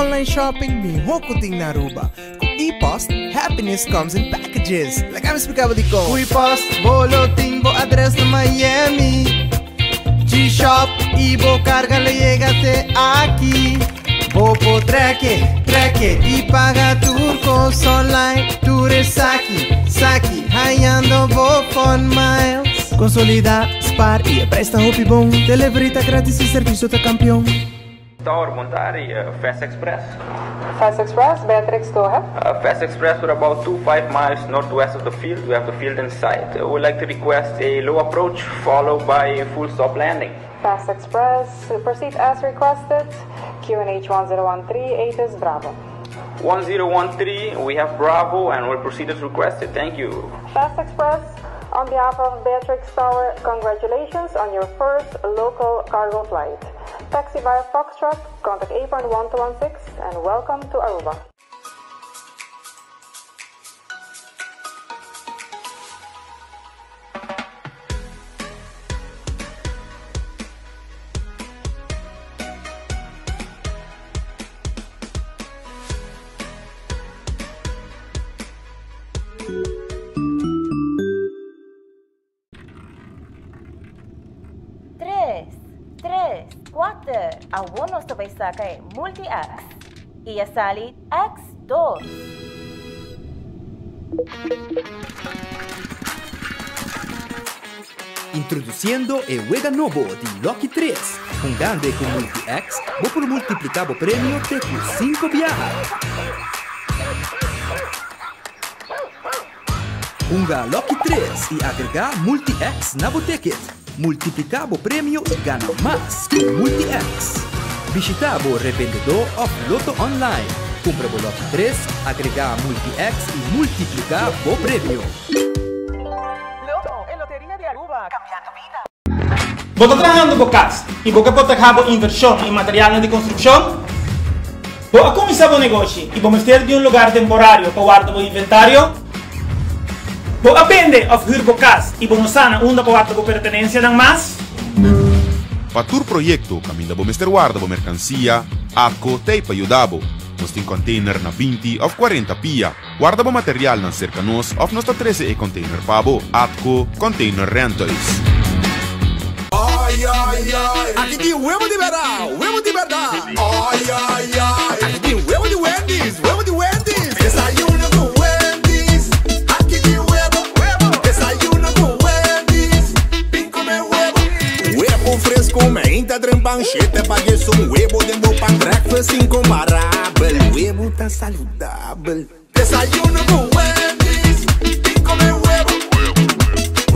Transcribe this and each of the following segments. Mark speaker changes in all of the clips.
Speaker 1: online shopping mihó ku tin na Aruba. Ku ePost, happiness comes in packages. Laga mi splika bo dikon. Ku ePost, bo lo tin bo adres na Miami. G-Shop i bo karga lo yega te aki. Bo por trek e, trek e i paga tur kos online. Tur esaki, saki, hañando bo Fun Miles. Konsolidá, spar i e prijs ta hopi bon. Delivery ta gratis i servisio ta kampion.
Speaker 2: Tower, bon tardi, Fast Express.
Speaker 3: Fast Express, Beatrix, go ahead.
Speaker 2: Fast Express, we're about two five miles northwest of the field. We have the field in sight. We would like to request a low approach followed by a full stop landing.
Speaker 3: Fast Express, proceed as requested. QNH 1013, ATIS Bravo.
Speaker 2: 1013, we have Bravo and we'll proceed as requested. Thank you.
Speaker 3: Fast Express, on behalf of Beatrix Tower, congratulations on your first local cargo flight. Taxi via Foxtrot, contact apron 1216 and welcome to Aruba.
Speaker 4: Tres, tres, kuater, awor nos ta bai saka e Multi-X. I a sali X dos.
Speaker 5: Introduciendo e wega nobo di Lucky 3. Hungando e cu Multi-X, bo por multiplica bo premio te cu 5 biaha. Hunga Lucky 3 y agrega Multi-X na bo ticket. Multiplica bo premio y gana mas cu Multi-X. Bishita bo revendedor of Lotto Online. Cumpra bo Lucky 3, agrega Multi-X y multiplica bo premio.
Speaker 6: Lotto, e loteria di Aruba, cambiando bida.
Speaker 7: Bo ta trahando bo cas y bo ke proteha bo inversion y materialnan di construccion? Bo a cuminsa bo negoshi y bo mester di un lugar temporario pa warda bo inventario? Bo a bende of huur bo cas y bo no sa na unda pa warda bo pertenencianan mas?
Speaker 8: Pa tur proyecto caminda bo mester warda bo mercancia, ATCO t'ey pa yuda bo. Nos tin container na 20 of 40 pia. Warda bo materialnan cerca nos of nos ta trece e container pa bo. ATCO Container Rentals.
Speaker 9: Ay ay ay, aki tin webo di berdad, webo di berdad. Ay ay ay, aki tin webo di Wendy's, webo di Wendy's. Desayuno cu Wendy's, aki tin webo, webo. Desayuno cu Wendy's, bin come webo. Webo fresco, meinta trempan, shete pa un webo den bo pan. Breakfast incomparabel, webo tan saludabel. Desayuno cu Wendy's, bin come webo.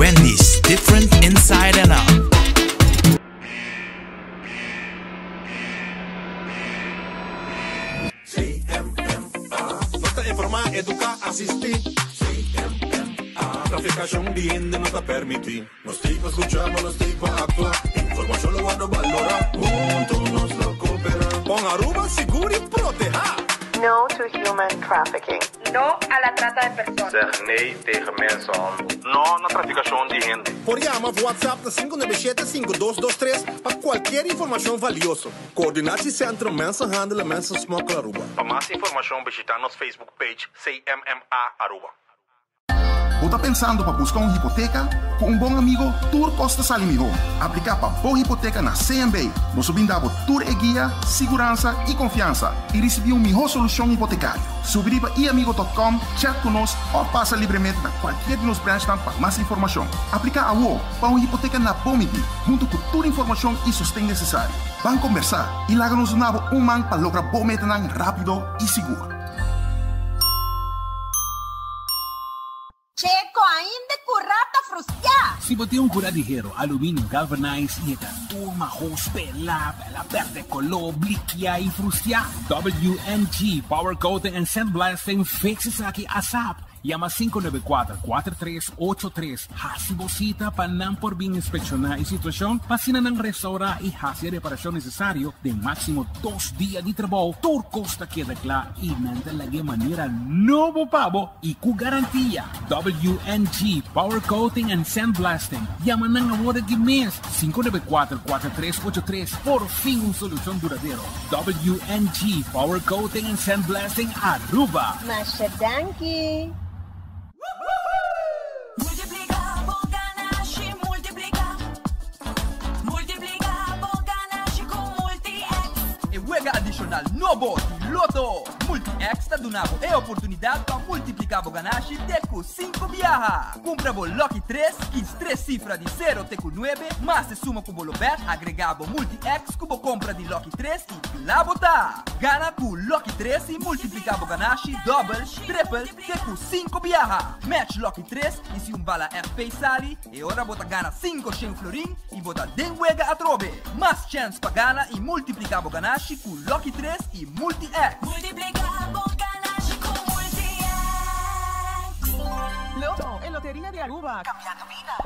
Speaker 10: Wendy's, different inside and out.
Speaker 9: CMMA. Nos ta informa, educa, asisti. CMMA. Traficacion di hende no ta permiti. Nos t'ey pa scucha, nos t'ey pa actua. Informacion lo wordo valora. Hunto nos lo coopera. Pon Aruba sigur y proteha.
Speaker 11: No to human trafficking.
Speaker 12: No a la trata de personas.
Speaker 13: Zeg nee tegen mensenhandel. No na traficacion di hende.
Speaker 9: Por yama of WhatsApp na 597-5223 pa cualkier informacion valioso. Coördinatiecentrum Mensenhandel en Mensensmokkel Aruba.
Speaker 13: Pa mas informacion bishita nos Facebook page CMMA Aruba.
Speaker 14: Bo ta pensando pa busca un hipoteca? Cu un bon amigo, tur cos ta sali miho. Aplica pa bo hipoteca na CMB. Nos lo bin da bo tur e guia, siguransa y confiansa y ricibi un miho solucion hipotecario. Subi riba iamigo.com, chat cu nos of pasa libremente na cualkier di nos branchnan pa mas informacion. Aplica awo pa un hipoteca na bo midi, hunto cu tur informacion y sosten necesario. Ban combersa y laga nos duna bo un man pa logra bo metanan rapido y sigur.
Speaker 15: Checo ainda cura ta frustia.
Speaker 16: Si bo tin un cura di hero, aluminio galvanized y e ta tur mahos, pela, pela perde color, blikia y frustia, WMG Power Coating and Sandblasting fix esaki asap. Yama 594 4383 Hasi bo sita pa nan por bin inspekshoná e situashon pa asina nan restourá i hasi e reparashon nesesario den máksimo dos dia di trabou. Tur kos ta keda kla i nan ta lag'é manera nobo pa bo i ku garantia. WNG Power Coating and Sandblasting. Yama nan awor aki mes, 594 4383. Por fin un solushon duradero. WNG Power Coating and Sandblasting Aruba.
Speaker 4: Masha danki!
Speaker 17: Multiplica bo ganashi, multiplica. Multiplica bo ganashi cu Multi-X.
Speaker 5: E wega adicional nobo di Lotto! Multi-X ta duna bo e oportunidad pa multiplica bo ganashi te cu cinco biaha. Cumpra bo Lucky tres, kies tres cifra di sero te cu nuebe, mas e suma cu bo lo bet, agrega bo Multi-X cu bo compra di Lucky tres y kla bo ta! Gana cu Lucky tres y multiplica bo ganashi dobel, tripel, Te ku sinku biaha! Match Lucky tres i si un bala FP sali, e ora bo ta gana 500 florin i bo ta den wega atrobe! Mas chèns pa gana i multipliká bo ganashi ku Lucky tres i Multi-X!
Speaker 17: Multipliká bo ganashi ku Multi-X!
Speaker 6: Lotto, e loteria di Aruba.
Speaker 17: Cambiando bida.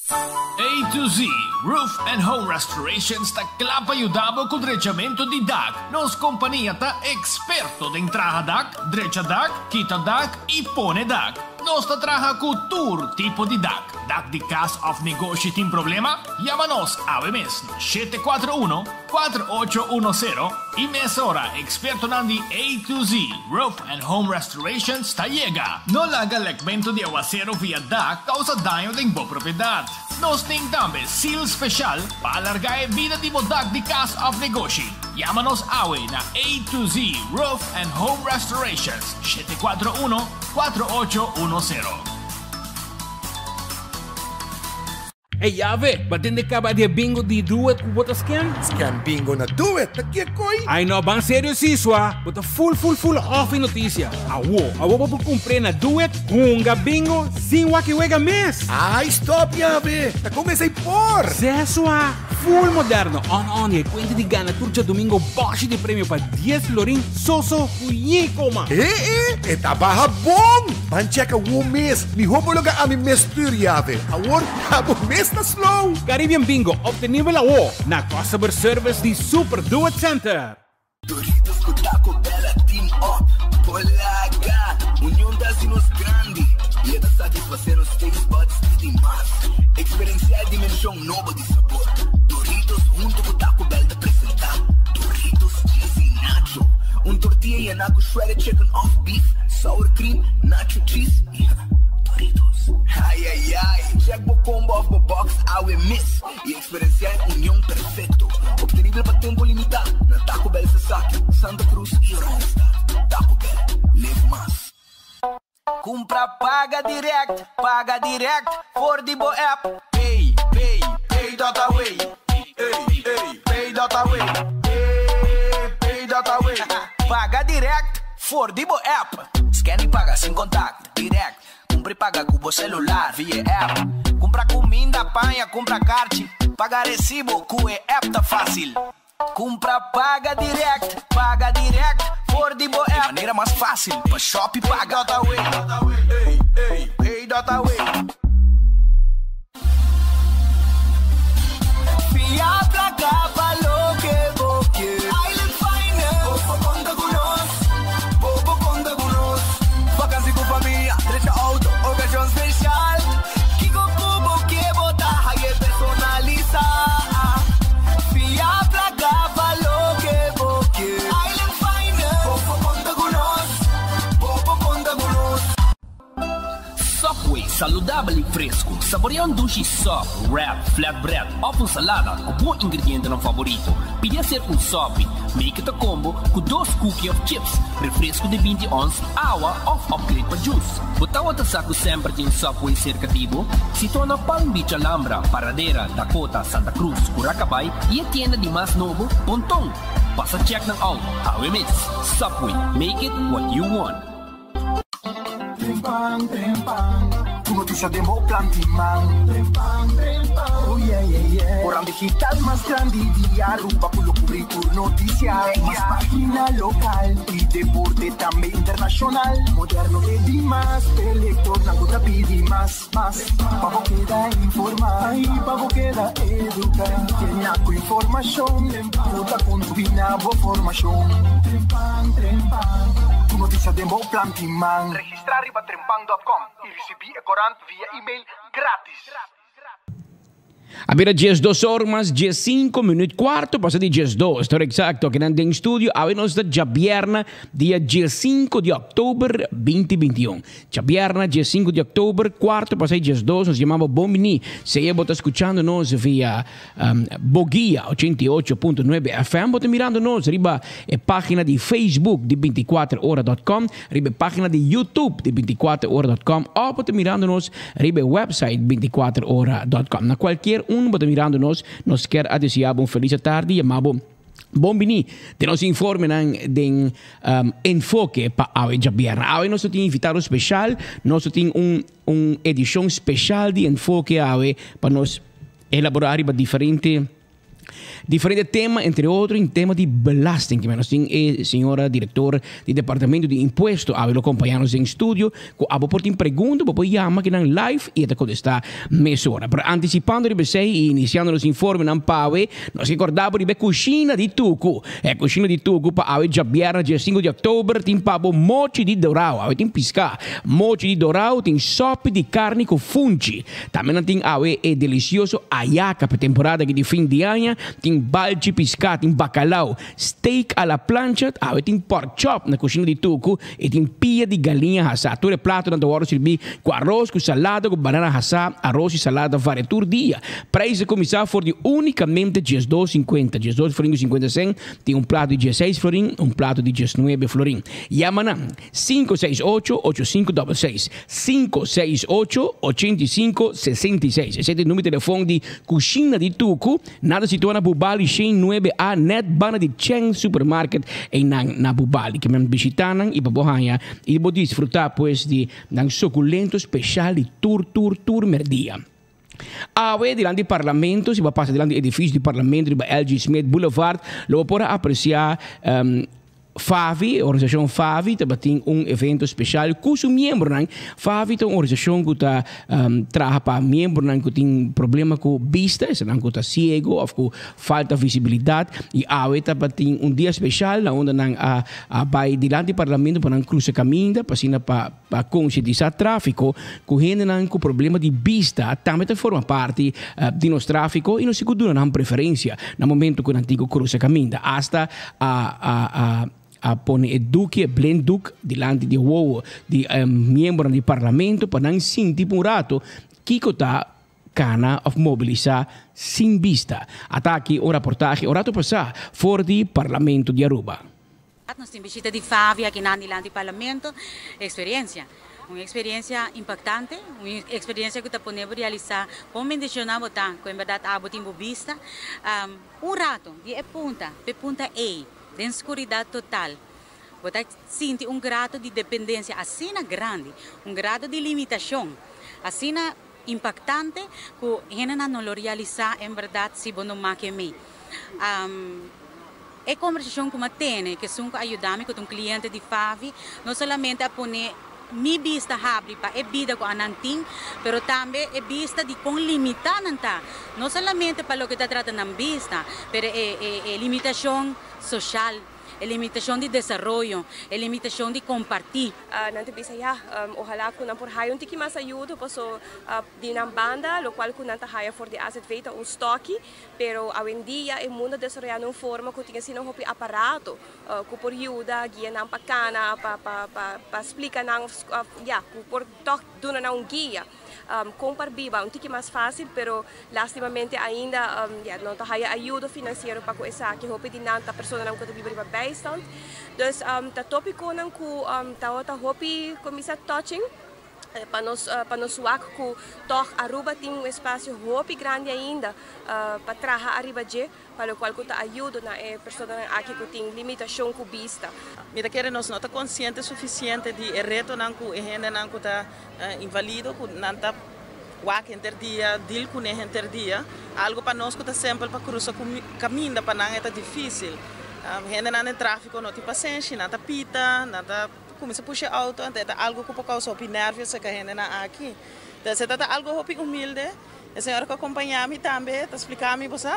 Speaker 18: A to Z Roof and Home Restorations ta kla pa yuda bo ku drechamentu di dak. Nos kompania ta eksperto den traha dak, drecha dak, kita dak i pone dak. Nos ta traha ku tur tipo di dak. Dak di kas òf negoshi tin problema? Yama nos awe mes na 741 4810 i mesora ekspertonan di A to Z Roof and Home Restorations ta yega. No laga lekmentu di awasero via dak kousa daño den bo propiedat. Nos tin tambe seal speshal pa alargá e bida di bo dak di kas òf negoshi. Yama nos awe na A to Z Roof and Home Restorations, 741 4810.
Speaker 16: Ey Yave, ba tende caba di e bingo di Do It cu bo ta scan?
Speaker 9: Scan bingo na Do It, ta kiekoi?
Speaker 16: Ay no, ban serio si, swa. Bo ta full full full off e noticia. Awo, awo bo por cumpr'e na Do It, hunga bingo sin wak e wega mes!
Speaker 9: Ay stop Yave, ta con esey por?
Speaker 16: Seh swa, full moderno, on on y e cuenta di gana tur djadomingo boshi di premio pa dies florin soso cu yikoma!
Speaker 9: E e, e ta baha bon! Ban checka wo mes, miho bo loga ami mes stuur Yave. Awor abo mes ta slow.
Speaker 16: Caribbean Bingo obtenibel awo na Customer Service di Super Do It Center.
Speaker 19: Doritos cu Taco Bell a team up Polaga! Union ta haci nos grandi y e ta satisface nos taste buds di mas. Experiencia e dimension nobo di sabor. Doritos hunto cu Taco Bell ta presenta Doritos Cheesy Nacho, un tortilla yena cu shredded chicken of beef, sour cream, nacho cheese y Doritos. Ay ay ay! Check bo combo of bo box awe mes y experiencia e union perfecto. Obtenibel pa tempo limita na Taco Bell Sasaki, Santa Cruz y Oranjestad. Taco Bell, live mas.
Speaker 20: Cumpra paga direct, paga direct for di bo app. Pay, pay, pay dot away. Ey, ey, pay dot away. Ey, pay dot away. Paga direct for di bo app. Scan y paga sin contact, direct. Cumpra y paga cu bo celular via app. Cumpra cuminda, paña, cumpra carchi. Paga recibo cu e app ta facil. Cumpra paga direct, paga direct for di bo app. E manera mas facil pa shop y paga. Pay dot away, ey, ey, pay dot away. Fia placa pa loke bo kier. Island Finance. Bo por conta cu nos, bo por conta cu nos. Vakantie cu famia, drecha auto, ocasion special. Kico cu bo kier bo ta haye personalisa. Fia placa pa loke bo kier. Island Finance. Bo por conta cu nos, bo por conta cu nos.
Speaker 21: Subway, saludabel y fresco. Saborea un dushi sub, wrap, flatbread of un salada cu bo ingredientenan favorito. Pidi hacer un subby. Make it a combo cu dos cookie of chips, refresco di 20 ons, awa of upgrade pa juice. Bo tawata sa cu semper tin un Subway cerca di bo? Situa na Palm Beach Alhambra, Paradera, Dakota, Santa Cruz, Curacabay y e tienda di mas nobo, Ponton. Pasa check nan out awe mes. Subway, make it what you want.
Speaker 1: Trempan, trempan.
Speaker 19: Tur noticia den bo planti man. Trempan, trempan, oh yeah, yeah, yeah. Corant digital mas grandi di Aruba cu lo cubri tur noticia. Mas pagina local y deporte tambe internacional. Moderno e di mas, e lectornan cu ta pidi mas, mas. Pa bo keda informa y pa bo keda educa. Yena cu informacion cu ta contribui na bo formacion. Trempan, trempan, tur noticia den bo planti man. Registra riba trempan dot com y ricibi e corant via email gratis.
Speaker 2: A bira 12 or mas 15 minuut, cuarto pasa di 12, ora exacto, akinan den studio, awe nos ta djabierna dia 15 di october 2021. Djabierna 15 di october, cuarto pasa di 12, nos yama bo bon bini, sea bo ta scuchando nos via um, Boguia 88.9 FM, bo ta mirando nos riba e pagina di Facebook di 24ora.com, Riba e página di YouTube di 24ora.com òf bo ta mirando nos riba e website 24ora.com. Na kualkier un bo ta mirando nos, nos kier a deseá bo un felis atardi i yama bo bon biní den nos informenan den um, Enfoke pa awe djabièrnè. Awe nos ta tin invitado speshal, nos ta tin un un edishon speshal di Enfoke awe pa nos elaborá riba diferente Diferente tema, entre otro in tema di belasting. Kimen nos tin e señora director di Departamento di Impuesto awe lo acompaña nos den studio. Cu abo por tin pregunta, bo por yama kinan live y e ta contesta mesora. Pero anticipando riba esey y iniciando nos informenan pa awe, nos ke corda bo riba e cushina di Tucu. E cushina di Tucu pa awe djabièrnè dia sinku di october tin pa bo mochi di dorao. Awe tin pisca. Mochi di dorao tin sopi di carni cu funchi. Tambe nan tin awe e delicioso ayaca pa e temporada aki di fin di aña, tin balchi pisca, tin bacalao, steak a la plancha, awe tin pork chop na cushina di Tucu y tin pia di galiña hasa. Tur e platonan ta wordo sirbi cu aros, cu salada, cu banana hasa, aros y salada varia tur dia. Prijs ta cuminsa for di unicamente diesdos cincuenta, diesdos florin cu cincuenta cent, tin un plato di dieseis florin, un plato di diesnuebe florin. Yama nan. Sinku seis ocho, ocho sinku dòbel seis. Sinku seis ocho, ochenta i sinku, sesenta i seis. Esei ta e numero di telefòn di Kushina di Tuku. Nan ta situá na Bubali shen nuebe A, nèt banda di Chen Supermarket einan na Bubali. Ke men bishitá nan i pa bo haña i bo disfrutá pues di nan sukulento speshal di tur tur tur mèrdia. Awe dilanti di Parlamento, si bo a pasa dilanti di edifisio di Parlamento riba LG. Smith Boulevard, lo bo por a aprecia FAVI, organisacion FAVI tabatin un evento special cu su miembronan. FAVI ta un organisacion cu ta traha pa miembronan cu tin problema cu bista, esanan cu ta ciego of cu falta visibilidad. Y awe tabatin un dia special na unda nan a a bay dilanti di Parlamento pa nan crusa caminda pa asina pa Pa konsientisá tráfiko ku hendenan ku problema di bista tambe ta forma parti di nos tráfiko i nos tin ku duna nan preferensia na momento ku nan tin ku krusa kaminda. Asta a a a a pone e duki, e blinddoek, dilanti di wowo di miembronan di parlamento pa nan sinti pa un rato kiko ta kana òf mobilisá sin bista. Ata aki un raportahe un rato pasá for di Parlamento di Aruba.
Speaker 22: Nos tin bishita di Favi akinan dilanti Parlamento. Experiencia. Un experiencia impactante, un experiencia cu ta pone bo realisa con bendiciona bo ta cu en berdad abo tin bo bista. Un rato di e punta p'e punta ey, den scuridad total, bo ta sinti un grado di dependencia asina grandi, un grado di limitacion asina impactante cu hendenan no lo realisa en berdad si bo no make mey. E kombersashon ku mi a tene ku esun ku a yuda mi ku ta un kliente di Favi no solamente a pone mi bista habri pa e bida ku anan tin, pero tambe e bista di kon limitá nan ta, no solamente pa loke ta trata nan bista, pero e limitashon soshal. E limitashon di desaroyo, e limitashon di kompartí.
Speaker 23: Nan ta bisa ya, ohalá ku nan por haya un tiki mas ayudo paso di nan banda lokual ku nan ta haya for di AZV ta un stòki, pero awendia e mundo a desaroyá na un forma ku tin asina hopi aparato ku por yuda guia nan pa kana, pa pa pa splika nan òf ya ku por tòg duna nan un guia. Kon par biba un tiki mas fásil, pero lastimamente ainda ya no ta haya ayudo finansiero pa ku esaki. Hopi di nan ta personanan ku ta biba riba bijstand. Dus ta topikonan ku tabata hopi kuminsá touching. Pa nos pa nos wak ku tòg Aruba tin un espasio hopi grandi ainda pa traha ariba dje, pa lokual ku ta ayudo na e personanan aki ku tin limitashon ku bista.
Speaker 3: Mi ta kere nos no ta konsiente sufisiente di e retonan ku e hendenan ku ta invalido ku nan ta wak henter dia, deal kuné henter dia. Algu pa nos ku ta simpel pa krusa kaminda pa nan e ta difisil. Hendenan den trafiko no tin pasenshi, nan ta pita, nan ta. Kuminsá pusha e outo, anto e ta algu ku por kousa hopi nèrvio serka hendenan aki. Entonces e ta ta algu hopi humilde. E señora ku akompañá mi tambe ta spliká mi, Bo sa,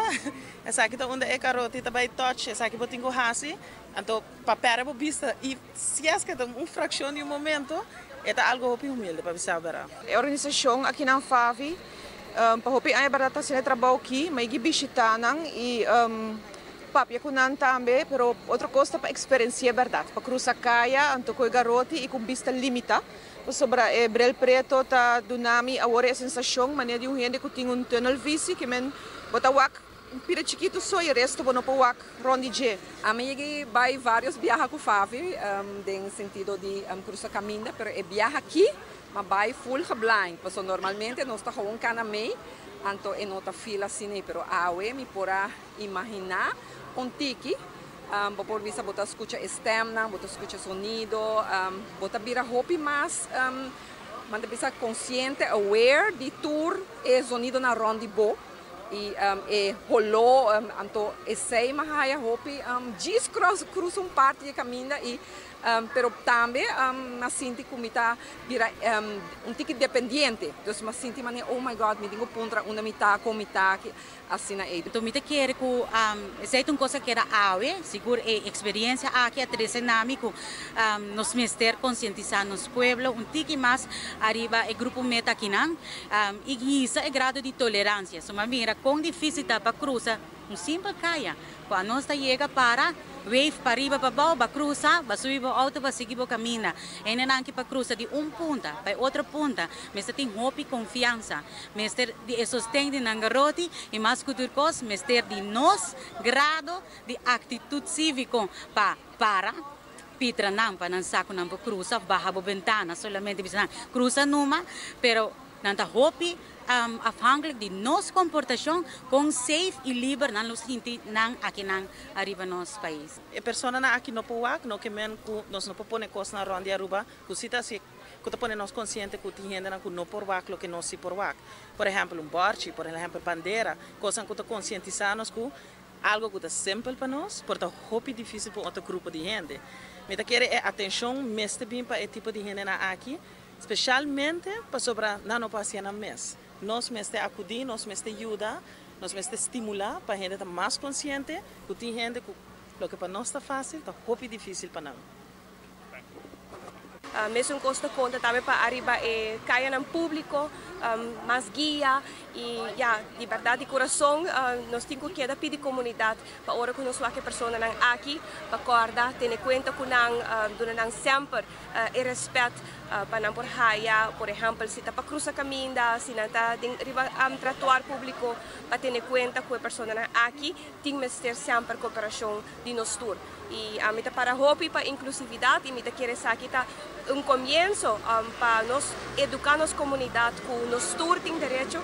Speaker 3: esaki ta unda e karoti ta bai tòch, esaki bo tin ku hasi. Anto pa pèrdè bo bista i si es ke ta un frakshon di un momento, e ta algu hopi humilde pa bisa bèrdat.
Speaker 7: E organisashon akinan FAVI pa hopi aña bèrdat ta hasiendo e trabou aki, ma e gi bishitá nan i Papia ku nan tambe, pero otro kos ta pa eksperensi'é bèrdat, pa krusa kaya anto ku e garoti i ku un bista limitá, pasobra e brel preto ta duna mi awor e sensashon manera di un hende ku tin un tunnelvisie, ke men bo ta wak un pida chikitu so i e resto bo no por wak rònt di dje.
Speaker 8: Ami yegi bai vários biaha ku Favi den sentido di krusa kaminda, pero e biaha aki m'a bai full geblind, pasobra normalmente nos ta gewoon kana mei, anto e no ta feel asina, pero awe mi por a Imaginá un tiki, bo por bisa bo ta skucha e stèmnan, bo ta skucha sonido, bo ta bira hopi mas, man ta bisa konsiente, aware, di tur e zonidonan rònt di bo i e holó, anto esei mi a haya hopi djis krusa un parti di e kaminda i Pero tambe mi a sinti ku mi ta bira un tiki dependiente. Dus mi a sinti manera, oh my God, mi tin ku puntra unda mi ta, kon mi ta, asina ei.
Speaker 22: Anto mi ta kere ku esei ta un kos a keda awe, sigur e eksperensia aki a trese na mi ku nos mester konsientisá nos pueblo un tiki mas ariba e grupo meta akinan i hisa e grado di toleransia. So mi a mira kon difísil ta pa krusa un simpel kaya. Ku anos ta yega para, wave pariba pabou, ba krusa, ba subi bo outo ba sigui bo kaminda. Hendenan ki pa krusa di un punta pa e otro punta mester tin hopi konfiansa, mester di e sosten di nan garoti i mas ku tur kos mester di nos grado di aktitut síviko pa para pitra nan pa nan sa ku nan por krusa òf baha bo bentana solamente bisa nan krusa numa pero nan ta hopi afhankelijk di nos komportashon kon safe i liber nan lo sinti nan akinan ariba nos pais.
Speaker 3: E personanan aki no por wak, no ke men ku nos no por pone kosnan rònt di Aruba ku si ta hasi ku ta pone nos konsiente ku tin hendenan ku no por wak loke nos si por wak. Por ehèmpel un bòrchi, por ehèmpel bandera, kosnan ku ta konsientisá nos ku algo ku ta simpel pa nos por ta hopi difísil pa un otro grupo di hende. Mi ta kere e atenshon mester bin pa e tipo di hendenan aki. Specialmente pasobra nan no por hacia nan mes. Nos mester acudi, nos mester yuda, nos mester stimula pa hende ta mas consciente cu tin hende cu loke pa nos ta facil ta hopi dificil pa nan.
Speaker 23: Mesun cos ta conta tambe pa ariba e cayanan publico, mas guia y ya, di berdad di curason nos tin cu keda pidi comunidad pa ora cu nos wak e personanan aki pa corda tene cuenta cu nan, duna nan semper e respet pa nan por haya, por ehempel si ta pa crusa caminda, si nan ta den riba tratuar publico, pa tene cuenta cu e personanan aki tin mester semper cooperacion di nos tur. Y ami ta para hopi pa inclusividad y mi ta kere esaki ta un comienzo pa nos educa nos comunidad cu nos tur tin derecho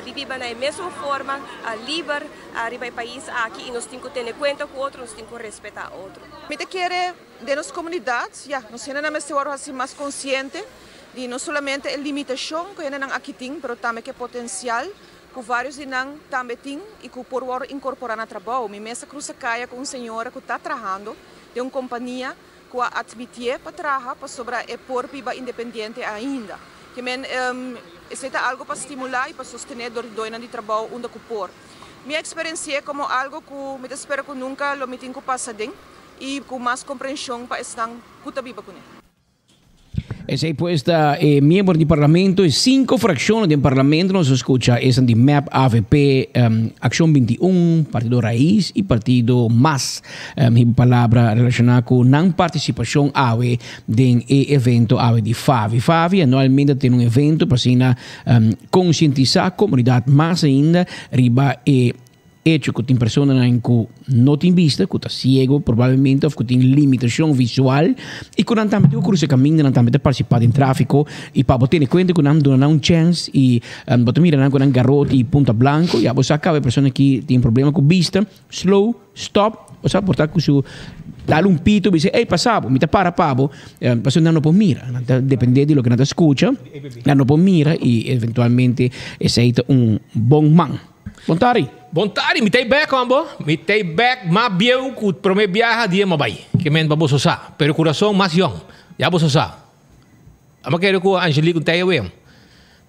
Speaker 23: di biba na e mesun forma liber riba e pais aki y nos tin cu tene cuenta cu otro, nos tin cu respeta otro.
Speaker 7: Mi ta kere Den nos komunidat, ya, nos hendenan mester wòrdu hasi mas konsiente di no solamente e limitashon ku hendenan aki tin, pero tambe ku e potensial ku vários di nan tambe tin i ku por wòrdu inkorporá na trabou. Mi mes a krusa kaya ku un señora ku ta trahando den un kompania ku a atmitié pa traha pasobra e por biba independiente ainda. Ke men, esei ta algu pa stimulá i pa sostené dor di doinan di trabou unda ku por. Mi a eksperensi'é komo algu ku mi ta spera ku nunka lo mi tin ku pasa den. I ku mas komprenshon pa esnan ku ta biba kuné.
Speaker 2: Esei pues ta e miembro di parlamento e cinco fracciones den parlamento nos a scucha esan di mep, avp, Accion 21, Partido Raiz y Partido Mas. Hiba palabra relaciona cu nan participacion awe den e evento awe di Favi. Favi anualmente ta tene un evento pa asina concientisa comunidad mas ainda riba e. Echo ku tin personanan ku no tin bista, ku ta siego probablemente òf ku tin limitashon visual i ku nan tambe tin ku krusa kaminda, nan tambe ta partisipá den tráfiko i pa bo tene kuenta ku nan duna nan un chèns i bo ta mira nan ku nan garoti i punta blanko ya bo sa kaba e persona aki tin problema ku bista, slow, stòp, bo sa por ta ku su dal un pito bisa ey pasa bo mi ta para pa bo pasobra nan no por mira, nan ta depende di loke nan ta skucha, nan no por mira i eventualmente esei ta un bon man. Bon tardi.
Speaker 10: Bon tardi, mi ta ei bek hombo. Mi ta ei bek mas bieu ku prome biaha dia mi a bai. Ke men pa boso sa. Pero kurason mas yong. Ya boso sa. Amo kere ku Angelique un tei awe.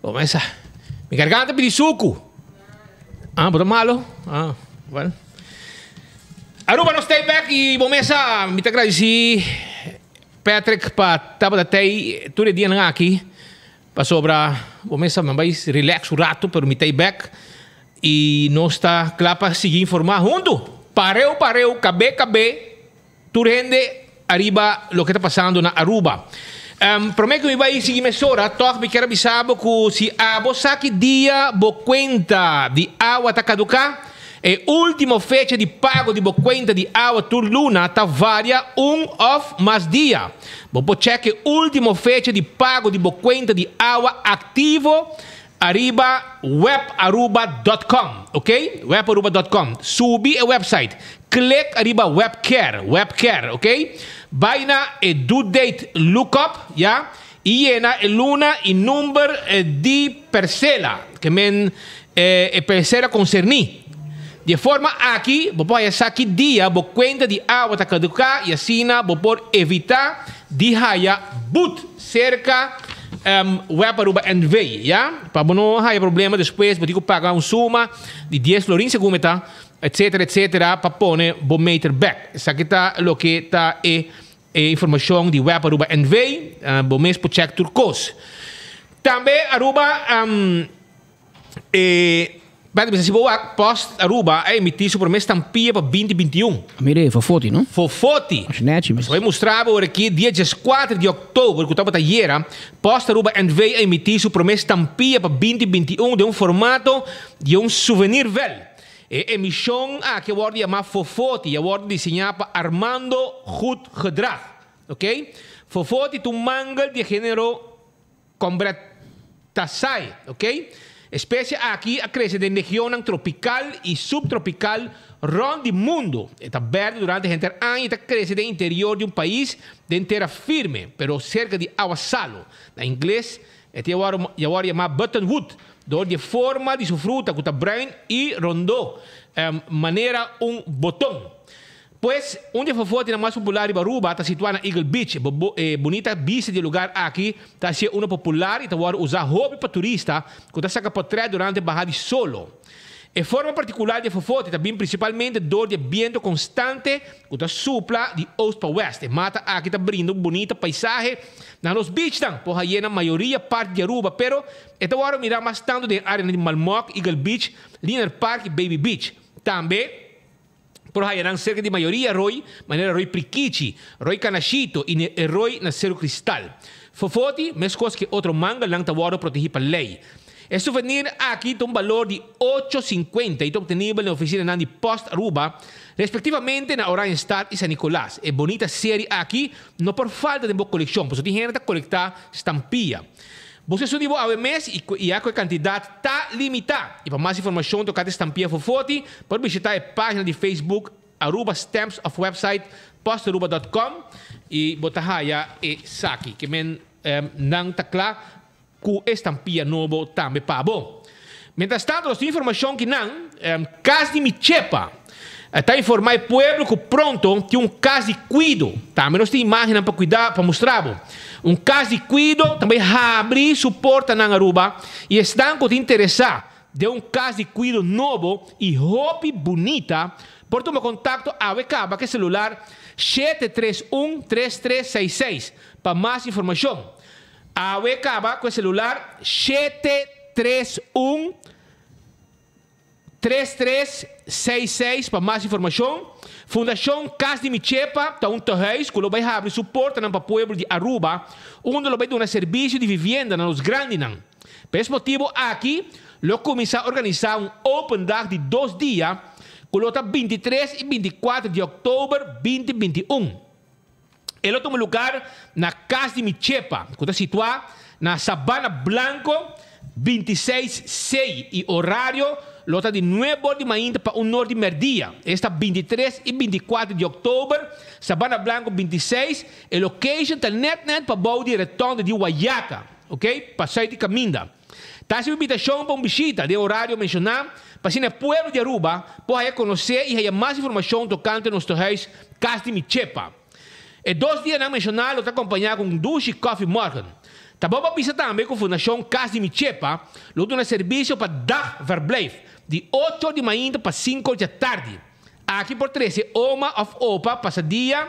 Speaker 10: Bo mesa. Mi garganta pidi suku. Ah, bo ta malo? Ah, well. Aruba nos ta ei bek i bo mesa. Mi ta gradisi Patrick pa tabata tei tur e dianan aki. Pasobra bo mester mi bai relax un rato pero mi ta ei bek y nos ta kla pa sigui informa hunto. Pareu pareu, kabe kabe, tur hende ariba loke ta pasando na Aruba. Prome ku mi bai sigui mesora tog mi kier a bisa bo ku si abo sa ki dia bo kuenta di awa ta kaduka, E ultimo fecha di pago di bo cuenta di awa tur luna ta varia un of mas dia. Bo por check e ultimo fecha di pago di bo cuenta di awa activo ariba webaruba dot com, ok? Webaruba dot com. Subi e website, click ariba webcare, webcare, ok? Bay na e due date lookup, ya, y yena e luna y number di percela, ke men E persera konserní. Di e forma aki bo por haya sa ki dia bo kuenta di awa ta kaduká i asina bo por evitá di haya but serka Web Aruba NV. Ya, pa bo no haya problema despues bo tin ku paga un suma di dies florin segun mi ta, etcetera etcetera pa pone bo meter bek. Esaki ta loke ta e informashon di Web Aruba NV. Bo mes por chèk tur kos. Tambe Aruba. E Bèt bisa si bo wak Post Aruba a emití su promé stampia pa binti 21.
Speaker 2: Mira e fofoti no?
Speaker 10: Fofoti!
Speaker 2: Masha nechi mes.
Speaker 10: Nos a bai mustra bo ora ki dia 14 di òktober ku tabata ayera, Post Aruba NV a emití su promé stampia pa binti 21 den un formato di un souvenir vel. E emishon aki a wòrdu yamá Fofoti i a wòrdu diseñá pa Armando Goedgedrag. Oké? Fofoti ta un mangel di e género. Combretaceae, ok. Espesie aki a krese den regionnan tropikal i subtropikal rònt di mundu. E ta bèrdè durante henter aña i ta krese den interior di un pais den tera firme, pero serka di awa salu. Na ingles e ta wòrdu yamá buttonwood dor di e forma di su fruta ku ta bruin i rondó manera un boton. Pues, un di e fofotinan mas popular riba Aruba ta situá na Eagle Beach. E bunita bista di e lugar aki ta hasié uno popular i ta wòrdu usá hopi pa turista ku ta saka potrèt durante baha di solo. E forma partikular di e fofoti ta bin prinsipalmente dor di e biento konstante ku ta supla di oost pa wèst. E mata aki ta brinda un bunita paisahe na nos beachnan. Por haye na mayoria parti di Aruba, pero e ta wòrdu mirá mas tantu den e áreanan di Malmok, Eagle Beach, Linear Park i Baby Beach. Tambe. Por haya nan serka di mayoria roi, manera roi Prikichi, roi Kanashito i e roi na Seru Kristal. Fofoti, meskos ku e otro mangelnan ta wòrdu protegí pa lei. E suvenir aki ta un balor di ocho sinkuenta i ta optenibel na e ofisinanan di Post Aruba, respektivamente na Oranjestad i San Nicolas. E bonita seri aki no por falta den bo kolekshon, pasobra tin hende ta kolektá stampia. Busca esun di bo awe mes y cu ya cu e cantidad ta limita. Y pa mas informacion tocante Stampia Fofoti, por bishita e pagina di Facebook Aruba Stamps of website postaruba dot com y bo ta haya esaki. Ke men nan ta cla cu e stampia nobo tambe pa bo. Mientras tanto nos tin informacion ki nan Cas di Mi Chepa ta informa e pueblo cu pronto tin un cas di cuido. Tambe nos tin imagennan pa cuida pa mustra bo. Un cas di cuido ta bay habri su portanan Aruba y esnan cu ta interesa den un cas di cuido nobo y hopi bunita por tuma contacto awe caba cu e celular 731 3366 pa mas informacion. Awe kaba ku e selular 731 3366 pa mas informashon. Fundashon Kas di Mi Chepa ta un tehuis ku lo bai habri su portanan pa pueblo di Aruba unda lo bai duna servisio di vivienda na nos grandinan. Pa es motibu aki lo kuminsá organisá un open dag di dos dia. ku lo ta bintitres i bintikuater di òktober binti bintiun. E lo tuma lugar na Cas di Mi Chepa, cu ta situa na Sabana Blanco 26 C y horario lo ta di nuebe or di mainta pa un or di merdia. Esta 23 y 24 di october, Sabana Blanco 26, e location ta net net pabou di rotonde di Wayaca, ok, pa zuid di caminda. Ta haci un invitacion pa un bishita den horario menciona pa asina e pueblo di Aruba por haya conoce y haya mas informacion tocante nos tehuis Cas di Mi Chepa. E dos dianan mencioná lo ta acompañá cu un dushi koffie morgen. Ta bon pa bisa tambe cu Fundacion Cas di Mi Chepa lo duna servicio pa dagverblijf di ocho di mainta pa cinco dja tardi. Aki por trece oma of opa pasa dia.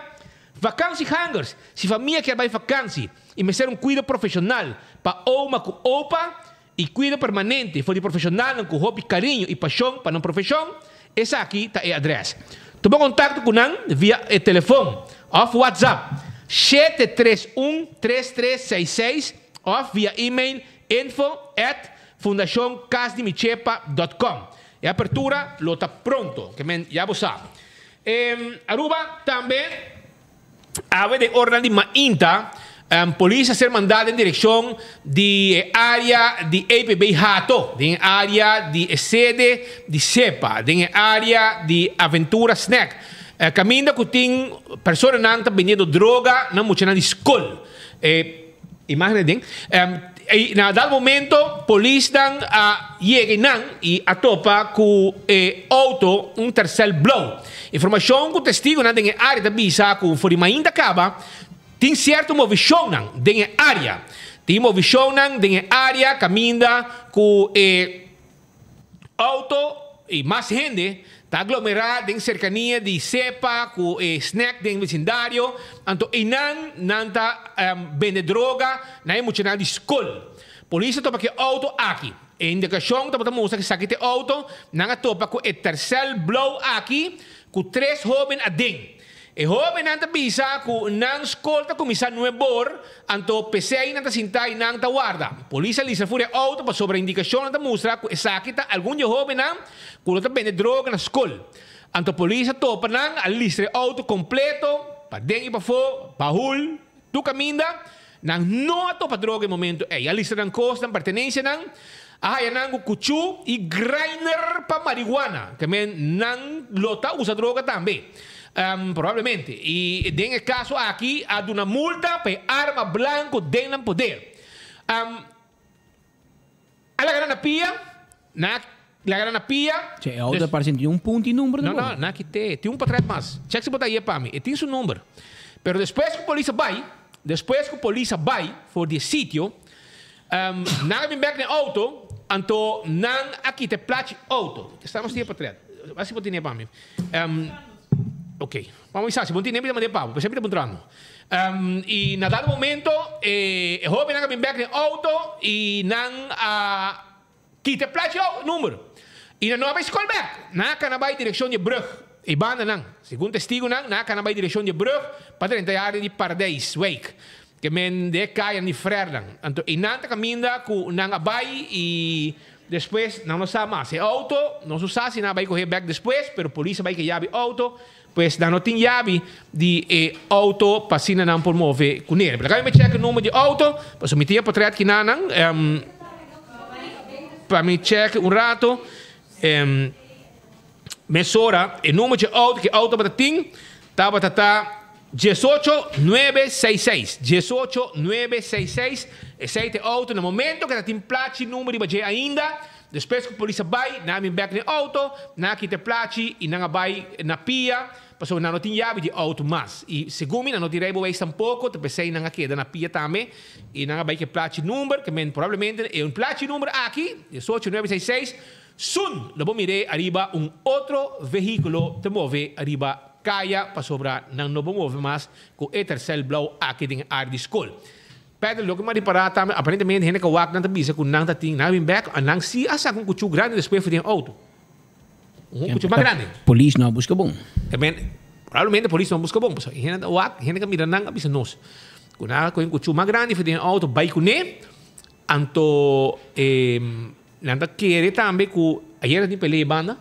Speaker 10: Vakantiegangers, Si famia kier bai vakantie y mester un cuido profesional pa oma cu opa y cuido permanente for di profesionalnan cu hopi cariño y pasion pa nan profesion, esaki ta e adres. Tuma contacto cu nan via e telefon of WhatsApp shete tres un tres tres seis seis of via email info at fundacioncasdimichepa dot com. E apertura lo ta pronto, ke men ya bo sa. Aruba tambe awe den oranan di mainta polis a ser manda den direccion di e area di EPB Hato, den e area di e sede di SEPA, den e area di Aventura Snack, caminda cu tin personanan ta bendiendo droga na muchanan di scol. Imágenes den. I na dado momento polisnan a yega einan i a topa ku e outo un Tercel blou. Informashon ku testigonan den e área ta bisa ku for di mainta kaba tin sierto movishonnan den e área. Tin movishonnan den e área kaminda ku e Auto y mas hende ta aglomera den cercania di Sepa cu e snack den vecindario, anto eynan nan ta bende droga na e muchanan di scol. Polis a topa cu e auto aki. E indicacion tabata mustra cu esaki ta e auto, nan a topa cu e Tercel blauw aki cu tres hoben aden. E hóbennan ta bisa ku nan skol ta kuminsá nuebor, anto p'esei nan ta sintá i nan ta warda. Polis a listra for e outo pasobra indikashonnan ta mustra ku esaki ta algun di e hóbennan ku lo ta bende droga na skol. Anto polis a topa nan, a listra e outo kompleto, paden i pafó, bahul, tur kaminda. Nan no a topa droga e momento ei. A listra nan kos, nan pertenensianan, a haya nan ku kuchú i grinder pa marihuana. Ke men nan lo ta usa droga tambe. Probablemente. I den e kaso aki a duna multa pa e arma blanko den nan poder. A laga nan na pia, nan a laga nan na pia.
Speaker 2: Che, e auto parse tin un punto i number
Speaker 10: No, no, nan a kit'é. Tin un patret mas. Chèk si bo ta haye pa mi. E tin su number. Pero despues ku polis a bai, despues ku polis a bai for di e sitio, nan a bin bèk na e auto, anto nan a kita e plachi auto. Esta nos tin e patret. Wak si bo tene pa mi. Ok, vamos bisa, si bo tin nembe ta manda e pa bo, p'esei mi ta puntrando. I na dado momento e hobennan a bin bek den auto i nan a kita e plachi number i nan no a bai skol bek. Nan a kana bai direkshon di e brug, e bandanan, segun testigunan, nan a kana bai direkshon di e brug pa drenta e area di Paradijswijk. Ke men den e kayanan di frernan. Anto einan ta kaminda ku nan a bai i despues nan no sa mas. E outo, nos no sa si nan a bai kohe bèk despues, pero polis a bai ke yabi outo, pues nan no tin yabi di e outo pa asina nan por move kuné. Pero laga mi chèk e number di outo, pasobra mi tin e potrèt kinanan. Pa mi chèk un rato. Mesora e number dje auto ku e auto tabata tin tabata ta diesocho nuebe seis seis, diesocho nuebe seis seis. Esei ta e auto na momento ku ta tin plachi number riba dje ainda. Despues ku polis a bai, nan a bin bek na e auto, nan a kita e plachi i nan a bai na pia pasobra nan no tin yabi di auto mas. I segun mi nan no tin rijbewijs tampoko, ta p'esei nan a keda na pia tambe i nan a bai ku e plachi number, ke men probablemente e un plachi number aki, diesocho nuebe seis seis, Soon lo bo mir'é ariba un otro vehíkulo ta move ariba kaya pasobra nan no bo move mas ku e tercel blou aki den e área di skol. Pedro, loke mi a ripará tambe, aparentemente hende ka wak nan ta bisa ku nan ta tin, nan a bin bèk, nan si a saka un kuchú grandi despues for den e outo. Un kuchú mas grandi.
Speaker 2: Polis no a buska bon.
Speaker 10: Probablemente polis no a buska bon, pasobra hende ta wak, hende ka mira nan a bisa nos ku nan a kohe un kuchú mas grandi for den e outo bai kuné, anto e. Nan ta kere tambe ku ayera tin pelea e banda.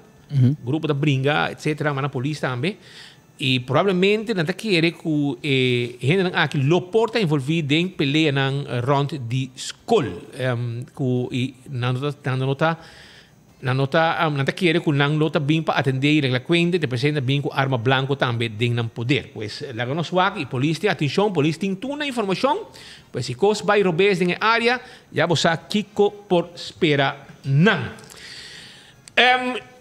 Speaker 10: Grupo ta bringa, etcetera, manda polis tambe. Y probablemente nan ta kere cu e hendenan aki lo por ta envolvi den peleanan rond di scol. Cu y nan no ta, nan no ta, nan no ta, nan ta kere cu nan lo ta bin pa atende y regla cuenta y te presenta bin cu arma blanco tambe den nan poder. Pues laga nos wak y polis tin atencion, polis tin tur nan informacion. Pues si cos bay robes den e area, ya bo sa kico por spera nan.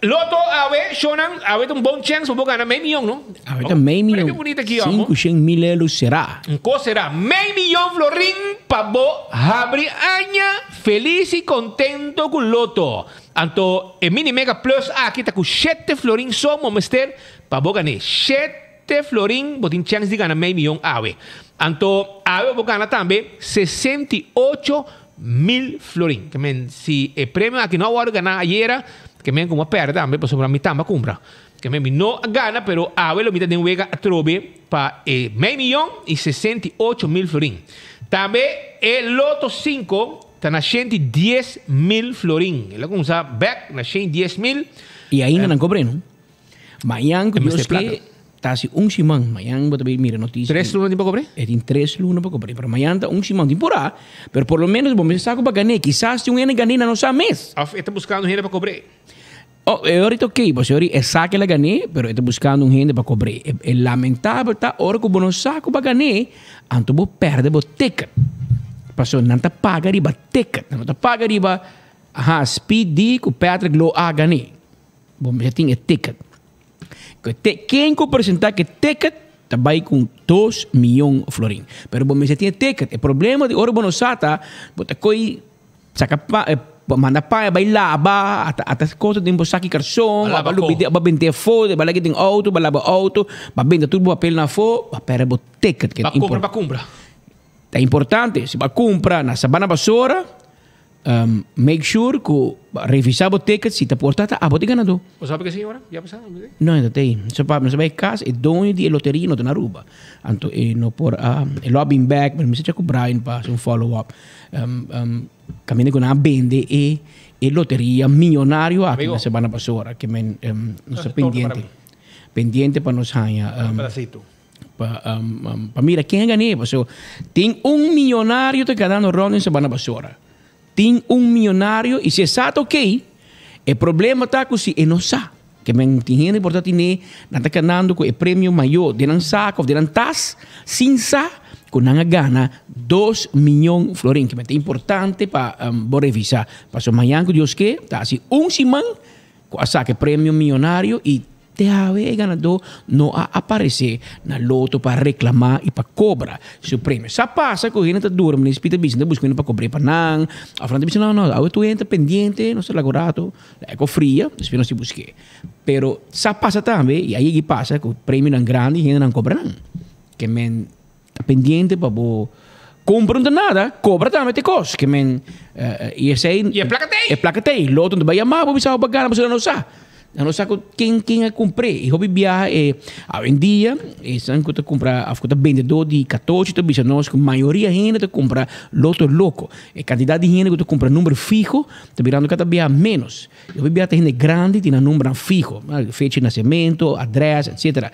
Speaker 10: Loto awe, shownan, awe ta un bon chèns pa bo gana mei miyon, no?
Speaker 2: Awe ta mei
Speaker 10: Mira
Speaker 2: miyon.
Speaker 10: ke bunita aki, amo.
Speaker 2: 500 mil euro será.
Speaker 10: Un kos será mei miyon florin pa bo habri aña felis i kontento ku Loto. Anto e Mini Mega Plus aki ta ku shete florin so bo mester pa bo gan'é. Shete florin bo tin chèns di gana mei miyon awe. Anto awe bo gana tambe 68 mil florin. Ke men si e premio aki no a wòrdu ganá ayera, ke men ku mi a pèrdè tambe pasobra mi tambe a kumpra. Ke men mi no a gana pero awe lo mi ta den wega atrobe pa e mei miyon i 68 mil florin. Tambe e loto 5 ta na 110 mil florin. El a kuminsá bèk na 110 mil.
Speaker 2: I ainda nan kobr'é, no? Mañan ku
Speaker 10: E mester
Speaker 2: Dios ke
Speaker 10: plaka.
Speaker 2: Ta hasi un siman. Mañan bo ta bay mira noticia.
Speaker 10: 3 luna tin pa kobr'é?
Speaker 2: E tin 3 luna pa kobr'é. Pero mañan ta un siman tin purá. Pero por lo menos bo mester sa ku bo a gan'é. Kisas tin un hende gané na no sa mes.
Speaker 10: Òf e ta buskando un hende pa kobr'é.
Speaker 2: Oh, e ora ta ok, pasobra e sa ku el a gané, pero e ta buskando un hende pa kobr'é. E lamentabel ta ora ku bo no sa ku bo a gané, anto bo pèrdè bo ticket. Pasobra nan ta paga riba ticket, nan no ta paga riba, aha, Speed di ku Patrick lo a gané. Bo mester tin e ticket. Ku e te, ken ku presentá ku e ticket ta bai ku 2 miyon florin. Pero bo mester tin e ticket. E problema di ora bo no sa ta, bo ta koi saka pa, manda paña bai laba, ata ata cosa den bo saki karson,
Speaker 10: Ba laba
Speaker 2: ba lubidé,
Speaker 10: afó.
Speaker 2: ba bent'é afó, ba lag'é den auto, ba laba auto, ba benta tur bo papelnan afó, ba pèrdè bo ticket.
Speaker 10: Ba kumpra, ba kumpra.
Speaker 2: Ta importante, si bo a kumpra na Sabana Basora, make sure ku revisá bo ticket si ta por ta ta abo ta e ganadó.
Speaker 10: Bo sabi ke señora? Ya pasa?
Speaker 2: No, e ta tei. So pa nos a bai kas, e doño di e loteria no ta na Aruba. Anto e no por a, e lo a bin bek, pero mi mester ku Brian pa hasi un follow up. Kaminda ku nan a bende e e loteria miyonario aki na Sabana Basora, ke men nos ta pendiente. Pendiente pa nos haña. Pa pa mira ken a gané, pasobra tin un miyonario ta ganando rond den Sabana Basora. Tin un miyonario y si e sa ta ok, e problema ta cu si e no sa. Ke men tin hende por ta tine, nan ta ganando cu e premio mayor den nan saco of den nan tas, sin sa cu nan a gana 2 miyon florin. Ke men ta importante pa bo revisa. Pasobra mañan cu Dios ke, ta haci un siman cu a saca e premio miyonario y te awe e ganadó no a aparesé na Loto pa reklamá i pa kobra su premio. Sa pasa ku hende ta durmi den spita bisa, nan ta buska hende pa kobr'é pa nan, òf nan ta bisa, no, no, awe tur hende ta pendiente, nos ta laga un rato, laga ku fria, despues nos ta busk'é. Pero sa pasa tambe, i a yegi pasa, ku premionan grandi hendenan kobra nan. Ke men ta pendiente pa bo kumpra un ta nada, kobra tambe te kos. Ke men, i esei.
Speaker 10: I e plaka t'ei!
Speaker 2: E plaka t'ei. Loto no ta bai yama bo bisa bo pa gana pasobra nan no sa. Nan no sa ku ken ken a kumpr'é. I hopi biaha e awendia esnan ku ta kumpra òf ku ta bendedó di katochi ta bisa nos ku mayoria hende ta kumpra loto loko. E kantidat di hende ku ta kumpra number fiho ta birando kada biaha ménos. I hopi biaha ta hende grandi tin nan numbernan fiho, fecha di nasementu, adrès, etsetera.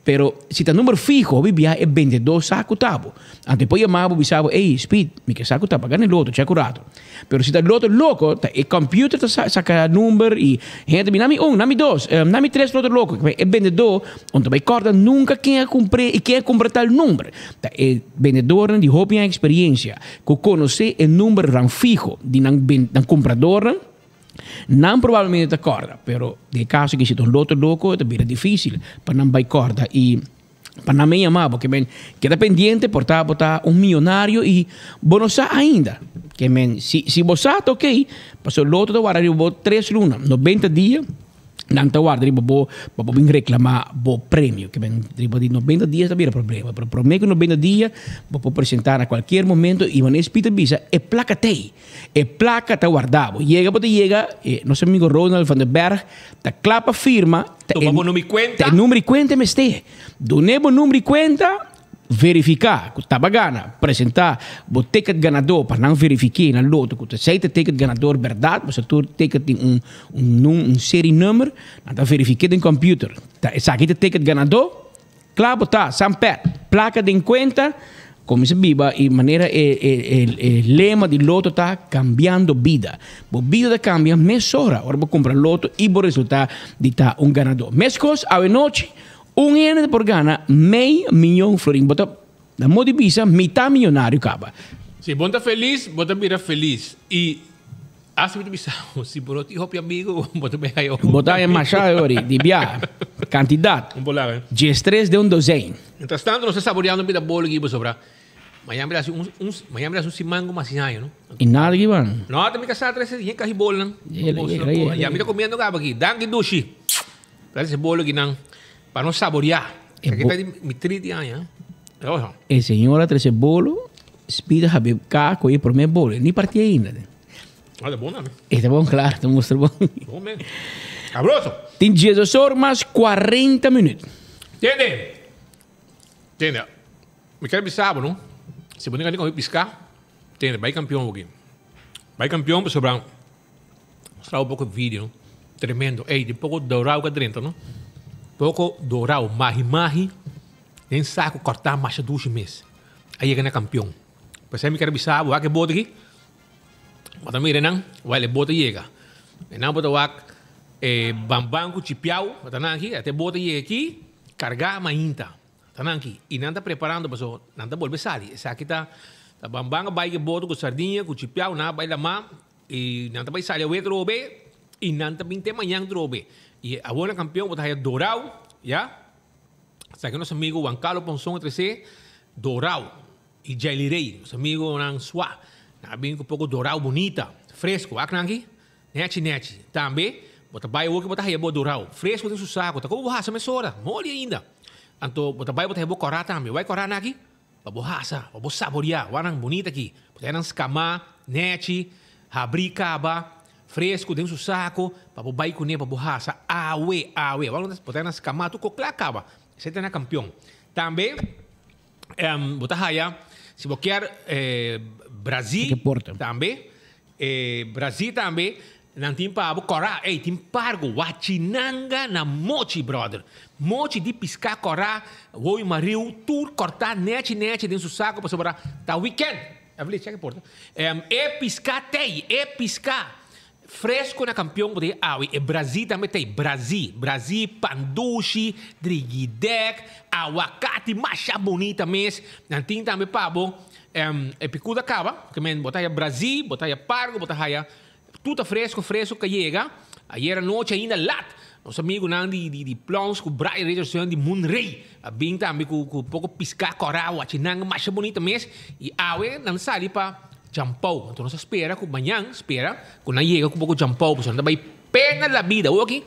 Speaker 2: Pero si ta number fiho, hopi biaha e bendedó sa ku ta bo. Anto e por yama bo bisa bo, ey, Speed, mi ke sa ku ta bo, gana e loto, chek un rato. Pero si ta loto loko, ta e computer ta saka number i hende ta bin, nami un, nami dos, nami tres loto loko. E bendedó no ta bai kòrda nunka ken a kumpr'é i ken a kumpra tal number. Ta e bendedornan di hopi aña eksperiencia ku konosé e numbernan fiho di nan nan kumpradornan, nan probablemente ta kòrda, pero den e kaso ke si ta un loto loko e ta bira difísil pa nan bai kòrda i pa nan me yama bo. Ke men keda pendiente por ta bo ta un miyonario i bo no sa ainda. Ke men si si bo sa ta ok, pasobra loto ta warda riba bo 3 luna, 90 dia nan ta warda riba bo pa bo bin reklamá bo premio. Ke men riba di 90 dia ta bira problema, pero promé ku 90 dia bo por presentá na kualkier momento i wanneer Speed ta bisa e plaka t'ei. E plaka ta warda bo. Yega bo ta yega, e nos amigo Ronald van der Berg ta kla pa firma. Ta
Speaker 10: Tuma bo number di kuenta.
Speaker 2: Ta e number di kuenta mester. Dun'é bo number di kuenta. Verifiká ku ta ba gana, presentá bo ticket ganadó pa nan verifiké na loto ku ta esei ta ticket ganador bèrdat, pasobra tur ticket tin un un num un serie number, nan ta verifiké den computer ta esaki ta ticket ganadó, kla bo ta, san pèt, plaka den kuenta, kuminsá biba i manera e e e e lema di loto ta kambiando bida, bo bida ta kambia mesora ora bo kumpra loto i bo resultá di ta un ganadó. Meskos awenochi Un hende por gana mei miyon florin. Bo ta, na modo di bisa, mitá miyonario kaba.
Speaker 10: Si bo no ta felis, bo ta bira felis. I asta mi ta bisa bo, si bo no tin hopi amigo, bo ta bay haya hopi
Speaker 2: Bo ta haya masha ori, di bia, kantidat.
Speaker 10: Un por laga.
Speaker 2: Diestres den un dozein.
Speaker 10: Mientras tanto nos ta saboreando un bida bolo aki pasobra mañana mi ta hasi un, un, mañana mi ta hasi un siman ku mas aña, no?
Speaker 2: I nada ki ban.
Speaker 10: No, ta mi kasá trese yen kashi bolnan.
Speaker 2: Yela, yela, yela.
Speaker 10: Ya mi ta komiendo kaba aki. Danki Dushi. Trese e bolo kinan pa nos saboreá. Aki ta di mi tri di aña.
Speaker 2: E señora trese bolo, Speed a habi ka ku e promé bolo. E ni partí ainda.
Speaker 10: Ah, ta bon tambe.
Speaker 2: E ta bon, klaro, ta mustra bon.
Speaker 10: Bon men. Sabroso.
Speaker 2: Tin diesdos or mas kuarenta minüt.
Speaker 10: Tende. Tende. Mi ker bisa bo no, si bo no kende kome piská, tende, bai kampion bo aki. Bai kampion pasobra. Mostra un poco video. Tremendo. Ey, di poco dorao ka drenta, no? Poco dorao, mahi mahi. Den saco corta masha dushi mes. A yega na campeon. Pesey mi ker bisa bo, wak e bote aki. Bo ta mira nan, wel e bote yega. E nan bo ta wak e bamban cu chipiao, bo ta nan aki, ate bote yega aki, carga mainta. Ta nan aki. I nan ta preparando paso nan ta bolbe sali. Esaki ta bamban a bai cu e bote cu sardiña, cu chipiao, nan a bai lama. I nan ta bai sali awe trobe i nan ta bin te mañan trobe. I awor na kampeon bo ta haya dorau, ya. Esaki nos amigo Juan Carlos Ponson a trese dorau i Jaili Rey, nos amigonan swa. Nan a bin ku poko dorau bunita, fresco. Wak nan aki, nechi nechi. Tambe bo ta bai awor ku bo ta haya bo dorau fresco den su sako. Ta komo bo hasa mesora, moli ainda. Anto bo ta bai bo ta haya bo kòrá tambe. Wak e kòrá nan aki? Pa bo hasa, pa bo saboriá wanan bunita aki. Bo ta nan skamá, nèchi, habrí kaba, fresku den su sako, pa bo bai kuné pa bo hasa awe, awe. Bo ta nan skamá tur kos kla kaba. Esei ta na kampion. Tambe bo ta haya, si bo kier brazí tambe, brazí tambe. Nan tin pa bo kòrá. Ey, tin pargo wachinanga na mochi, brother. Mochi di piská kòrá, woi mariu, tur kòrtá nèchi nèchi den su sako pasobra ta weekend. Evelyn, chèk e porta. E piská tei, e piská fresco na kampion bo ta hei awe. E brazí tambe tei, brazí, brazí, pandushi, drigidèk, awakati masha bunita mes. Nan tin tambe pa bo e pikuda kaba, ke men bo ta haya brazí, bo ta haya pargo, bo ta haya Tur ta fresco fresco ka yega. Ayer anochi ainda lat nos amigunan di di di Plons ku Brian Richardson di Moon Ray a bin tambe ku ku poko piská kòrá wachinan masha bunita mes i awe nan sali pa Jampou. Anto nos a spera ku mañan spera ku nan yega ku poko Jampou pasobra nan ta bai pena la bida. Awor aki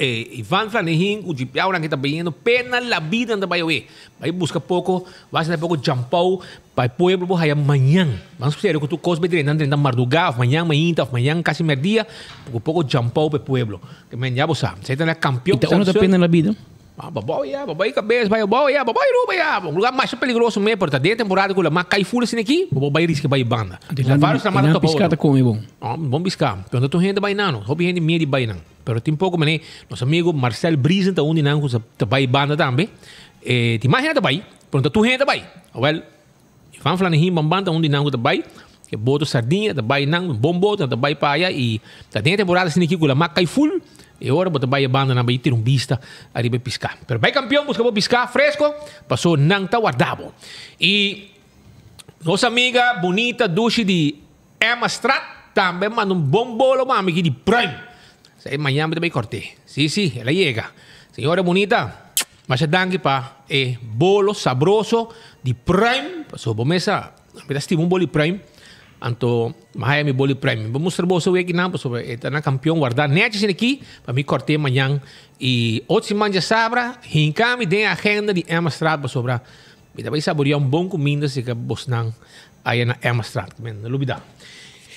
Speaker 10: E Ivan Flanehin ku Djipiao nan ke ta bayendo pena la bida nan ta bay awe. Bay buska poko, wak na poko djampou pa e pueblo por haya mañan. Ban spera ku tur kos bay drenta, nan drenta mardugá of mañan mainta of mañan kasi merdia ku poko djampou pa e pueblo. Ke men ya bo sa. Esei ta na kampion.
Speaker 2: I ta unda ta pena la bida?
Speaker 10: Ah, babou ya, babou e kabes, bay abou ya, babou Aruba ya. Un lugar masha peligroso me, pero ta den temporada ku la mar kai ful asina aki, bo por bay riska bay banda.
Speaker 2: Varios la mar ta topa
Speaker 10: otro.
Speaker 2: Piská ta kome bon.
Speaker 10: Oh, bon piská. Pero no tur hende bay nan, no. Hopi hende miedu di bay nan. Pero tin poko manera, nos amigo Marcel Briesen ta un di nan ku ta bai banda tambe. E tin mas hende ta bai, pero no ta tur hende ta bai. Awel, Ivan Flanahin Bamban ta un di nan ku ta bai, e boto Sardinha ta bai nan, bon boto, nan ta bai pa aya i ta den e temporada asina aki ku lamak kai ful, e ora bo ta bai e banda nan bai tira un bista ariba e piská. Pero bai kampion buska bo piská fresko, paso nan ta warda bo. I nos amiga bunita dushi di Emma Strat tambe manda un bon bolo pa mi aki di pruim. Esei mañan mi ta bai kort'é. Sí, sí, el a yega. Señora bunita, masha danki pa e bolo sabroso di pruim. Pasobra bo mes sa, mi ta stima un bolo di pruim. Anto mi a haya mi bolo di pruim. Mi por mustra boso awor akinan pasobra e ta na kampion wardá nèchi asina aki pa mi kort'é mañan. I otro siman djasabra hinka mi den e agenda di Emma Strat pasobra Mi ta bai saborea un bon kuminda si ka bosnan aya na Emmastraat. Men, no lubida.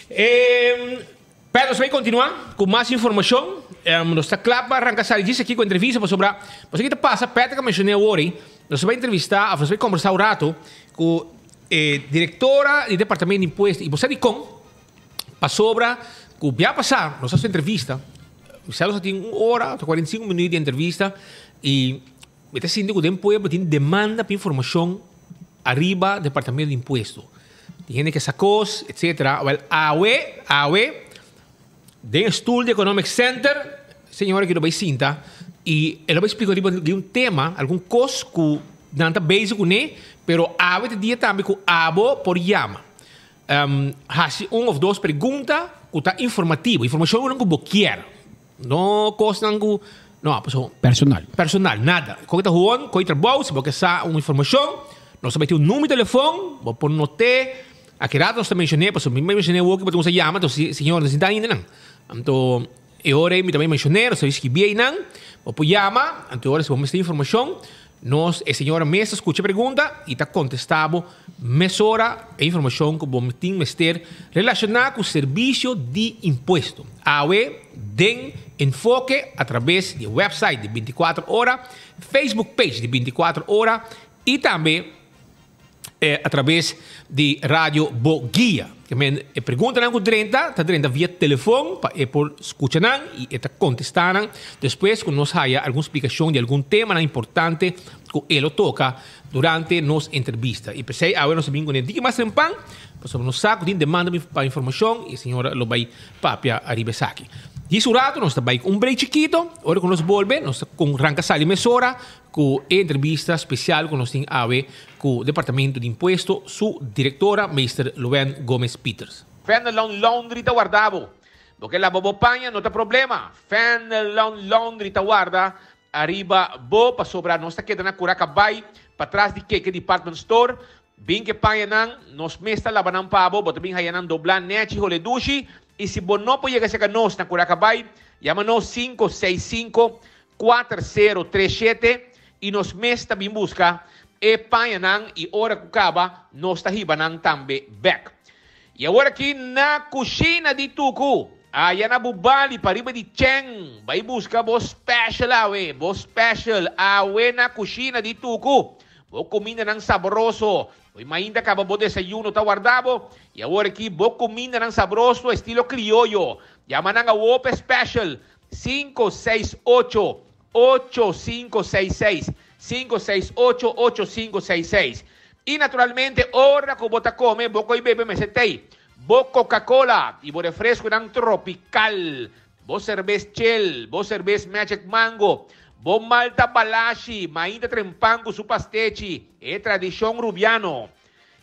Speaker 10: E, pero nos bai kontinuá ku mas informashon. Nos ta kla pa ranka sali djis aki ku entrevista pasobra pasobra ki ta pasa, Patrick a menshoné awor ei. Nos ta bai entrevistá òf nos ta bai kombersá un ratu ku e direktora di Departamento di Impuesto. I bo sa dikon? Pasobra ku bia pasá nos a hasi entrevista, mi sa nos a tin un ora òf 45 minüt di entrevista i mi ta sinti ku den pueblo tin demanda pa informashon ariba Departamento di Impuesto. Tin hende ke sa kos, etsetera. Wèl, awe, awe Den e stoel di Economic Center, señora aki lo bay sinta y e lo bay splica riba di un tema, algun cos cu nan ta bezig cune, pero awe ta dia tambe cu abo por yama. Haci un of dos pregunta cu ta informativo, informacion cu bo kier, no cosnan cu, no, pasobra.
Speaker 2: Personal.
Speaker 10: Personal, nada. Koe ta hoon, koe trabou, si bo ke sa un informacion, nos ta bay tin un numero di telefon, bo por note. Aki rato nos ta mencion'é, pasobra mi mencion'é awoki pasobra nos a yama, entonces si señor no sinta ainda nan. Anto e ora ei mi ta bai mencion'é, nos ta bai skibié einan, bo por yama, anto e ora si bo mester informacion, nos, e señora mes ta scucha e pregunta y ta contesta bo mesora e informacion cu bo tin mester relaciona cu servicio di impuesto. Awe den Enfoke a traves di e website di binticuatro ora, Facebook page di binticuatro ora y tambe a traves di Radio Bo Guia. Ke men e preguntanan ku drenta ta drenta via telefon pa e por skucha nan i e ta kontestá nan despues ku nos haya algun splikashon di algun temanan importante ku e lo toka durante nos entrevista. I p'esei awe nos a bin kuné diki mas trempan pasobra nos sa ku tin demanda pa informashon i e señora lo bai papia ariba esaki. Djis un rato nos ta bai ku un break chikito, ora ku nos bolbe nos ta kon ranka sali mesora Ku e entrevista spesial ku nos tin awe ku Departamento di Impuesto su direktora Meester Luann Gomez Pieters. Fenelon Laundry ta warda bo. Bo ke laba bo paña no ta problema. Fenelon Laundry ta warda ariba bo pasobra nos ta keda na kura kabai patras di Keke Department Store. Bin ke pañanan, nos mes ta laba nan pa bo. Bo ta bin haya nan doblá nèchi hole dushi. I si bo no por yega serka nos na kura kabai, yama nos 565 4037 i nos mes ta bin buska e pañanan i ora ku kaba nos ta hiba nan tambe bek. I awor aki na kushina di Tuku, aya na Bubali pariba di Cheng, bai buska bo special awe, bo special awe na kushina di Tuku, bo kumindanan sabroso, Hoy mainta kaba bo desayuno ta warda bo i awor aki bo kumindanan sabroso estilo krioyo, yama nan awo p'e special Sinku seis ocho, ocho sinku seis seis, sinku seis ocho, ocho sinku seis seis. I naturalmente ora ku bo ta kome bo koi bebe mester tei bo Coca-Cola i bo refreskunan tropikal, bo serbes Chel, bo serbes Magic Mango, bo Malta Balashi, mainta trempan ku su pastechi, e tradishon Rubiano.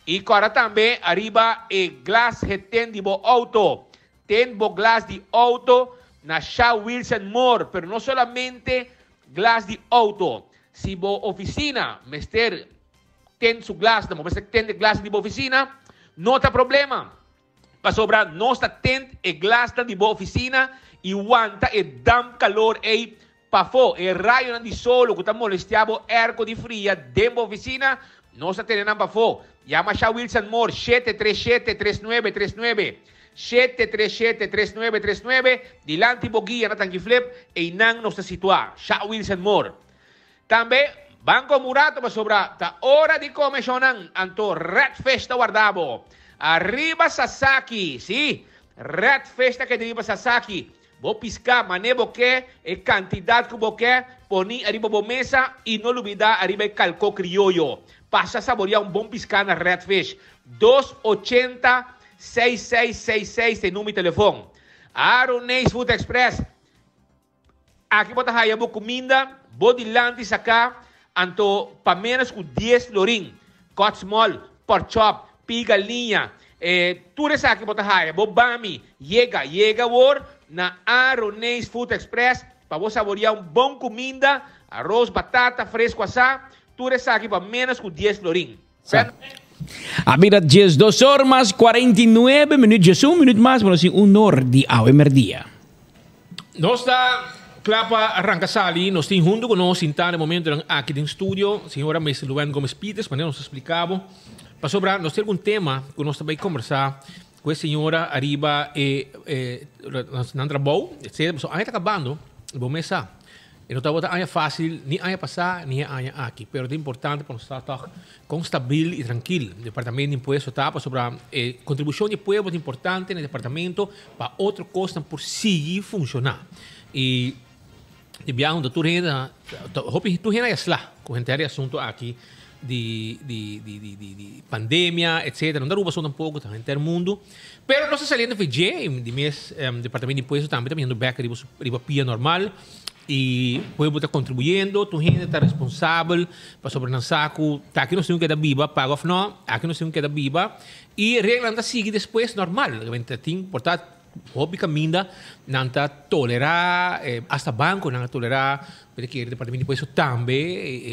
Speaker 10: I kòrda tambe ariba e glas heten di bo outo. Ten bo glas di auto na Sha Wilson Moore, pero no solamente glas di auto. Si bo oficina mester ten su glasnan, bo mester ten e glasnan di bo oficina, no ta problema, pasobra nos ta tent e glasnan di bo oficina y wanta e damp calor ey Pafó, e rayonan di solo ku ta molestiá bo èrko di fria den bo ofisina, nos ta tene nan pafó. Yama Sha Wilson Moore, 737 3939, 737 3939, dilanti bo guia na Tanki Flip, einan nos ta situá. Sha Wilson Moore. Tambe, ban komo un rato pasobra ta ora di kome shonnan, anto Redfish ta warda bo. Ariba Sasaki, sí, Redfish ta keda riba Sasaki. Bo piská mané bo ke, e kantidat ku bo ke, poni ariba bo mesa i no lubidá ariba e kalkó krioyo. Pasa saboriá un bon piská na Red Fish. Dos ochenta seis seis seis seis ta e number di telefon. Aroneis Food Express, Aki bo ta haya bo kuminda bo dilanti saká anto pa ménos ku dies florin. Cut small, pork chop, pig galiña, e tur esaki bo ta haya. Bo bami yega, yega awor na Aroneis Food Express pa bo saboria un bon kuminda, aros, batata, fresco asá, tur esaki pa ménos ku dies florin.
Speaker 2: Sa. A bira 12 or mas 49 minuut, 11 minuut mas, pero sin un or di awe merdia.
Speaker 10: Nos ta kla pa ranka sali. Nos tin huntu ku nos sintá na e momentonan aki den studio, señora Mester Luann Gomez Pieters, manera nos a splika bo. Pasobra nos tin algun tema ku nos ta bai kombersá ku e señora ariba e nan trabou, etcetera. Pasobra aña ta kabando, bo mes sa. E no tabata aña fácil, ni aña pasá, ni e aña aki. Pero ta importante pa nos ta tòg kon stabil i trankil Departamento di Impuesto ta, pasobra e kontribushon di e pueblo ta importante na e departamento pa otro kosnan por sigui funshoná. I di biaha unda tur hende ta hopi tur hende a sla ku henter e asuntu aki di di di di di di pandemia etcetera. No ta Aruba so tampoco, ta henter mundu. Pero nos ta saliendo for dje i di mes Departamento di Impuesto tambe ta biniendo bek riba su riba pia normal i pueblo ta kontribuyendo, tur hende ta responsabel pasobra nan sa ku ta aki nos tin ku keda biba, paga òf no, aki nos tin ku keda biba i reglanan ta sigui despues normal. Tin por ta Hopi kaminda nan ta tolerá, hasta bankonan a tolerá, pero kere departamento di impuesto tambe,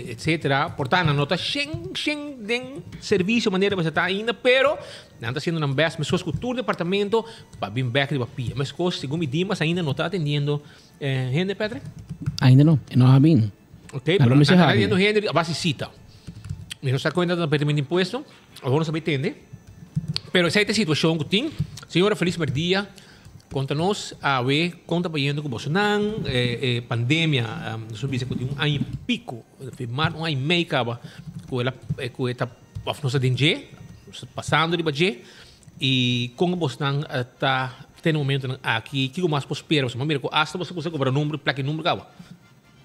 Speaker 10: etcetera. Por ta nan no ta shen shen den servisio manera mester ta ainda, pero nan ta hasiendo nan best meskos ku tur departamento pa bin bek riba pia. Meskos segun mi Dimas ainda no ta atendiendo hende, Patrick?
Speaker 2: Ainda no, e no a bin.
Speaker 10: Ok, pero nan ta atendiendo hende a base sita. Mi no sa kuenta ta departamento di impuesto. Awor nos a bay tende. Pero esey ta e situacion cu tin. Señora Feliz Merdia, conta nos awe con ta bayendo cu bosonan. E pandemia, nos a bisa cu tin un aña y pico, mas un aña y mey caba cu el a, cu e ta, of nos ta den dje, nos ta pasando riba dje. Y con bosnan ta te na momentonan aki, kico mas por spera? Pasobra mira cu hasta boso a cobra number, placa y number caba.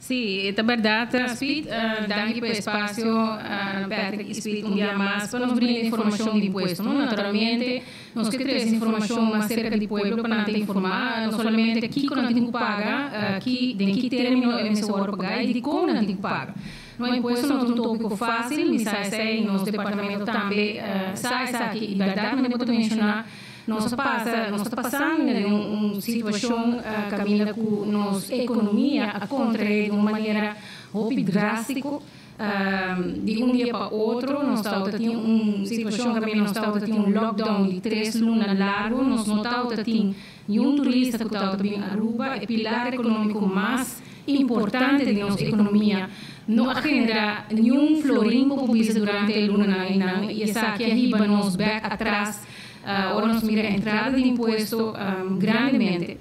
Speaker 11: Sí, e ta bèrdat, Speed. Danki pa e espasio, Patrick i Speed, un bia mas pa nos brinda informashon di impuesto. No, naturalmente, nos ke trese informashon mas serka di pueblo pa nan ta informá, no solamente kiko nan tin ku paga, ki, den ki término e mester wòrdu pagá i dikon nan tin ku paga. No, impuesto no ta un tópiko fásil, mi sa esei, nos departamento tambe sa esaki i bèrdat mi bo ta menshoná. Nos a pasa, nos ta pasando den un situacion caminda cu nos economia a contrae di un manera hopi drastico. Di un dia pa otro nos tawata tin un situacion caminda nos tawata tin un lockdown di tres luna largo, nos no tawata tin niun turista cu tawata bin Aruba, e pilar economico mas importante di nos economia no a genera niun florin como bisa durante e lunanan einan y esaki a hiba nos bek atras. Ora nos mira entrada di impuesto grandemente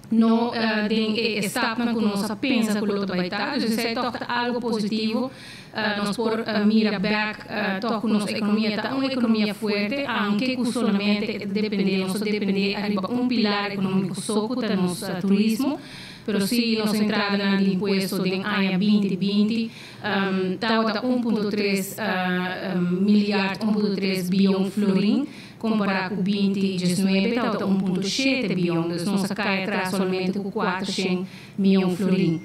Speaker 11: no den e stapnan ku nos a pensa ku lo ta bai ta. Dus esei tòg ta algu positivo. Nos por mira bèk tòg ku nos ekonomia ta un ekonomia fuerte, aunke ku solamente e ta dependé, nos ta dependé ariba un pilar ekonómiko so ku ta nos turismo. Pero si nos entradanan di impuesto den aña binti binti Tabata 1.3 milyard, 1.3 biyon florin, kompará ku 2019 tabata 1.7 biyon. Dus nos a kai atras solamente ku 400 miyon florin.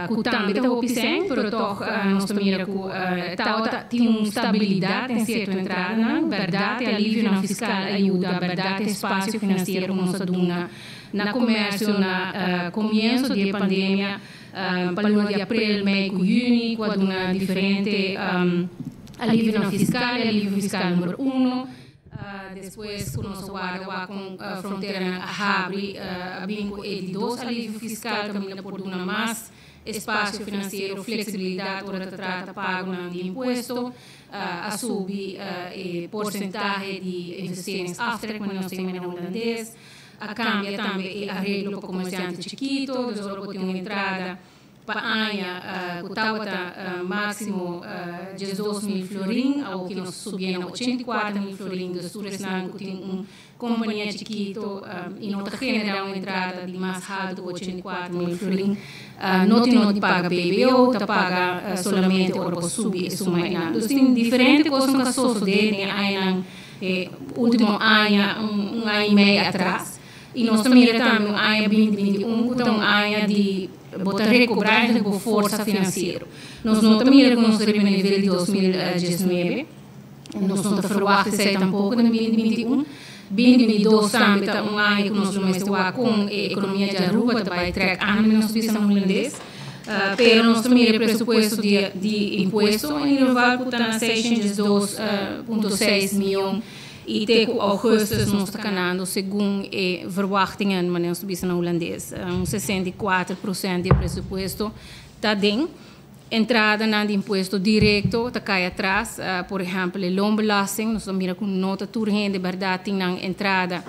Speaker 11: Ku tambe ta hopi sèn, pero tòg nos ta mira ku tabata tin un stabilidat den sierto entradanan. Bèrdat e alivionan fiskal a yuda, bèrdat e espasio finansiero ku nos a duna na komersio na komienso di e pandemia. Pa luna di aprel, mei ku yüni ku a duna diferente alivionan fiskal, e alivio fiskal number uno. Despues ku nos a warda wak kon fronteranan a habri a bin ku e di dos alivio fiskal kaminda por duna mas espasio finansiero, fleksibilidat ora ta trata pagonan di impuesto. A subi e porsentahe di investeringsaftrek, manera nos ta yama na hulandes. A cambia tambe e areglo pa comerciante chikito, dus ora bo tin un entrada pa aña cu tabata maximo 12.000 florin, awoki nos subié na 84.000 florin, dus tur esnan cu tin un compania chikito y no ta genera un entrada di mas halto cu 84.000 florin no tin no di paga BBO, ta paga solamente ora bo subi e suma einan. Dus tin diferente cosnan cu a sosode den e añanan. E ultimo aña, un aña y mei atras. Y nos ta mira tambe un aña 2021 cu ta un aña di bo ta recobra eigenlijk bo forsa financiero. Nos no ta mira cu nos ta riba e nivel di 2019. Nos no ta verwacht esey tampoco den 2021. 2022 tambe ta un aña cu nos lo mester wak con e economia di Aruba ta bay trek aan, nos bisa na Hulandes. Pero nos ta mira e presupuesto di impuesto en ieder geval ku ta na 602.6 mion i te ku augustus nos ta kanando segun e verwachtingen, manera nos ta bisa na hulandes, un 64% di e presupuesto ta den. Entradanan di impuesto direkto ta kai atras, por ehèmpel e loonbelasting, nos ta mira ku no ta tur hende bèrdat tin nan entrada.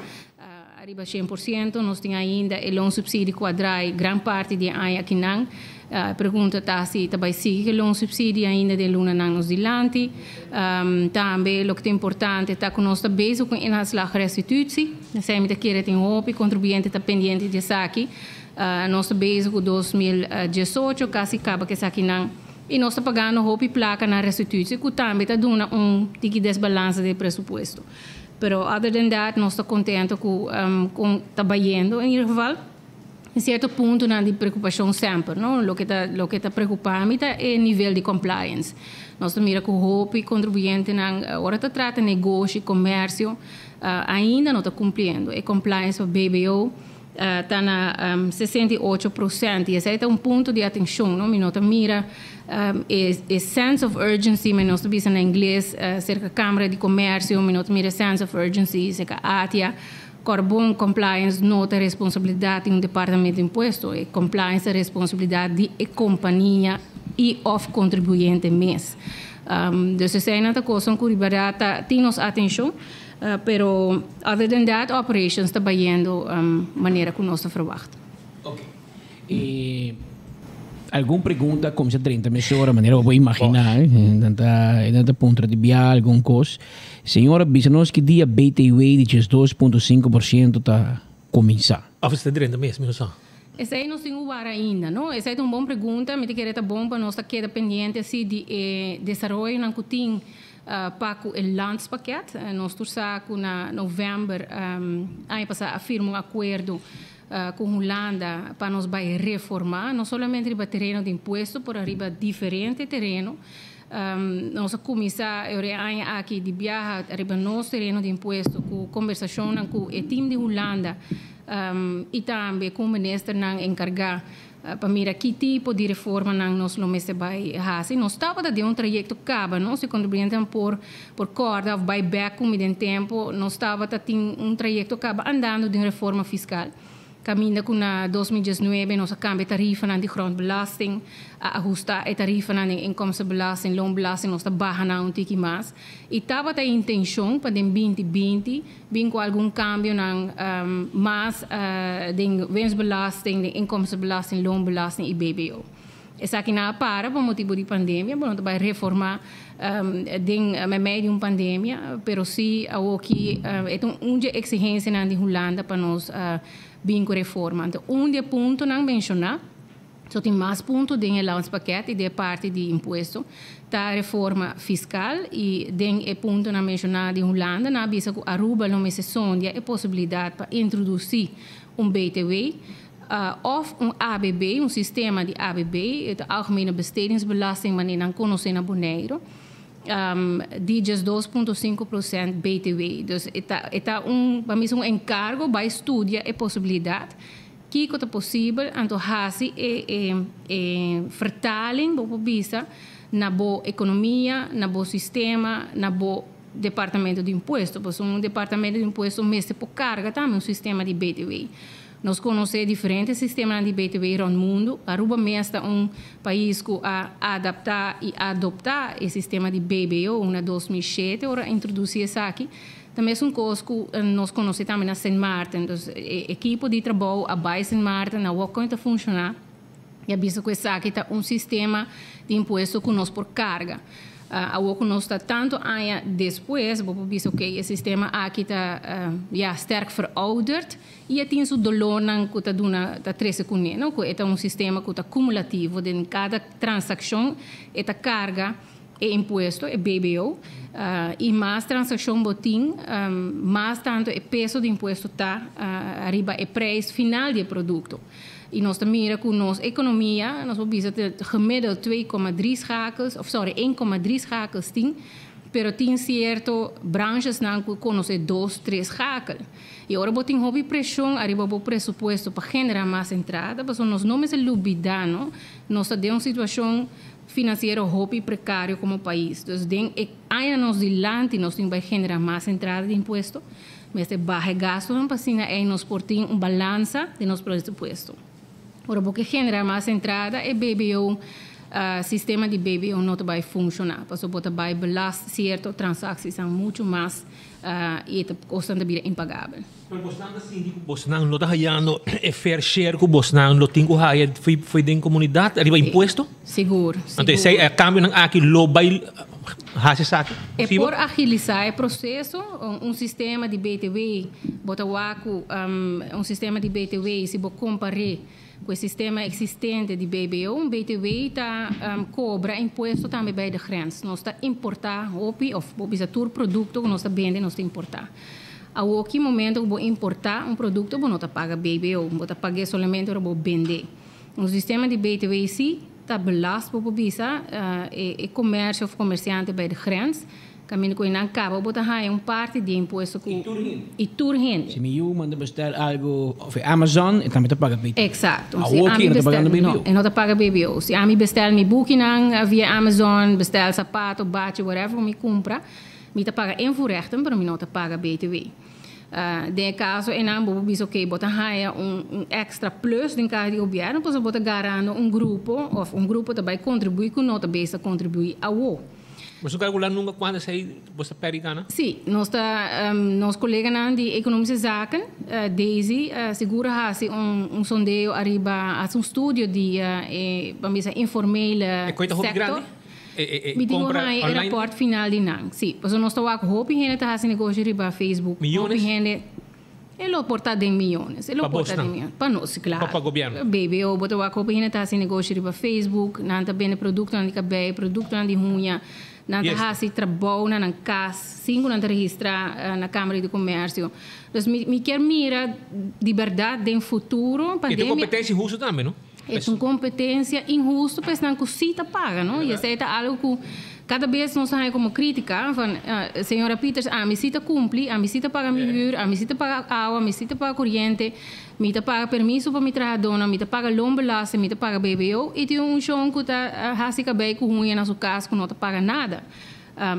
Speaker 11: Riba 100%, nos tin ainda e loonsubsidie ku a drai gran parti di e aña akinan. E pregunta ta si ta bai sigui ku e loonsubsidie ainda den lunanan nos dilanti. Tambe loke ta importante ta ku nos ta bezig ku un inhaalslagrestitutie. Esei mi ta kere tin hopi kontribuyente ta pendiente di esaki. Nos ta bezig ku 2018, kasi kaba ku esakinan. I nos ta pagando hopi plaka na restitutie ku tambe ta duna un tiki desbalansa den e presupuesto. Pero other than that nos ta contento cu con ta bayendo in ieder geval. En cierto puntonan di preocupacion semper, no? Loke ta loke ta preocupa mi ta e nivel di compliance. Nos ta mira cu hopi contribuyentenan ora ta trata negoshi, comercio, ainda no ta cumpliendo. E compliance pa BBO ta na 68% y esey ta un punto di atencion, no? Mi no ta mira e sense of urgency, mi nos ta bisa na ingles, cerca Camara di Comercio, mi no ta mira e sense of urgency cerca ATIA. Corbon compliance no ta responsabilidad di un departamento di impuesto, e compliance ta responsabilidad di e compania y of contribuyente mes. Dus eseynan ta cosnan cu riba ta tin nos atencion. Pero other than that operations ta bayendo manera cu nos ta verwacht.
Speaker 2: Ok. E algun pregunta cuminsa drenta mesora manera bo por imagina eh. Nan ta nan ta puntra di bia algun cos. Señora bisa nos ki dia BTW di 12.5% ta cuminsa.
Speaker 10: Of esei ta drenta mes, mi no sa.
Speaker 11: Esei nos tin uwar ainda, no? Esei ta un bon pregunta. Mi ta kere ta bon pa nos ta keda pendiente asi di e desaroyonan cu tin Pa ku e landspakket, nos tur sa ku na novèmber aña pasá a firma un akuerdo ku Hulanda pa nos bai reformá, no solamente riba tereno di impuesto, pero riba diferente tereno. Nos a kuminsá e aña aki di biaha riba nos tereno di impuesto ku kombersashonnan ku e tim di Hulanda i tambe ku ministernan enkargá Pa mira ki tipo di reformanan nos lo mester bai hasi. Nos tabata den un trayekto kaba, no? Si kontribuyentenan por por kòrda òf bai bèk ku mi den tempu, nos tabata tin un trayekto kaba andando den reforma fiskal. Kaminda ku na 2019 nos a kambia tarifanan di grondbelasting, a ahustá e tarifanan den inkomstenbelasting, loonbelasting, nos ta baha nan un tiki mas. I tabata e intenshon pa den 2020 Bin ku algun kambionan mas den winstbelasting, den inkomstenbelasting, loonbelasting i BBO. Esakinan a para pa motibu di pandemia, bo no ta bai reformá den meimei di un pandemia, pero si awoki e ta un dje eksigensianan di Hulanda pa nos bin ku reforma. Anto un di e puntonan menshoná. So tin mas punto den e landspakket y den e parti di impuesto ta reforma fiscal y den e puntonan menciona di Hulanda nan a bisa cu Aruba lo mester sondia e posibilidad pa introduci un BTW of un ABB, un sistema di ABB, e ta Algemene Bestedingsbelasting manera nan conoce na Bonaire, di 12.5% BTW. Dus e ta e ta un pa mi un encargo bay studia e posibilidad. Kiko ta posibel anto hasi e e vertaling, bo por bisa, na bo ekonomia, na bo sistema, na bo departamento di impuesto. Pasobra un departamento di impuesto mester por karga tambe un sistema di BTW. Nos konosé diferente sistemanan di BTW rònt mundu. Aruba mes ta un pais ku a adaptá i adoptá e sistema di BBO na 2007 ora a introdusí esaki. Ta mesun kos ku nos konosé tambe na Sint Maarten. Dus e ekipo di trabou a bai Sint Maarten, a wak kon e ta funshoná i a bisa ku esaki ta un sistema di impuesto ku nos por karga. Awor ku nos ta tantu aña despues, bo por bisa oke, e sistema aki ta ya sterk verouderd i e tin su dolornan ku ta duna ta trese kuné, no? Ku e ta un sistema ku ta kumulativo, den kada transakshon e ta karga. E impuesto, e BBO, i mas transakshon bo tin, mas tantu e peso di impuesto ta riba e prijs final di e produkto. I nos ta mira ku nos ekonomia, nos por bisa ta gemiddeld twee koma drie schakels, of sorry, een koma drie schakels tin, pero tin sierto branchesnan ku konosé dos, tres schakel. I ora bo tin hopi preshon ariba bo presupuesto pa generá mas entrada, pasobra nos no mester lubidá, no, nos ta den un situashon Financiero hopi precario como pais. Dus den e aña nos dilanti nos tin bay genera mas entrada di impuesto, mester baha e gastonan pa asina ey nos por tin un balansa den nos presupuesto. Ora bo ke genera mas entrada e BBO Sistema di BBO no ta bai funciona, pasobra bo ta bai belast cierto transactiesnan mucho mas y e ta cosnan ta bira impagabel.
Speaker 10: Pero bosnan ta sinti cu bosnan no ta hayando e fair share cu bosnan lo tin cu haya fo'i den comunidad ariba impuesto?
Speaker 11: Sigur,
Speaker 10: Anto esey e cambionan aki lo bai haci esaki
Speaker 11: E
Speaker 10: posibel?
Speaker 11: por agilisa e proceso, un sistema di BTW, bo ta wak cu un sistema di BTW si bo compare Ku e sistema eksistente di BBO, un BTW ta kobra impuesto tambe bij de grens. Nos ta importá hopi òf bo bisa tur produkto ku nos ta bende nos ta importá. Awoki momento ku bo importá un produkto bo no ta paga BBO, bo ta pag'é solamente ora bo bend'é. Un sistema di BTW sí ta belast bo por bisa e komersio òf komersiante bij de grens. Kaminda ku e nan kaba bo ta haña un parti di e impuesto ku.
Speaker 2: I tur hende.
Speaker 11: I tur hende.
Speaker 2: Si mi yu manda bestel algu of e Amazon, e tambe ta paga BTW.
Speaker 11: Eksakto. Si
Speaker 2: Awoki
Speaker 11: ami
Speaker 2: e no ta
Speaker 11: bestel,
Speaker 2: pagando
Speaker 11: no,
Speaker 2: BBO.
Speaker 11: e no ta paga BBO. Si ami bestel mi bukinan via Amazon, bestel sapato, bachi, whatever ku mi kumpra, mi ta paga invoerrechten, pero mi no ta paga BTW. Den e kaso einan bo por bisa oke, bo ta haña un un èkstra plus den kaha di gobièrnu pasobra bo ta garando un grupo òf un grupo ta bai kontribuí ku no ta bes ta kontribuí awo.
Speaker 10: Bo no calcula nunca cuanto esey bo ta perdi gana?
Speaker 11: Sí, nos ta, nos coleganan di Economische Zaken, Daisy, sigur a haci un sondeo ariba, haci un studio di e, ban bisa, informele
Speaker 10: E coy ta hopi
Speaker 11: sector.
Speaker 10: grandi? E, e, e
Speaker 11: Mi tin cu
Speaker 10: compra
Speaker 11: haña e
Speaker 10: online?
Speaker 11: rapport final di nan, sí. Pasobra nos ta wak hopi hende ta haci negoshi riba Facebook.
Speaker 10: Millones?
Speaker 11: Hopi hende. E lo por ta den miyones. E lo
Speaker 10: Pa
Speaker 11: por ta
Speaker 10: bosnan?
Speaker 11: den miyones. Pa nos, claro.
Speaker 10: Pa pa gobierno?
Speaker 11: BBO, bo ta wak hopi hende ta hasi negoshi riba Facebook, nan ta bende productonan di cabei, productonan di huña, nan ta
Speaker 10: Yes.
Speaker 11: hasi trabou na nan cas sin cu nan ta registra na Camara di Comercio. Dus mi mi kier mira di berdad den futuro,
Speaker 10: E ta un
Speaker 11: pandemia.
Speaker 10: competencia inhusto tambe, no?
Speaker 11: E ta un competencia inhusto pa esnan cu si ta paga, no? Y esey ta algo cu cada bes nos ta haña como critica van, señora Pieters, ami si ta cumpli, ami si ta paga mi huur, ami si ta paga awa, ami si ta paga coriente, mi ta paga permiso pa mi trahadónan, mi ta paga loonbelasting, mi ta paga BBO, y tin un shon cu ta haci cabey cu huña na su cas cu no ta paga nada.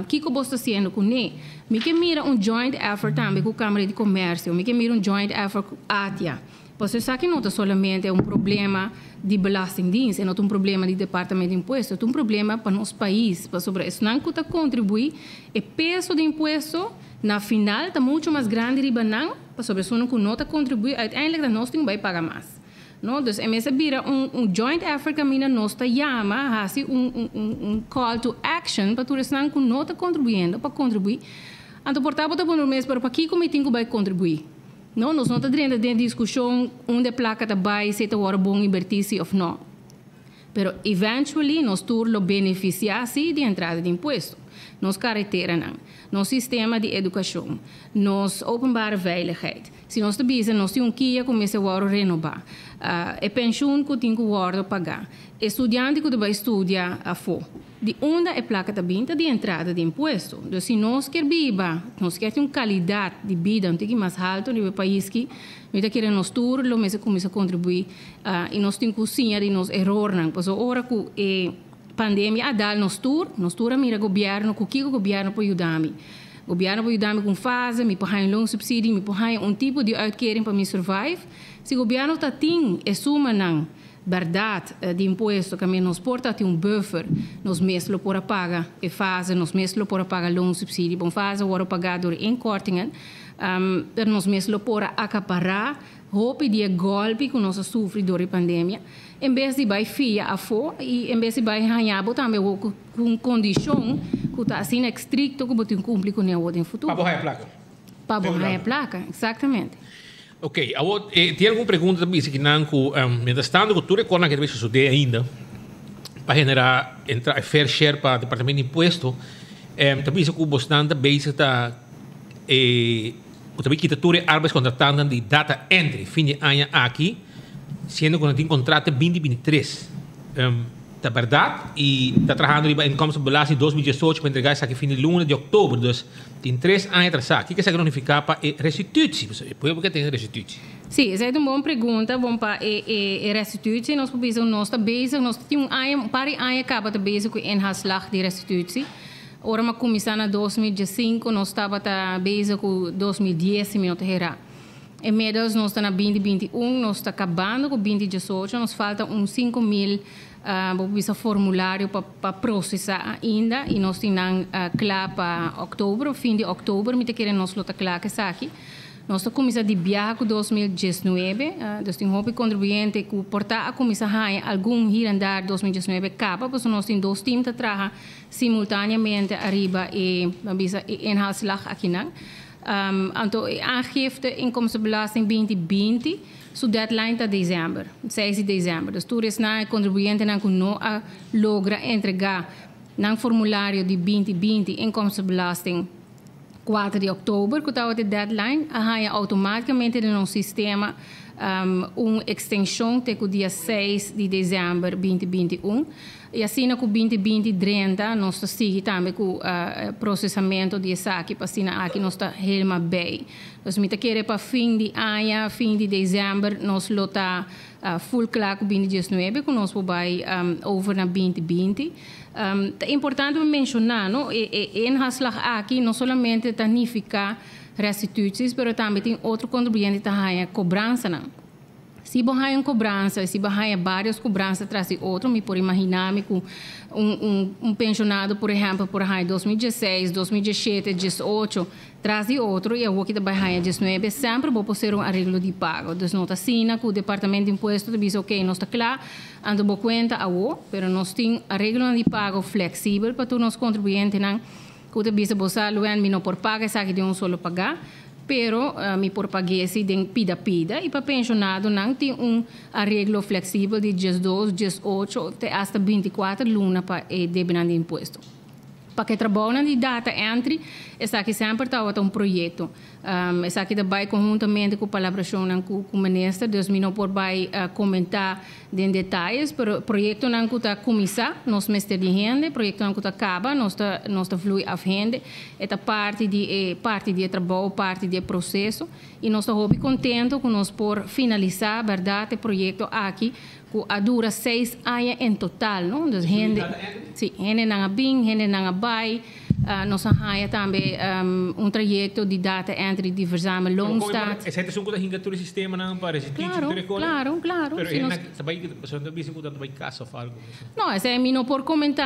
Speaker 11: Kico bo sta haciendo cu ne? Mi ke mira un joint effort tambe cu Camara di Comercio, mi ke mira un joint effort cu ATIA. Pasobra esaki no ta solamente un problema di Belastingdienst, e no ta un problema di Departamento di Impuesto, e ta un problema pa nos pais, pasobra esnan cu ta contribui e peso di impuesto na final ta mucho mas grandi riba nan, pasobra esunnan cu no ta contribui uiteindelijk ta nos tin cu bay paga mas. No, dus e mester bira un un joint effort caminda nos ta yama haci un un un call to action pa tur esnan cu no ta contribuyendo pa contribui. Anto por ta bo ta pone mes, pero pakico mi tin cu bay contribui? No, nos no ta drenta den discusion unda e placa ta bay, si e ta worde bon inverti si of no. Pero eventually nos tur lo beneficia si di entrada di impuesto. Nos carreteranan, nos sistema di educacion, nos openbare veiligheid. Si nos ta bisa nos tin un kia cu mester worde renoba, e pensioen cu tin cu worde paga, e studiante cu ta bay studia afo. Di unda e placa ta bin ta di entrada di impuesto. Dus si nos kier biba, nos kier tin un calidad di bida un tiki mas halto riba e pais ki, mi ta kere nos tur lo mester cuminsa contribui y nos tin cu siña di nos erornan. Pasobra ora cu e pandemia a dal nos tur, nos tur a mira gobierno cu kico gobierno por yuda mi. Gobierno por yuda mi cu un fase, mi por haña un loonsubsidie, mi por haña un tipo di uitkering pa mi survive. Si gobierno ta tin e sumanan Bèrdat, di impuesto kaminda nos por ta tin un buffer, nos mes lo por a paga e fase, nos mes lo por a paga loonsubsidie. Bon fase wòrdu pagá dor inkortingen, pero nos mes lo por a akapará hopi di e gòlpi ku nos a sufri dor e pandemia, en bes di bai fia afó i en bes di bai haña bo tambe awor ku un kondishon ku ta asina ekstrikto ku bo tin kumpli kuné awor den futuro.
Speaker 10: Pa bo haña plaka.
Speaker 11: Pa bo haña plaka, eksaktamente.
Speaker 10: Ok, awor tin algun pregunta ta bisa kinan ku mientras tanto ku tur e konan ke ta bisa sosode ainda pa genera entra e fair share pa departamento di impuesto ta bisa ku bosnan ta bezig ta e ku ta bin kita tur e arbeidscontractanten di data entry fin di aña aki siendo ku nan tin contrato te binti binti tres. Ta berdad y ta trahando riba inkomstenbelasting 2018 pa entrega esaki fin di luna di oktober, dus tin tres aña atrasá. Kiko esaki lo nifiká pa e restitutie? Pasobra e pueblo ke tin restitutie.
Speaker 11: Sí, esei ta un bon pregunta. Bon, pa e e restitutie nos por bisa nos ta bezig, nos tin un aña, un par di aña kaba ta bezig ku e inhaalslag di restitutie. Ora mi a kuminsá na 2015 nos tabata bezig ku 2010 si mi no ta herá. Inmiddels nos ta na 2021, nos ta kabando ku 2018, nos falta un 5000 bo por bisa formulario pa pa prosesá ainda i nos tin nan kla pa òktober, fin di òktober mi ta kere nos lo ta kla ku esaki. Nos ta kuminsá di biaha ku 2019, dus tin hopi kontribuyente ku por ta a kuminsá haña algun hier en daar 2019 kaba, pasobra nos tin dos tim ta traha simultaneamente ariba e, bo bisa, e inhaalslag akinan. Anto e aangifte inkomstenbelasting 2020 su deadline ta december, 6 di december. Dus tur esnan e contribuyentenan cu no a logra entrega nan formulario di 2020 inkomstenbelasting 4 di oktober cu tabata e deadline a haya automaticamente den nos sistema un extension te cu dia 6 di december 2021. I asina ku 2020 drenta nos ta sigui tambe ku prosesamento di esaki pa asina aki nos ta helma bei. Dus mi ta kere pa fin di aña, fin di december nos lo ta full kla ku 2019 ku nos por bai over na 2020. Ta importante pa menshoná no e e inhaalslag aki no solamente ta nifiká restituties pero tambe tin otro kontribuyente ta haña kobransanan. Si bo haña un kobransa i si bo haña vários kobransa tras di otro, mi por imaginá mi ku un un un penshonado por ehèmpel por haña 2016, 2017, 18 tras di otro i awor ki ta bai haña 19, semper bo por ser un areglo di pago. Dus no ta asina ku Departamento di Impuesto ta bisa okey nos ta kla, anto bo kuenta awor, pero nos tin areglonan di pago fleksibel pa tur nos kontribuyentenan ku ta bisa bo sa Luen mi no por paga esaki den un solo pagá. Pero mi por pag'é si den pida pida i pa penshonadonan tin un areglo fleksibel di 12, 18 te asta 24 luna pa e debenan di impuesto. Pa ku e trabounan di data entry, esaki semper tabata un proyekto. Esaki ta bai konhuntamente ku palabrashonnan ku minister, dus mi no por bai komentá den detayes, pero proyektonan ku ta kuminsá nos mester di hende, proyektonan ku ta kaba nos ta nos ta vlui af hende. E ta parti di e parti di e trabou, parti di e proseso i nos ta hopi kontento ku nos por finalisá bèrdat e proyekto aki ku a dura seis aña en total, no. Dus hende, si, hendenan a bin, hendenan a bai. Nos a haña tambe un trayekto di data entry di Verzamel Loonstaat.
Speaker 10: Esei ta esun ku ta hinka tur e sistemanan pa resistí
Speaker 11: Claro,
Speaker 10: tur e kos?
Speaker 11: claro, claro.
Speaker 10: Pero
Speaker 11: Si nos
Speaker 10: e ta bai, pasobra nan ta bisa ku nan ta bai kasa òf algu.
Speaker 11: No, esei mi no por komentá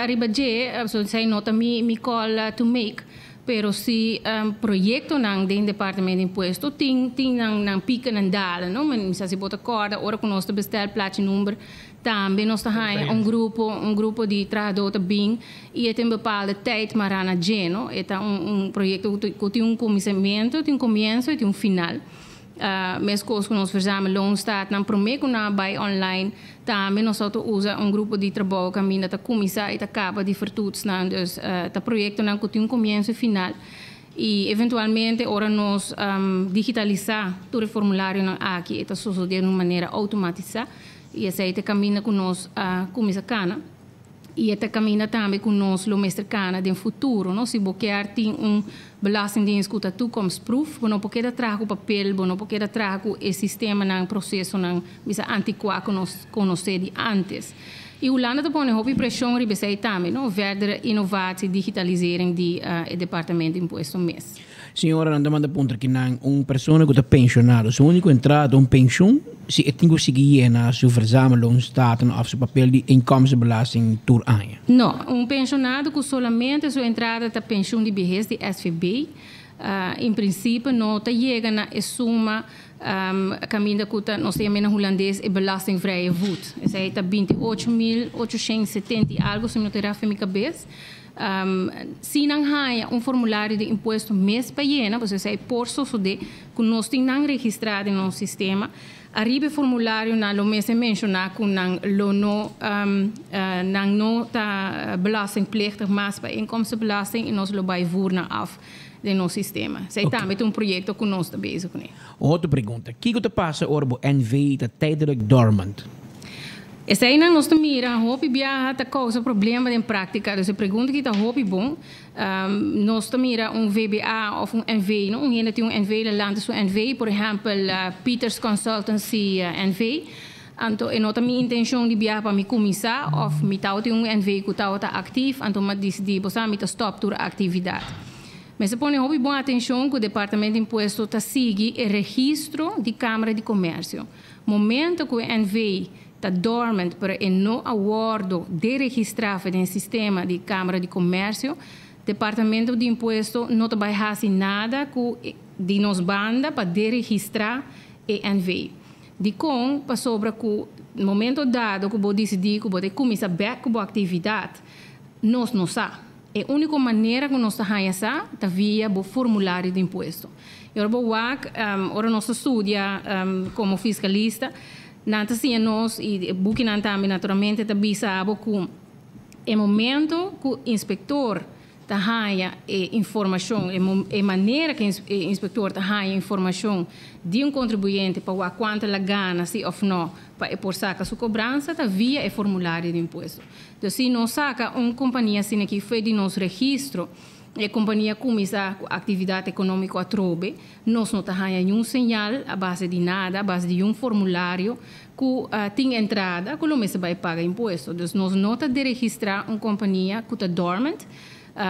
Speaker 11: ariba dje, pasobra esei no ta mi mi call to make. Pero si proyektonan den Departamento di Impuesto tin tin nan nan pika nan dala, no? Mi sa si bo ta kòrda ora ku nos ta bestel plachi number Tambe nos ta haña un grupo, un grupo di trahadó ta bin i e tin bepaalde tijd mará na dje, no. E ta un un proyekto ku ku tin un kuminsamentu, tin un komienso i tin un final. Meskos ku nos verzamel loonstaatnan promé ku nan a bai online, tambe nos a usa un grupo di trabou kaminda ta kuminsá i ta kaba di vertoetsnan. Dus ta proyektonan ku tin un komienso i final. I eventualmente ora nos digitalisá tur e formularionan aki e ta sosodé na un manera outomatisá. I esei ta e kaminda ku nos a kuminsá kana. I e ta e kaminda tambe ku nos lo mester kana den futuro, no? Si bo kier tin un belastingdienst ku ta toekomstproef, bo no por keda traha ku papel, bo no por keda traha ku e sistemanan, prosesonan bisa antikuá ku nos konosé di ántes. I Hulanda ta pone hopi preshon riba esei tambe, no? Verdere innovatie, digitalisering di e departamento di impuesto mes.
Speaker 2: Señora nan ta manda puntra kinan un persona ku ta penshonado su úniko entrada ta un penshun si e tin ku sigui yena su verzamelloonstaten òf su papel di inkomstenbelasting tur aña.
Speaker 11: No, un penshonado ku solamente su entrada ta penshun di behes di SVB, in prinsipe no ta yega na e suma kaminda ku ta nos ta yama na hulandes e belastingvrije voet. Esei ta 28.870 i algu si mi no ta raf den mi kabes. Si nan haña un formulario di impuesto mes pa yena, pasobra esei por sosodé ku nos tin nan registrá den nos sistema, ariba e formularionan lo mester menshoná ku nan lo no nan no ta belastingplichtig mas pa inkomstenbelasting i nos lo bai vùr nan af den nos sistema. Esei tambe ta un proyekto ku nos ta bezig kuné.
Speaker 2: Un otro pregunta, Kiko ta pasa ora bo NV ta tijdelijk dormant?
Speaker 11: Eseinan nos ta mira hopi biaha ta kousa problema den práktika. Dus e pregunta aki ta hopi bon. Nos ta mira un VBA òf un NV, no? Un hende tin un NV, el a lanta su NV, por ehèmpel Peters Consultancy NV. Anto e no ta mi intenshon di biaha pa mi kuminsá òf mi tabatin un NV ku tabata aktif, anto mi a disidí, bo sa, mi ta stòp tur aktividat. Mester pone hopi bon atencion cu Departamento di Impuesto ta sigui e registro di Camara di Comercio. Momento cu e NV ta dormant pero e no a wordo deregistra for den sistema di Camara di Comercio, Departamento di Impuesto no ta bay haci nada cu di nos banda pa deregistra e NV. Dicon? Pasobra cu momento dado cu bo dicidi cu bo ta cuminsa bek cu bo actividad, nos no sa. E úniko manera ku nos ta haña sa ta via bo formulario di impuesto. I ora bo wak, ora nos ta studia komo fiskalista, nan ta siña nos i e bukinan tambe naturalmente ta bisa bo ku e momento ku inspektor ta haña e informashon, e manera ku e inspektor ta haña informashon di un kontribuyente pa wak kuantu el a gana si òf nò pa e por saka su kobransa ta via e formulario di impuesto. Dus si nos saka un kompania asina aki fo'i di nos registro, e kompania kuminsá ku aktividat ekonómiko atrobe, nos no ta haña niun señal a base di nada, a base di un formulario ku tin entrada ku lo mester bai paga impuesto. Dus nos no ta deregistrá un kompania ku ta dormant,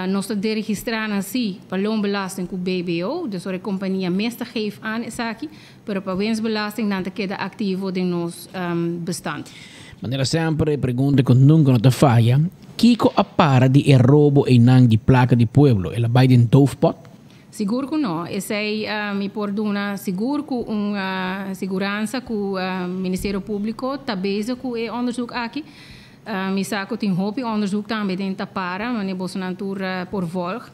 Speaker 11: nos ta deregistrá nan sí pa loonbelasting ku BBO, dus ora e kompania mes ta geef aan esaki, pero pa winstbelasting nan ta keda aktivo den nos bestand.
Speaker 2: Manera semper e pregunta ku nunka no ta faya, Kiko a para di e robo einan di plaka di pueblo? El a bai den doofpot?
Speaker 11: Sigur ku no. Esei mi por duna sigur ku un siguransa ku Ministerio Públiko ta bezig ku e onderzoek aki. Mi sa ku tin hopi onderzoek tambe den ta para, manera bosonan tur por volg.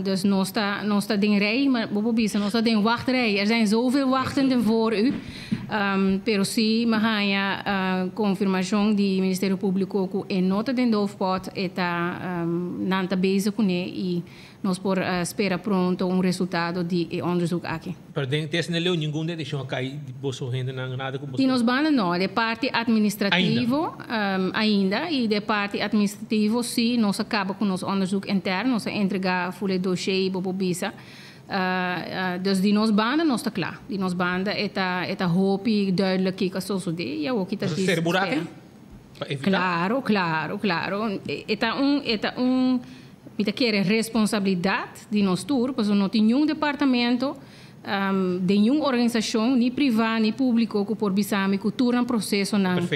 Speaker 11: Dus nos ta, nos ta den rij, maar bo por bisa nos ta den wachtrij. Er zijn zoveel wachtenden voor u. Pero si mi haña konfirmashon di Ministerio Públiko ku e no ta den doofpot, e ta, nan ta bezig kuné i nos por spera pronto un resultado di e onderzoek aki.
Speaker 10: Pero den tes na leu ningun detekshon a kai di boso hendenan nada ku boso.
Speaker 11: Di nos banda no, de parti administrativo ainda i de parti administrativo si nos a kaba ku nos onderzoek interno, nos a entrega ful e dossier i bo por bisa. Dus di nos banda nos ta kla, di nos banda e ta e ta hopi duidelijk kiko a sosode i awor kita
Speaker 10: Boso seri burake pa evita?
Speaker 11: Klaro, klaro, klaro. E ta un e ta un Mi ta kere responsabilidat di nos tur, pasobra no tin niun departamento den niun organisashon, ni privá ni públiko, ku por bisa mi ku tur nan prosesonan,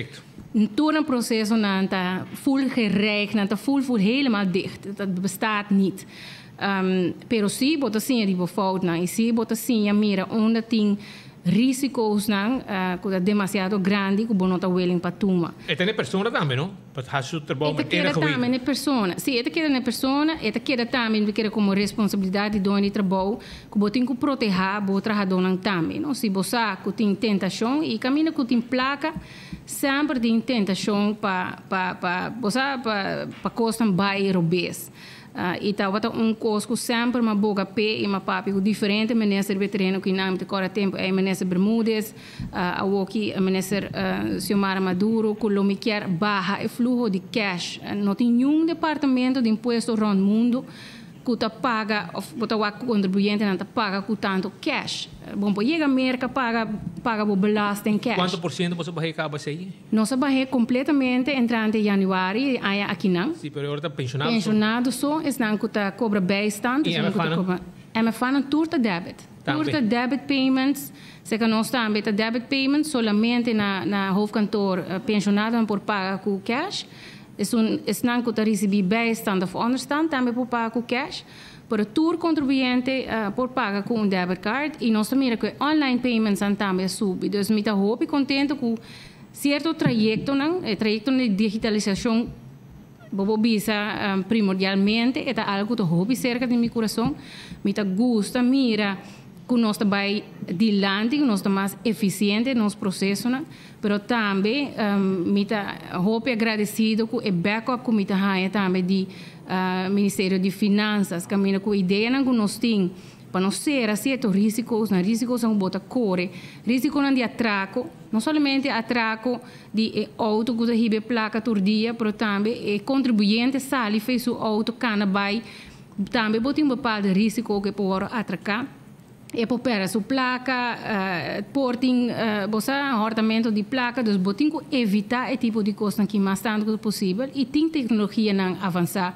Speaker 11: tur nan prosesonan ta ful gereig, nan ta ful ful helemaal dicht. Dat bestaat niet. Pero si bo ta siña di bo foutnan i si bo ta siña mira unda tin Risico'snan ku ta demasiado grandi ku bo no ta willing pa tuma.
Speaker 10: E ta n'e persona tambe, no? Pa hasi su trabou
Speaker 11: E ta
Speaker 10: met
Speaker 11: keda
Speaker 10: era
Speaker 11: tambe
Speaker 10: geweten.
Speaker 11: n'e persona. Sí, e ta keda n'e persona, e ta keda tambe, mi ta kere komo responsabilidat di doño di trabou ku bo tin ku protehá bo trahadónan tambe, no? Si bo sa ku tin tentashon i kaminda ku tin plaka, semper tin tentashon pa pa pa bo sa pa pa kosnan bai robes. I tabata un kos ku semper m'a boga p'e i m'a papia ku diferente minister riba e tereno ku nan. Mi ta kòrda tempu ei minister Bermudez, awoki minister Xiomara Maduro ku lo mi kier baha e fluho di cash. No tin niun departamento di impuesto rònt mundu ku ta paga òf bo ta wak ku kontribuyentenan ta paga ku tantu cash. Bon por yega Merka paga paga bo belasting cash.
Speaker 10: Kuantu por siento boso baha e kaba esei?
Speaker 11: Nos a bah'é kompletamente entrante yanüari e aña akinan.
Speaker 10: Sí, pero e ora ta penshonado so.
Speaker 11: Penshonado so, esnan ku ta kobra bijstand,
Speaker 10: I
Speaker 11: esnan ku ta
Speaker 10: MFAnan?
Speaker 11: kobra. MFAnan tur ta debit.
Speaker 10: Tambe.
Speaker 11: Tur ta debit payments. Seka nos tambe ta debit payments, solamente na na hoofdkantoor penshonadonan por paga ku cash. Esun esnan ku ta risibí bijstand of onderstand tambe por paga ku cash. Pero tur kontribuyente por paga ku un debit card i nos ta mira ku e online paymentsnan tambe a subi. Dus mi ta hopi kontento ku sierto trayektonan, e trayektonan di digitalisashon bo por bisa primordialmente e ta algu ku ta hopi serka di mi kurason. Mi ta gusta mira ku nos ta bai dilanti, ku nos ta mas efisiente den nos prosesonan, pero tambe mi ta hopi agradesido ku e backup ku mi ta haña tambe di Ministerio di Finanzas caminda cu ideanan cu nos tin pa nos cera cierto risico's, nan risico's cu bo ta core, risiconan di atraco, no solamente atraco di e auto cu ta hiba e placa tur dia, pero tambe e contribuyente sali fey su auto cana bay, tambe bo tin un bepaalde risico cu e por worde atraca. E por perde su placa, por tin, bo sa, hortamento di placa, dus bo tin cu evita e tipo di cosnan ki mas tanto cu posibel y tin tecnologianan avansa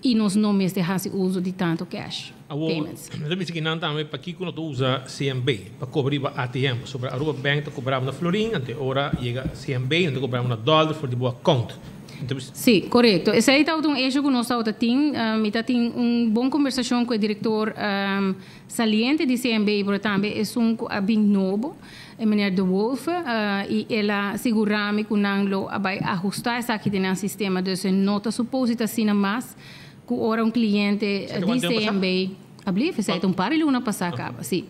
Speaker 11: Y nos no mester haci uso di tanto cash
Speaker 10: Awor,
Speaker 11: payments.
Speaker 10: Mi ta bisa ki nan tambe pakiko no ta usa CMB pa cobra riba ATM, pasobra Aruba Bank ta cobraba na florin, ante ora yega CMB nan ta cobraba na dollar for di bo account. Mi ta bisa.
Speaker 11: Sí, corecto. Esey tabata un hecho cu nos tabata tin. Mi ta tin un bon conversacion cu e director saliente di CMB, pero tambe esun cu a bin nobo, e meneer De Wolfe, y el a sigura mi cu nan lo a bay ahusta esaki den nan sistema. Dus e no ta suposi ta asina mas cu ora un cliente di CMB a blief, esey ta un par di luna pasa caba, si.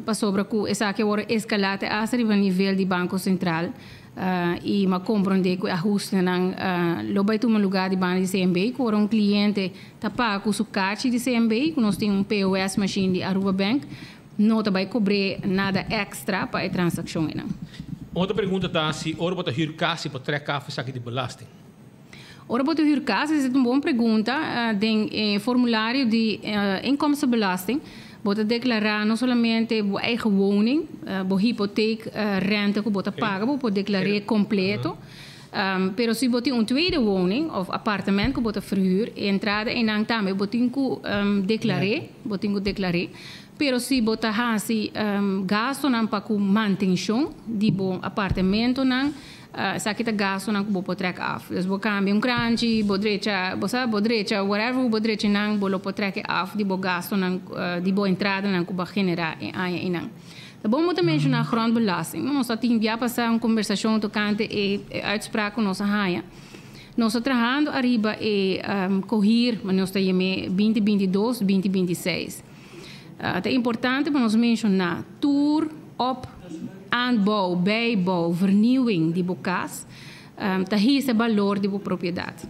Speaker 11: Pasobra cu esaki a worde escala te hasta riba nivel di Banco Central y mi a comprende cu e ahustenan lo bay tuma lugar di banda di CMB, cu ora un cliente ta paga cu su kachi di CMB, cu nos tin un POS machine di Aruba Bank, No ta bai cobr'é nada extra pa e transaccion einan.
Speaker 10: Un otro pregunta ta si ora bo ta huur cas si por trek af esaki di belasting.
Speaker 11: Ora bo ta huur cas, esei ta un bon pregunta. Den e formulario di inkomstenbelasting bo ta declara no solamente bo eigen woning, bo hypotheek rente cu bo ta paga, bo por declar'é completo. Pero si bo tin un tweede woning of apartement cu bo ta verhuur, e entrada einan tambe bo tin cu declar'é, bo tin cu declar'é. Pero si bo ta hasi gastonan pa ku mantenshon di bo apartementonan, esaki ta gastonan ku bo por trek af. Dus bo kambia un kranchi, bo drecha, bo sa, bo drecha whatever ku bo drecha nan, bo lo por trek e af di bo gastonan, di bo entradanan ku bo a generá e aña einan. Ta bon bo ta menshoná grondbelasting. Nos a tin bia pasá un kombersashon tokante e uitspraak ku nos a haña. Nos ta trahando ariba e kohir, nos ta yam'é binti 22, 2026. Ta importante pa nos menshoná tur op, aanbouw, bijbouw, vernieuwing di bo kas ta hisa e balor di bo propiedat.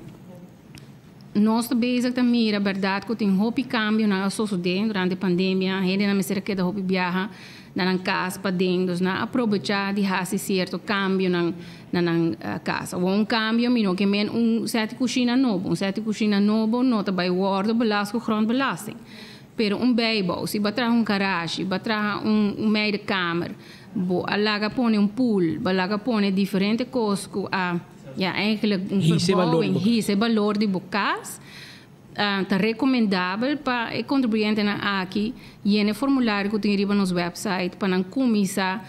Speaker 11: Nos ta bezig ta mira bèrdat ku tin hopi kambionan a sosodé durante pandemia, hendenan mester a keda hopi biaha na nan kas paden, dus nan a probechá di hasi sierto kambionan na nan kas. Awor un kambio mi no ke men un sèt kushina nobo, un sèt kushina nobo no ta bai wòrdu belast ku grondbelasting. Pero un bijbouw, si bo a traha un garashi, bo a traha un un meidekamer, bo a laga pone un pool, bo a laga pone diferente kos ku a, ja, eigenlijk un
Speaker 2: Hisa e balor di
Speaker 11: verbouwing,
Speaker 2: bo kas.
Speaker 11: hisa e balor di bo kas, ta rekomendabel pa e kontribuyentenan aki yena e formulario ku tin riba nos website pa nan kuminsá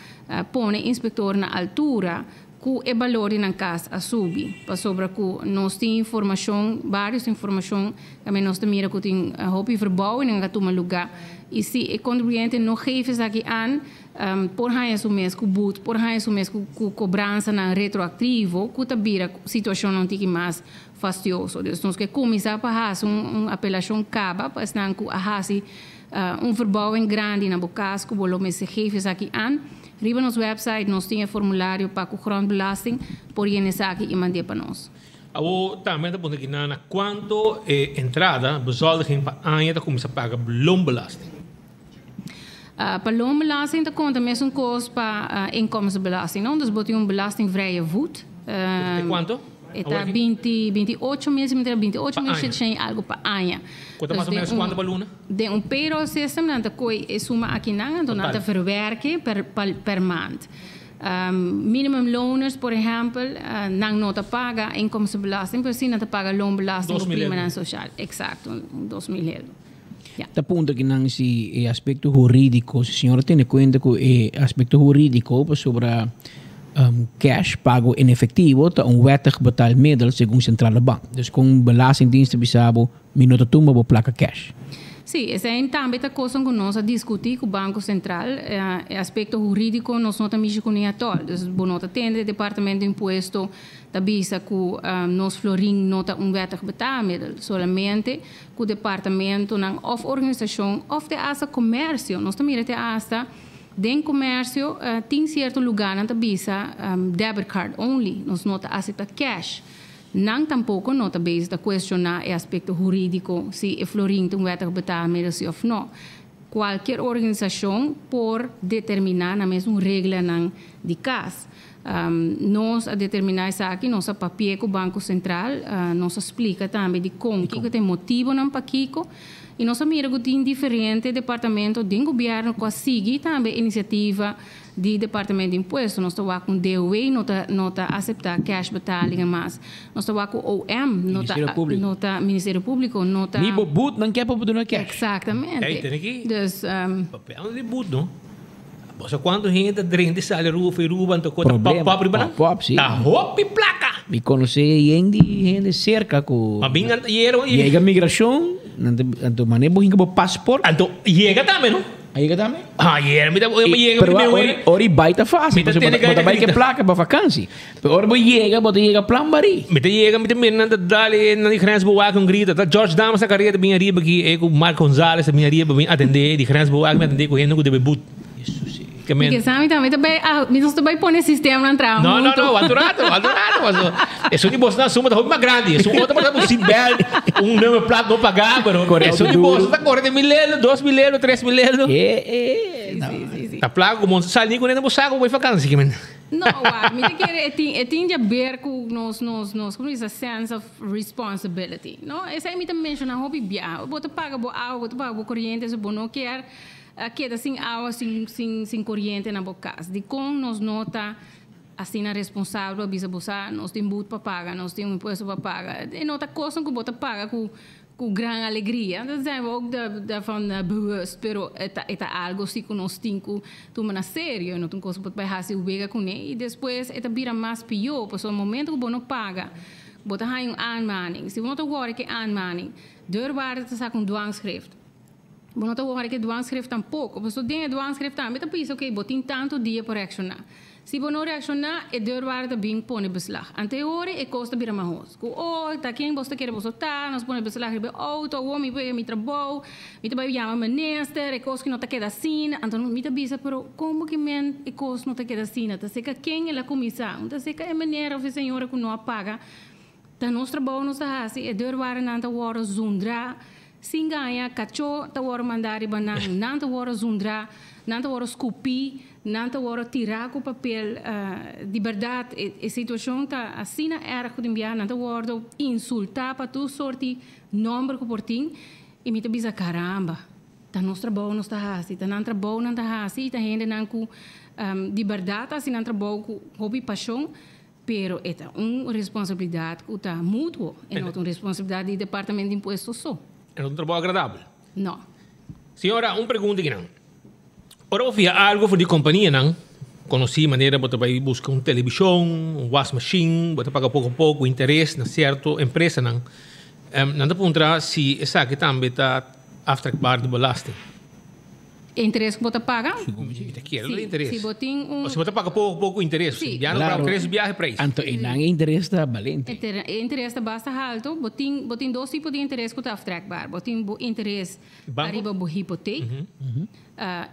Speaker 11: pone inspektor na altura Ku e balor di nan kas a subi, pasobra ku nos tin informashon, vários informashon, tambe nos ta mira ku tin hopi verbouwingen a tuma lugá. I si e kontribuyente no geef esaki an, por haña su mes ku but, por haña su mes ku kobransanan retroaktivo ku ta bira situashonnan un tiki mas fastioso. Dus nos ke kuminsá pa hasi un apelashon kaba pa esnan ku a hasi un verbouwing grandi na bo kas ku bo lo mester geef esaki an. Riba nos website nos tin e formulario pa cu grondbelasting por yena esaki y mand'e pa nos.
Speaker 10: Awor tambe ta puntra kinan na cuanto e entrada, bezoldiging, pa aña ta cuminsa paga loonbelasting.
Speaker 11: Pa loonbelasting ta conta mesun cos pa inkomstenbelasting, no? Dus bo tin un belastingvrije voet.
Speaker 10: E cuanto?
Speaker 11: E ta 20, 28 mil, si mi ta 28 mil 700 y algo pa aña.
Speaker 10: Cu ta mas o menos cuanto pa luna?
Speaker 11: Den un payroll system nan ta koe e suma akinan, anto nan ta verwerke per per maand. Minimum loners por ehempel, nan no ta paga inkomstenbelasting, pero si nan ta paga loonbelasting ku primanan sosial. Eksakto, 2000 euro. Ya.
Speaker 2: Ta punta kinan si e aspekto hurídiko, si señor a tene kuenta ku e aspekto hurídiko pasobra cash, pago en efectivo, ta un wettig betaalmiddel segun Centrale Bank. Dus kon Belastingdienst ta bisa bo Mi no ta tumba bo plaka cash.
Speaker 11: Sí, esei tambe ta kosnan ku nos a diskutí ku Banko Sentral. E aspekto hurídiko nos no ta mishi kuné atòl. Dus bo no ta tende e departamento di impuesto ta bisa ku nos florin no ta un wettig betaalmiddel. Solamente ku departamentonan òf organisashon òf te asta komersio. Nos ta mira te asta den komersio tin sierto lugánan ta bisa debit card only. Nos no ta aseptá cash. Nan tampoko no ta bezig ta kuestioná e aspekto hurídiko si e florin ta un wettig betaalmiddel si òf no. Kualkier organisashon por determiná nan mes un reglanan di kas. Nos a determiná esaki, nos a papi'é ku Banko Sentral, nos a splika tambe dikon, kiko ta e motibonan pakiko i nos a mira ku tin diferente departamento den gobièrnu ku a sigui tambe inisiativa. di Departamento di Impuesto. Nos ta wak un DOW no ta no ta acepta cash betalingen mas. Nos ta wak cu OM no ta
Speaker 2: Ministerio Publico.
Speaker 11: no ta Ministerio Publico no ta
Speaker 2: Ni bo boet nan kier pa bo duna cash.
Speaker 11: Exactamente.
Speaker 10: Ey, tene ki
Speaker 11: Dus
Speaker 10: papel di boet no. Bo sa cuanto hende ta drenta y sali Aruba for Aruba anto cu ta pop
Speaker 2: Problema.
Speaker 10: pop riba nan?
Speaker 2: Pop pop, si.
Speaker 10: Ta hopi placa.
Speaker 2: Mi conoce yen di hende cerca cu
Speaker 10: Ma bin ant yera y
Speaker 2: yega migracion nan ta anto mane bo hinca bo passport.
Speaker 10: Anto yega tambe no.
Speaker 2: A yega tambe?
Speaker 10: Ah yera mi ta mi yega
Speaker 2: Pero
Speaker 10: mi
Speaker 2: ora ora y bay ta facil
Speaker 10: Mi ta
Speaker 2: pasobra
Speaker 10: tene
Speaker 2: bo ta
Speaker 10: gaita
Speaker 2: bay ke
Speaker 10: grita.
Speaker 2: placa pa vakantie. Pero ora bo yega bo ta yega plan bari.
Speaker 10: Mi ta yega mi ta mira nan ta dal nan di grensbewaking un grita. Ta George Damas na careta bin ariba aki e cu Mark Gonzales ta bin ariba bin atende di grensbewaking bin atende cu hende cu debe boet. Que men.
Speaker 11: Porque sa mi tambe ta bay ah mi nos ta bay pone sistemanan traha
Speaker 10: No, no,
Speaker 11: hunto.
Speaker 10: no, wak un rato, wak un rato. Paso, esun di bosnan suma ta hopi mas grandi. Esun otro por ta un seatbelt, un nummerplaat no pagá, pero
Speaker 2: Corre
Speaker 10: esun di
Speaker 2: auto duro.
Speaker 10: bosnan ta corre den mil euro, 2000 euro, 3000 euro.
Speaker 2: Eh, eh, no.
Speaker 10: Ta placa como sali cu ne na bo saco bo bay vakantie, que men.
Speaker 11: No, wak, mi ta kere e tin e tin di haber cu nos nos nos como bisa sense of responsibility, no? Esei mi ta menciona hopi biaha. Bo ta paga bo awa, bo ta paga bo coriente, so bo no kier A keda sin awa, sin, sin, sin koriente na bo kas. Dikon nos no ta asina responsabel pa bisa bo sa nos tin but pa paga, nos tin un impuesto pa paga. E no ta kosnan ku bo ta paga ku, ku gran alegria. Dan zijn we ook daarvan bewust, pero e ta, e ta algo si ku nos tin ku tuma na serio. E no ta un kos ku bo ta bai hasi wega kuné i despues e ta bira mas pió, pasobra momento ku bo no paga, bo ta haña un aanmaning. Si bo no ta wòri ku e aanmaning, deurwaarder ta saka un dwangschrift. Bo no ta wòri ku e dwangschrift tampoko. Pasobra den e dwangschrift tambe ta bisa, oké, bo tin tantu dia pa reakshoná. Si bo no reakshoná, e deurwaarder ta bin pone beslag. Ante e ora e kos ta bira mahos. Ku, oh, ta ken bos ta kere boso ta, nos pone beslag riba e outo, awor mi pega mi trabou, mi ta bai yama minister, e kos ki no ta keda asina. Anto mi ta bisa, pero kon bo ke men e kos no ta keda asina? Ta seka ken el a kuminsá? Un ta seka e meneer of e señora ku no a paga. Ta nos trabou nos ta hasi, e deurwaardernan ta wòrdu zundrá sin gaña, kachó ta wòrdu mandá riba nan, nan ta wòrdu zundrá, nan ta wòrdu skupí, nan ta wòrdu tirá ku papel. Di bèrdat e situashon ta asina èrg ku tin biaha nan ta wòrdu insultá pa tur sorti nòmber ku por tin i mi ta bisa karamba, ta nos trabou nos ta hasi, ta nan trabou nan ta hasi i ta hendenan ku di bèrdat ta hasi nan trabou ku hopi pashon. Pero e ta un responsabilidad cu ta mutuo, e no ta un responsabilidad di Departamento di Impuesto so.
Speaker 10: E no ta un trabou agradabel.
Speaker 11: No.
Speaker 10: Señora, un pregunta akinan. Ora bo fia algo for di companianan conoci manera bo ta bay busca un television, un wasmachine, bo ta paga poco poco interes na cierto empresanan, nan ta puntra si esaki tambe ta aftrekbaar di belasting.
Speaker 11: E interes ku bo ta paga?
Speaker 10: Mi ta kier lo interes.
Speaker 11: Si bo tin un.
Speaker 10: O si bo ta paga poko poko interes.
Speaker 11: Si.
Speaker 10: Ya no paga tres biahe prijs.
Speaker 2: Anto einan e interes ta balente.
Speaker 11: E interes ta basta halto. Bo tin bo tin dos tipo di interes ku ta aftrekbaar. Bo tin bo interes ariba bo hipoteek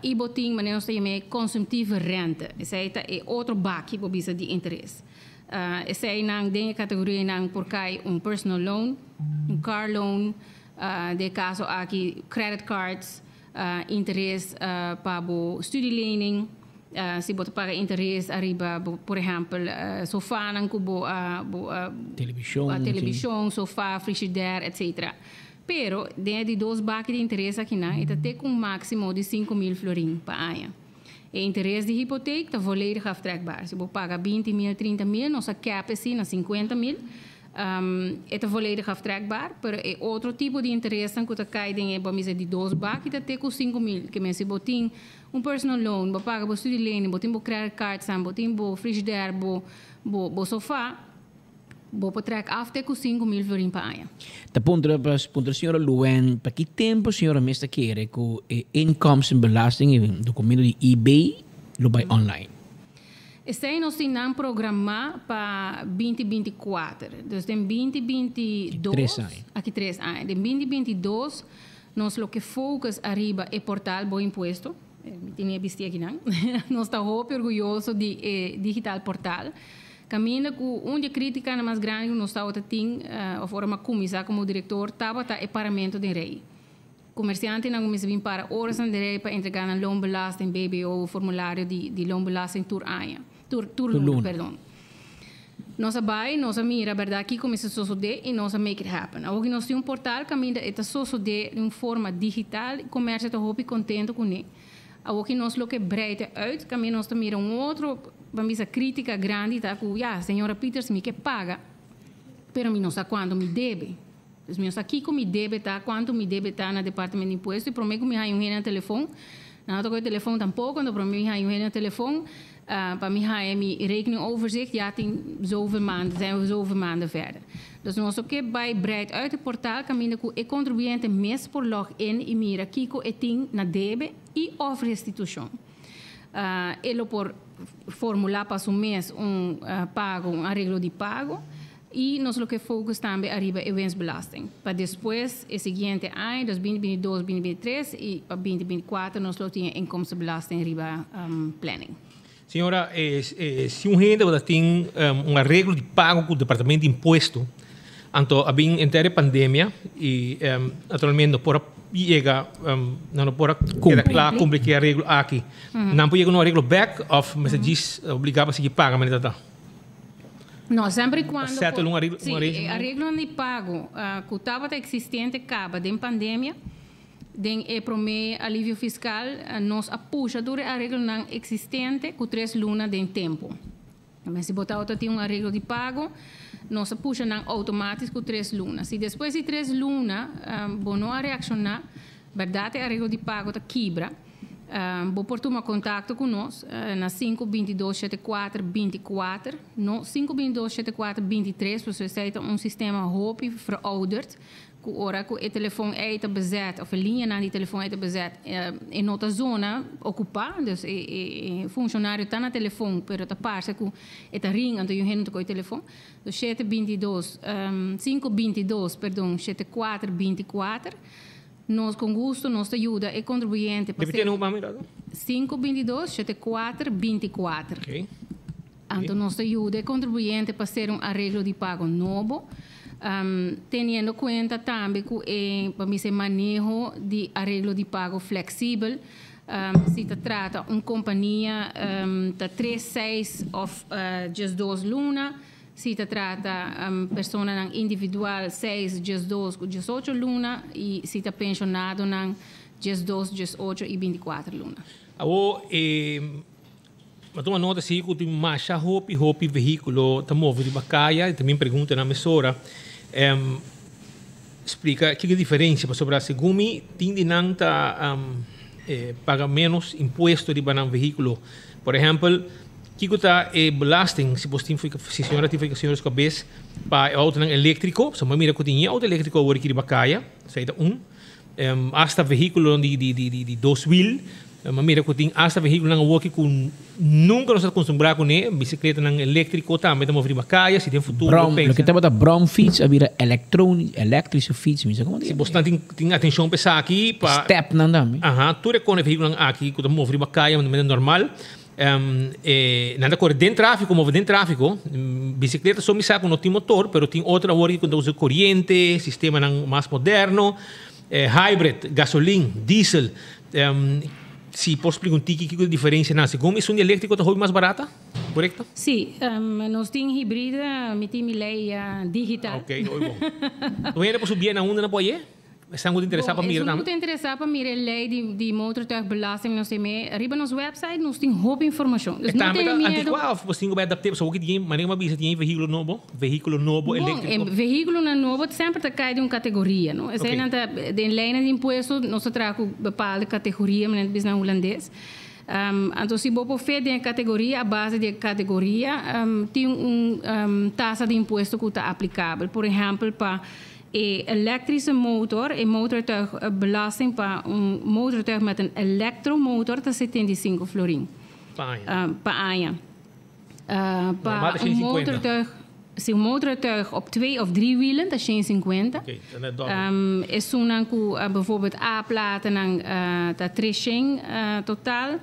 Speaker 11: i bo tin manera nos ta yam'é consumptieve rente. Esei ta e otro baki bo bisa di interes. Eseinan den e kategorianan por kai un personal loan, un car loan, den e kaso aki credit cards. Interes pa bo studielening, si bo ta paga interes ariba bo por ehèmpel sofanan ku bo a bo a televishon, sofa, frishider etsetera. Pero den e di dos baki di interes akinan e ta te ku un máksimo di 5000 florin pa aña. E interes di hipoteek ta volledig aftrekbaar. Si bo paga 20 mil, 30 mil, nos a kèp esei na 50 mil. E ta volledig aftrekbaar, pero e otro tipo di interesnan ku ta kai den e, bo a misa di dos baki ta te ku 5000. Ke men si bo tin un personal loan, bo paga bo studielening, bo tin bo credit cardsnan, bo tin bo frigidaire, bo bo sofa, bo por trek af te ku 5000 florin pa aña.
Speaker 2: Ta puntra pa puntra señora Luen pa ki tempo señora mes ta kere ku e inkomstenbelasting e documento di IB lo bai online?
Speaker 11: Esei nos tin nan programá pa 2024. Dus den 2022.
Speaker 2: Tres aña.
Speaker 11: Aki tres aña. Den 2022 nos lo ke focus ariba e portal Bo Impuesto. Mi tin e bisti akinan. Nos ta hopi orguyoso di e digital portal. Kaminda ku un di e kritikanan mas grandi ku nos tabata tin òf ora mi a kuminsá komo direktor tabata e paramentu den rei. Komersiantenan kuminsá bin para orasnan den rei pa entregá nan loonbelasting, BBO, formulario di loonbelasting tur aña, tur tur luna, perdon. Nos a bai, nos a mira bèrdat kiko mester sosodé i nos a make it happen. Awoki nos tin un portal kaminda e ta sosodé di un forma digital i komersio ta hopi kontento kuné. Awor nos lo ke breid uit, kaminda nos mira un otro, ban bisa, krítika grandi, ta ku, ja, señora Peters, mi ke paga, pero mi no sa kuantu mi debe. Dus mi no sa kiko mi debe ta, kuantu mi debe ta na departamento di impuesto, i promé ku mi haña un hende na telefòn, nan no ta kohe telefòn tampoko, anto promé mi haña un hende na telefòn, pa mi haña mi rekeningoverzicht, ya tin zoveel maanden, zijn we zoveel maanden verder. Dus nos ke bai breid uit e portal kaminda ku e kontribuyente mes por log in i mira kiko e tin na debe i of restitushon. E lo por formulá pa su mes un pago, un areglo di pago i nos lo ke focus tambe ariba e winstbelasting. Pa despues e siguiente aña, dus 2022, 2023 i pa 2024 nos lo tin inkomstenbelasting riba planning.
Speaker 10: Señora, si un hende tin un areglo di pago ku departamento di impuesto, anto a bin henter e pandemia i naturalmente no por a yega, no por a keda kla kumpli ku e areglo aki. Nan por yega un areglo bèk òf mester djis obligá pa sigui paga manera ta?
Speaker 11: No, semper i kuando
Speaker 10: Settle un areglo,
Speaker 11: Sí,
Speaker 10: un
Speaker 11: e areglonan di pago ku tabata eksistente kaba den pandemia, den e promé alivio fiskal, nos a pusha tur e areglonan eksistente ku tres luna den tempu. Si bo tabata tin un areglo di pago, nos a pusha nan outomátis ku tres luna. Si despues di tres luna bo no a reakshoná, bèrdat e areglo di pago ta kibra. Bo por tuma kontakto ku nos na 5 22 74 24, no 5 22 74 23, pasobra esei ta un sistema hopi verouderd ku ora ku e telefòn ei ta bezet òf e liñanan di telefòn ei ta bezet, e no ta zona okupá, dus e funshonario ta na telefòn, pero ta parse ku e ta ring, anto niun hende no ta kohe telefòn. Dus 7 22, 5 22, perdon, 74 24. Nos ku gusto nos ta yuda e kontribuyente pa
Speaker 10: Repetí un mira.
Speaker 11: 5 22 74 24. Anto nos ta yuda e kontribuyente pa hasi un areglo di pago nobo, teniendo kuenta tambe ku e, pa mi, maneho di areglo di pago fleksibel. Si ta trata un kompania, ta 3, 6 òf 12 luna. Si ta trata persona individual, 6, 12, 18 luna i si ta penshonadonan, 12, 18 i 24 luna.
Speaker 10: Awo, m'a tuma nota si ku tin masha hopi hopi vehíkulo ta move riba kaya i tambe pregunta na emisora. Splika kiko e diferensia, pasobra segun mi tin di nan ta paga menos impuesto riba nan vehíkulo. Por ehèmpel, kiko ta e belasting, si bo tin si señora tin señora su kabes pa outonan eléktriko, so mira ku tin outo eléktriko awor aki riba kaya, esei ta un. Hasta vehíkulo di dos wiel, m'a mira ku tin hasta vehíkulonan awor ku nunka nos a kustumbrá kuné, bisikletanan eléktriko tambe ta move riba kaya, si den futuro
Speaker 2: Brown,
Speaker 10: pensa.
Speaker 2: Loke tabata bromfiets, a bira elektrische fiets, mi sa kon
Speaker 10: Si bo tin tin atenshon pa esaki pa
Speaker 2: Step nan tambe.
Speaker 10: Aha, tur e kone vehíkulonan aki ku ta move riba kaya manera normal. Nan ta kore den tráfiko, move den tráfiko. Bisikleta so mi sa ku no tin motor, pero tin otro awor ku ta usa koriente, sistemanan mas moderno, hybrid, gasolin, diesel. Si por splika un tiki kiko e diferensianan. Segun mi, esun di eléktriko ta hopi mas barata, korekto?
Speaker 11: Sí, nos tin hibride, mi tin mi lei digital.
Speaker 10: Ok, hopi bon. Tur hende por subi na unda nan por hañ'é? Esnan ku ta interesá pa mira
Speaker 11: Bom,
Speaker 10: tambe.
Speaker 11: ta interesá pa mira e lei di motortuigbelasting, nos tin riba nos website, nos tin hopi informashon. Dus no
Speaker 10: Tambe
Speaker 11: tene
Speaker 10: ta
Speaker 11: miedu.
Speaker 10: antikuá òf bo tin ku bai adaptá, pasobra ku tin manera ku mi a bisa tin vehíkulo nobo
Speaker 11: Bom,
Speaker 10: eléktriko.
Speaker 11: Vehíkulonan nobo semper ta kai den un kategoria, no? Esei nan ta den leinan di impuesto, nos ta traha ku bepaalde kategoria, manera bisa na hulandes. Anto si bo por fit den e kategoria, a base di e kategoria, tin un tasa di impuesto ku ta aplikabel. Por ehèmpel, pa e elektrische motor, e motortuigbelasting pa un motortuig met een elektromotor ta 75 florin.
Speaker 10: Pa aña.
Speaker 11: Pa aña. Pa
Speaker 10: Normal ta
Speaker 11: un
Speaker 10: 150.
Speaker 11: motortuig, si un motortuig op twee of drie wielen, ta 150.
Speaker 10: Ok, dan e dòbel.
Speaker 11: Esunnan ku bijvoorbeeld A-platennan ta 300 totaal.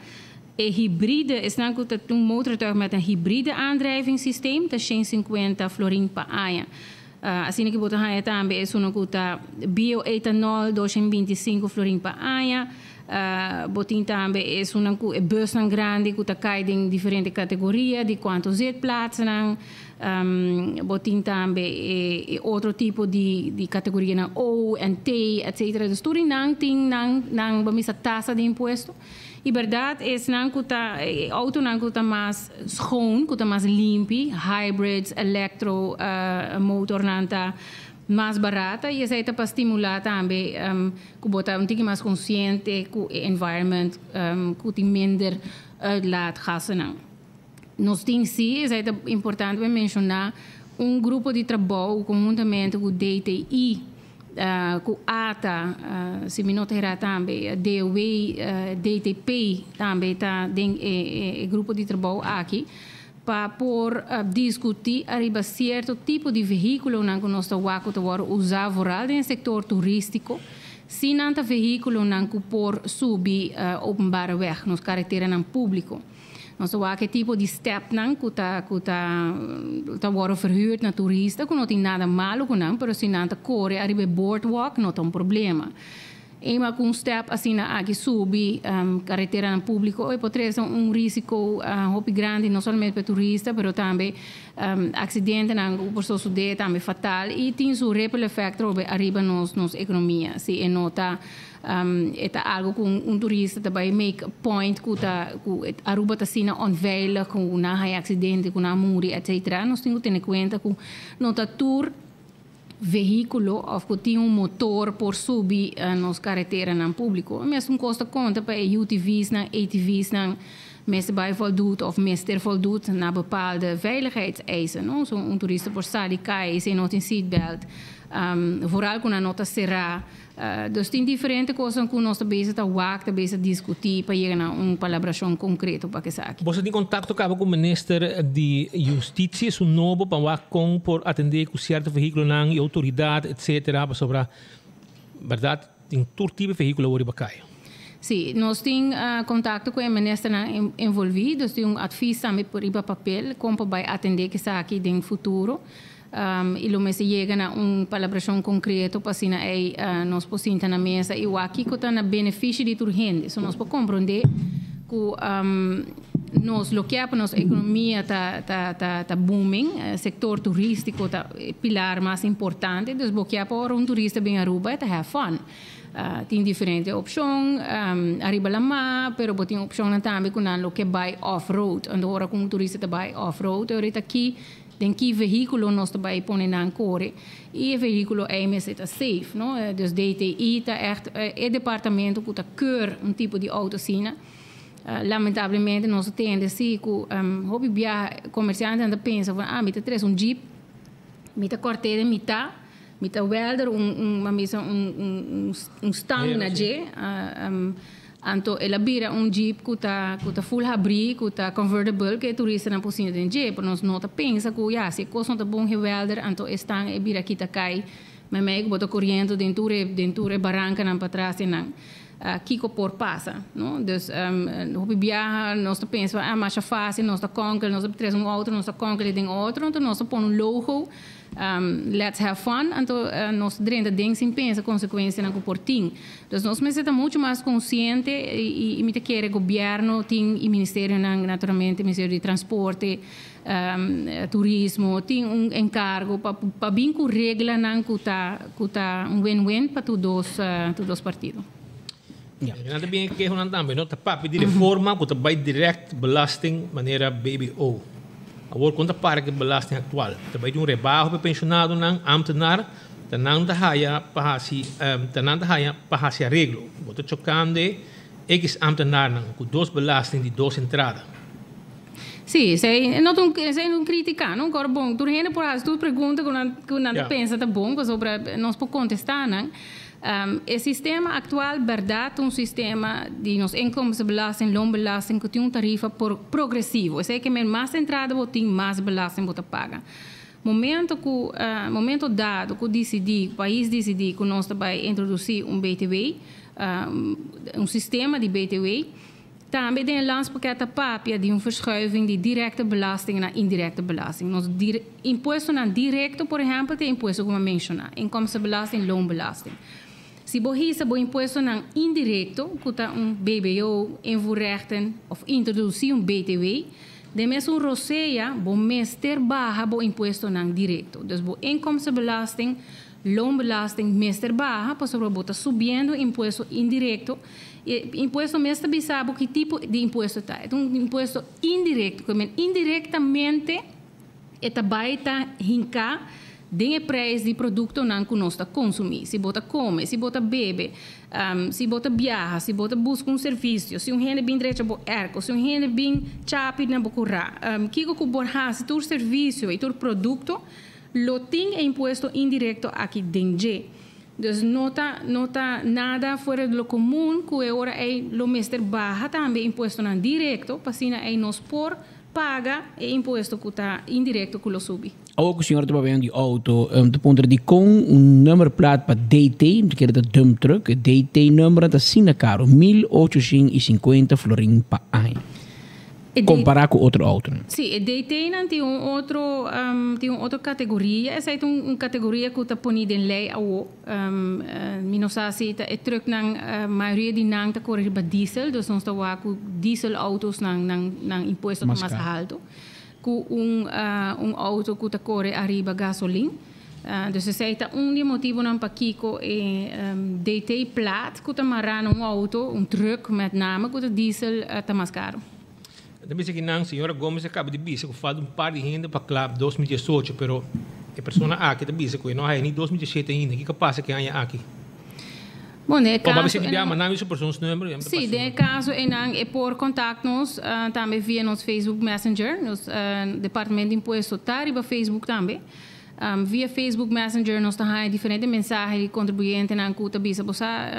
Speaker 11: E hibride esnan ku ta un motortuig met een hibride aandrijvingssysteem, ta 150 florin pa aña. Asina ku bo ta haña tambe esunnan ku ta bioetanol, 225 florin pa aña. Bo tin tambe esunnan ku e busnan grandi ku ta kai den diferente kategoria di kuantu zitplaatsennan. Bo tin tambe e otro tipo di kategorianan O en T, etc. Dus tur nan tin nan ban bisa tasa di impuesto. E berdad esnan cu ta e autonan cu ta mas schoon, cu ta mas limpi, hybrids, electro motornan ta mas barata y esey ta pa stimula tambe cu bo ta un tiki mas consciente cu e environment cu tin minder uitlaatgassennan. Nos tin si, esey ta importante pa menciona, un grupo di trabou conhuntamente cu DTI, cu ata, si mi no ta hera tambe, DOW, DTP tambe ta den e grupo di trabou aki, pa por discuti ariba cierto tipo di vehiculonan cu nos ta wak cu ta wordo usa vooral den e sector turistico, si nan ta vehiculonan cu por subi openbare weg, nos careteranan publico. Nos ta wak e tipo di stepnan cu ta cu ta ta wordo verhuurd na turista cu no tin nada malo cu nan, pero si nan ta core ariba e boardwalk no ta un problema. Eenmaal cu un step asina aki subi careteranan publico e por trece un risico hopi grandi no solamente pa e turista pero tambe accidentenan cu por sosode tambe fatal y tin su ripple effect trobe ariba nos nos economia si e no ta E ta algo cu un turista ta bay make a point cu ta cu Aruba ta asina onveilig cu nan haya accidente cu nan a muri etc. Nos tin cu tene cuenta cu no ta tur vehiculo of cu tin un motor por subi nos careteranan publico. E mesun cos ta conta pa e UTV's nan, ATV's nan mester bay voldoet of mester voldoet na bepaalde veiligheidseisen, no? So un turista por sali cay si e no tin seatbelt, vooral cu nan no ta cera. Dus tin diferente kosnan ku nos ta bezig ta wak, ta bezig diskutí pa yega na un palabrashon konkreto pa esaki.
Speaker 10: Boso tin kontakto kaba ku minister di Justisia su nobo pa wak kon por atendé ku sierto vehíkulonan i outoridat etcetera pasobra bèrdat tin tur tipo di vehíkulo awor riba kaya.
Speaker 11: Sí, nos tin kontakto ku e ministernan envolví, dus tin un advies tambe riba papel kon pa bai atendé ku esaki den futuro. I lo mester yega na un palabrashon konkreto pa asina ei nos por sinta na mesa i wak kiko ta na benefishi di tur hende. So nos por komprondé ku nos lo ke pa nos ekonomia ta ta ta ta booming, sektor turístiko ta e pilar mas importante, dus bo ke pa ora un turista bin Aruba e ta have fun. Tin diferente opshon ariba lamá, pero bo tin opshonnan tambe ku nan lo ke bai off road. Anto ora ku un turista ta bai off road, e ora ta ki Den ki vehíkulo nos ta bai pone nan kore i e vehíkulo ei mester ta safe, no? Dus DTI ta ègt e departamento ku ta keur un tipo di outo asina. Lamentablemente nos ta tende si ku hopi biaha komersiantenan ta pensa ku ah mi ta trese un jeep, mi ta kòrt'é den mitá, mi ta welder un un mi a bisa un un un stang na dje. Anto el a bira un jeep cu ta cu ta full habri, cu ta convertible, cu e turistanan por sinta den dje. Pero nos no ta pensa cu ya, si e cos no ta bon gewelder, anto e stan e bira kita cay meimei cu bo ta coriendo den tur e den tur e barancanan patras enan. Kico por pasa, no? Dus hopi biaha nos ta pensa, ah, masha facil, nos ta conkel, nos ta trece un auto, nos ta conkel den otro, anto nos ta pone un logo. Let's have fun, anto nos drenta den sin pensa consecuencianan cu por tin. Dus nos mester ta mucho mas consciente y mi ta kere gobierno tin y ministerionan naturalmente, ministerio di transporte, turismo, tin un encargo pa pa bin cu reglanan cu ta cu ta un win-win pa tur dos tur dos partido.
Speaker 10: Nan ta bin e kehonan tambe, no? Ta papia di reforma ku ta bai direct belasting manera BBO. Awor kon ta para ku e belasting aktual? Ta bai di un rebaho pa e penshonadonan, ambtenaar, ta nan ta haya pa hasi ta nan ta haya pa hasi areglo. Bo ta chokando e x ambtenaarnan ku dos belasting di dos entrada.
Speaker 11: Sí, esei no ta un esei no un critica, no? Kor bon, tur hende por hasi tur pregunta ku nan ku nan ta pensa ta bon pasobra nos por kontestá nan. E sistema aktual bèrdat ta un sistema di nos inkomstenbelasting, loonbelasting ku tin un tarifa por progresivo. Esei ke men mas entrada bo tin, mas belasting bo ta paga. Momento ku momento dado ku disidí, ku pais disidí ku nos ta bai introdusí un BTW, un sistema di BTW, Tambe den e landspakket ta papia di un verschuiving di directe belasting na indirecte belasting. Nos impuestonan directo, por ehempel, ta e impuesto ku mi a menshoná, inkomstenbelasting, loonbelasting. Si bo hisa bo impuestonan indirecto, ku ta un BBO, invoerrechten, of introdusí un BTW, den mesun rosea bo mester baha bo impuestonan directo. Dus bo inkomstenbelasting, Loonbelasting mester baha pasobra bo ta subiendo impuesto indirecto. E impuesto mes ta bisa bo ki tipo di impuesto ta. E ta un impuesto indirecto, ke men indirectamente e ta bai ta hinká den e prijs di produktonan ku nos ta konsumí. Si bo ta kome, si bo ta bebe, si bo ta biaha, si bo ta buska un servisio, si un hende bin drecha bo airco, si un hende bin chapi na bo kurá, kiko ku por hasi tur servisio i tur produkto lo tin e impuesto indirecto aki den dje. Dus no ta no ta nada fuera de lo comun cu e ora ey lo mester baha tambe impuestonan directo pa asina ey nos por paga e impuesto cu ta indirecto cu lo subi.
Speaker 2: Awor cu señor ta papia di auto, ta puntra dicon un nummerplaat pa DT, mi ta kere ta dump truck, e DT nummer ta asina caro, 1850 florin pa aña. Kompará ku otro outonan.
Speaker 11: Sí, e DT-nan tin un otro tin un otro kategoria. Esei ta un kategoria ku ta poní den lei awo. Mi no sa si ta e trùknan mayoria di nan ta kore riba diesel, dus nos ta wak ku diesel outos nan nan nan impuesto ta mas haltu ku un un outo ku ta kore ariba gasolin. Dus esei ta un di e motibonan pakiko e DT plaat ku ta mará na un outo, un trùk met name ku ta diesel, ta mas karu.
Speaker 10: Ta bisa ki nan señora Gomez a kaba di bisa ku falta un par di hende pa kla 2018, pero e persona aki ta bisa ku e no a haya ni 2017 ainda. Kiko a pasa ku e aña aki?
Speaker 11: Bon, den e
Speaker 10: O ba
Speaker 11: kaso
Speaker 10: bisa di bia,
Speaker 11: enan.
Speaker 10: manda mi su persoonsnummer, ya mi ta
Speaker 11: Sí,
Speaker 10: pasa.
Speaker 11: den e kaso enan e por kontakt nos tambe via nos Facebook Messenger. Nos departamento di impuesto ta riba Facebook tambe. Via Facebook Messenger nos ta haña diferente mensahe di kontribuyentenan ku ta bisa bo sa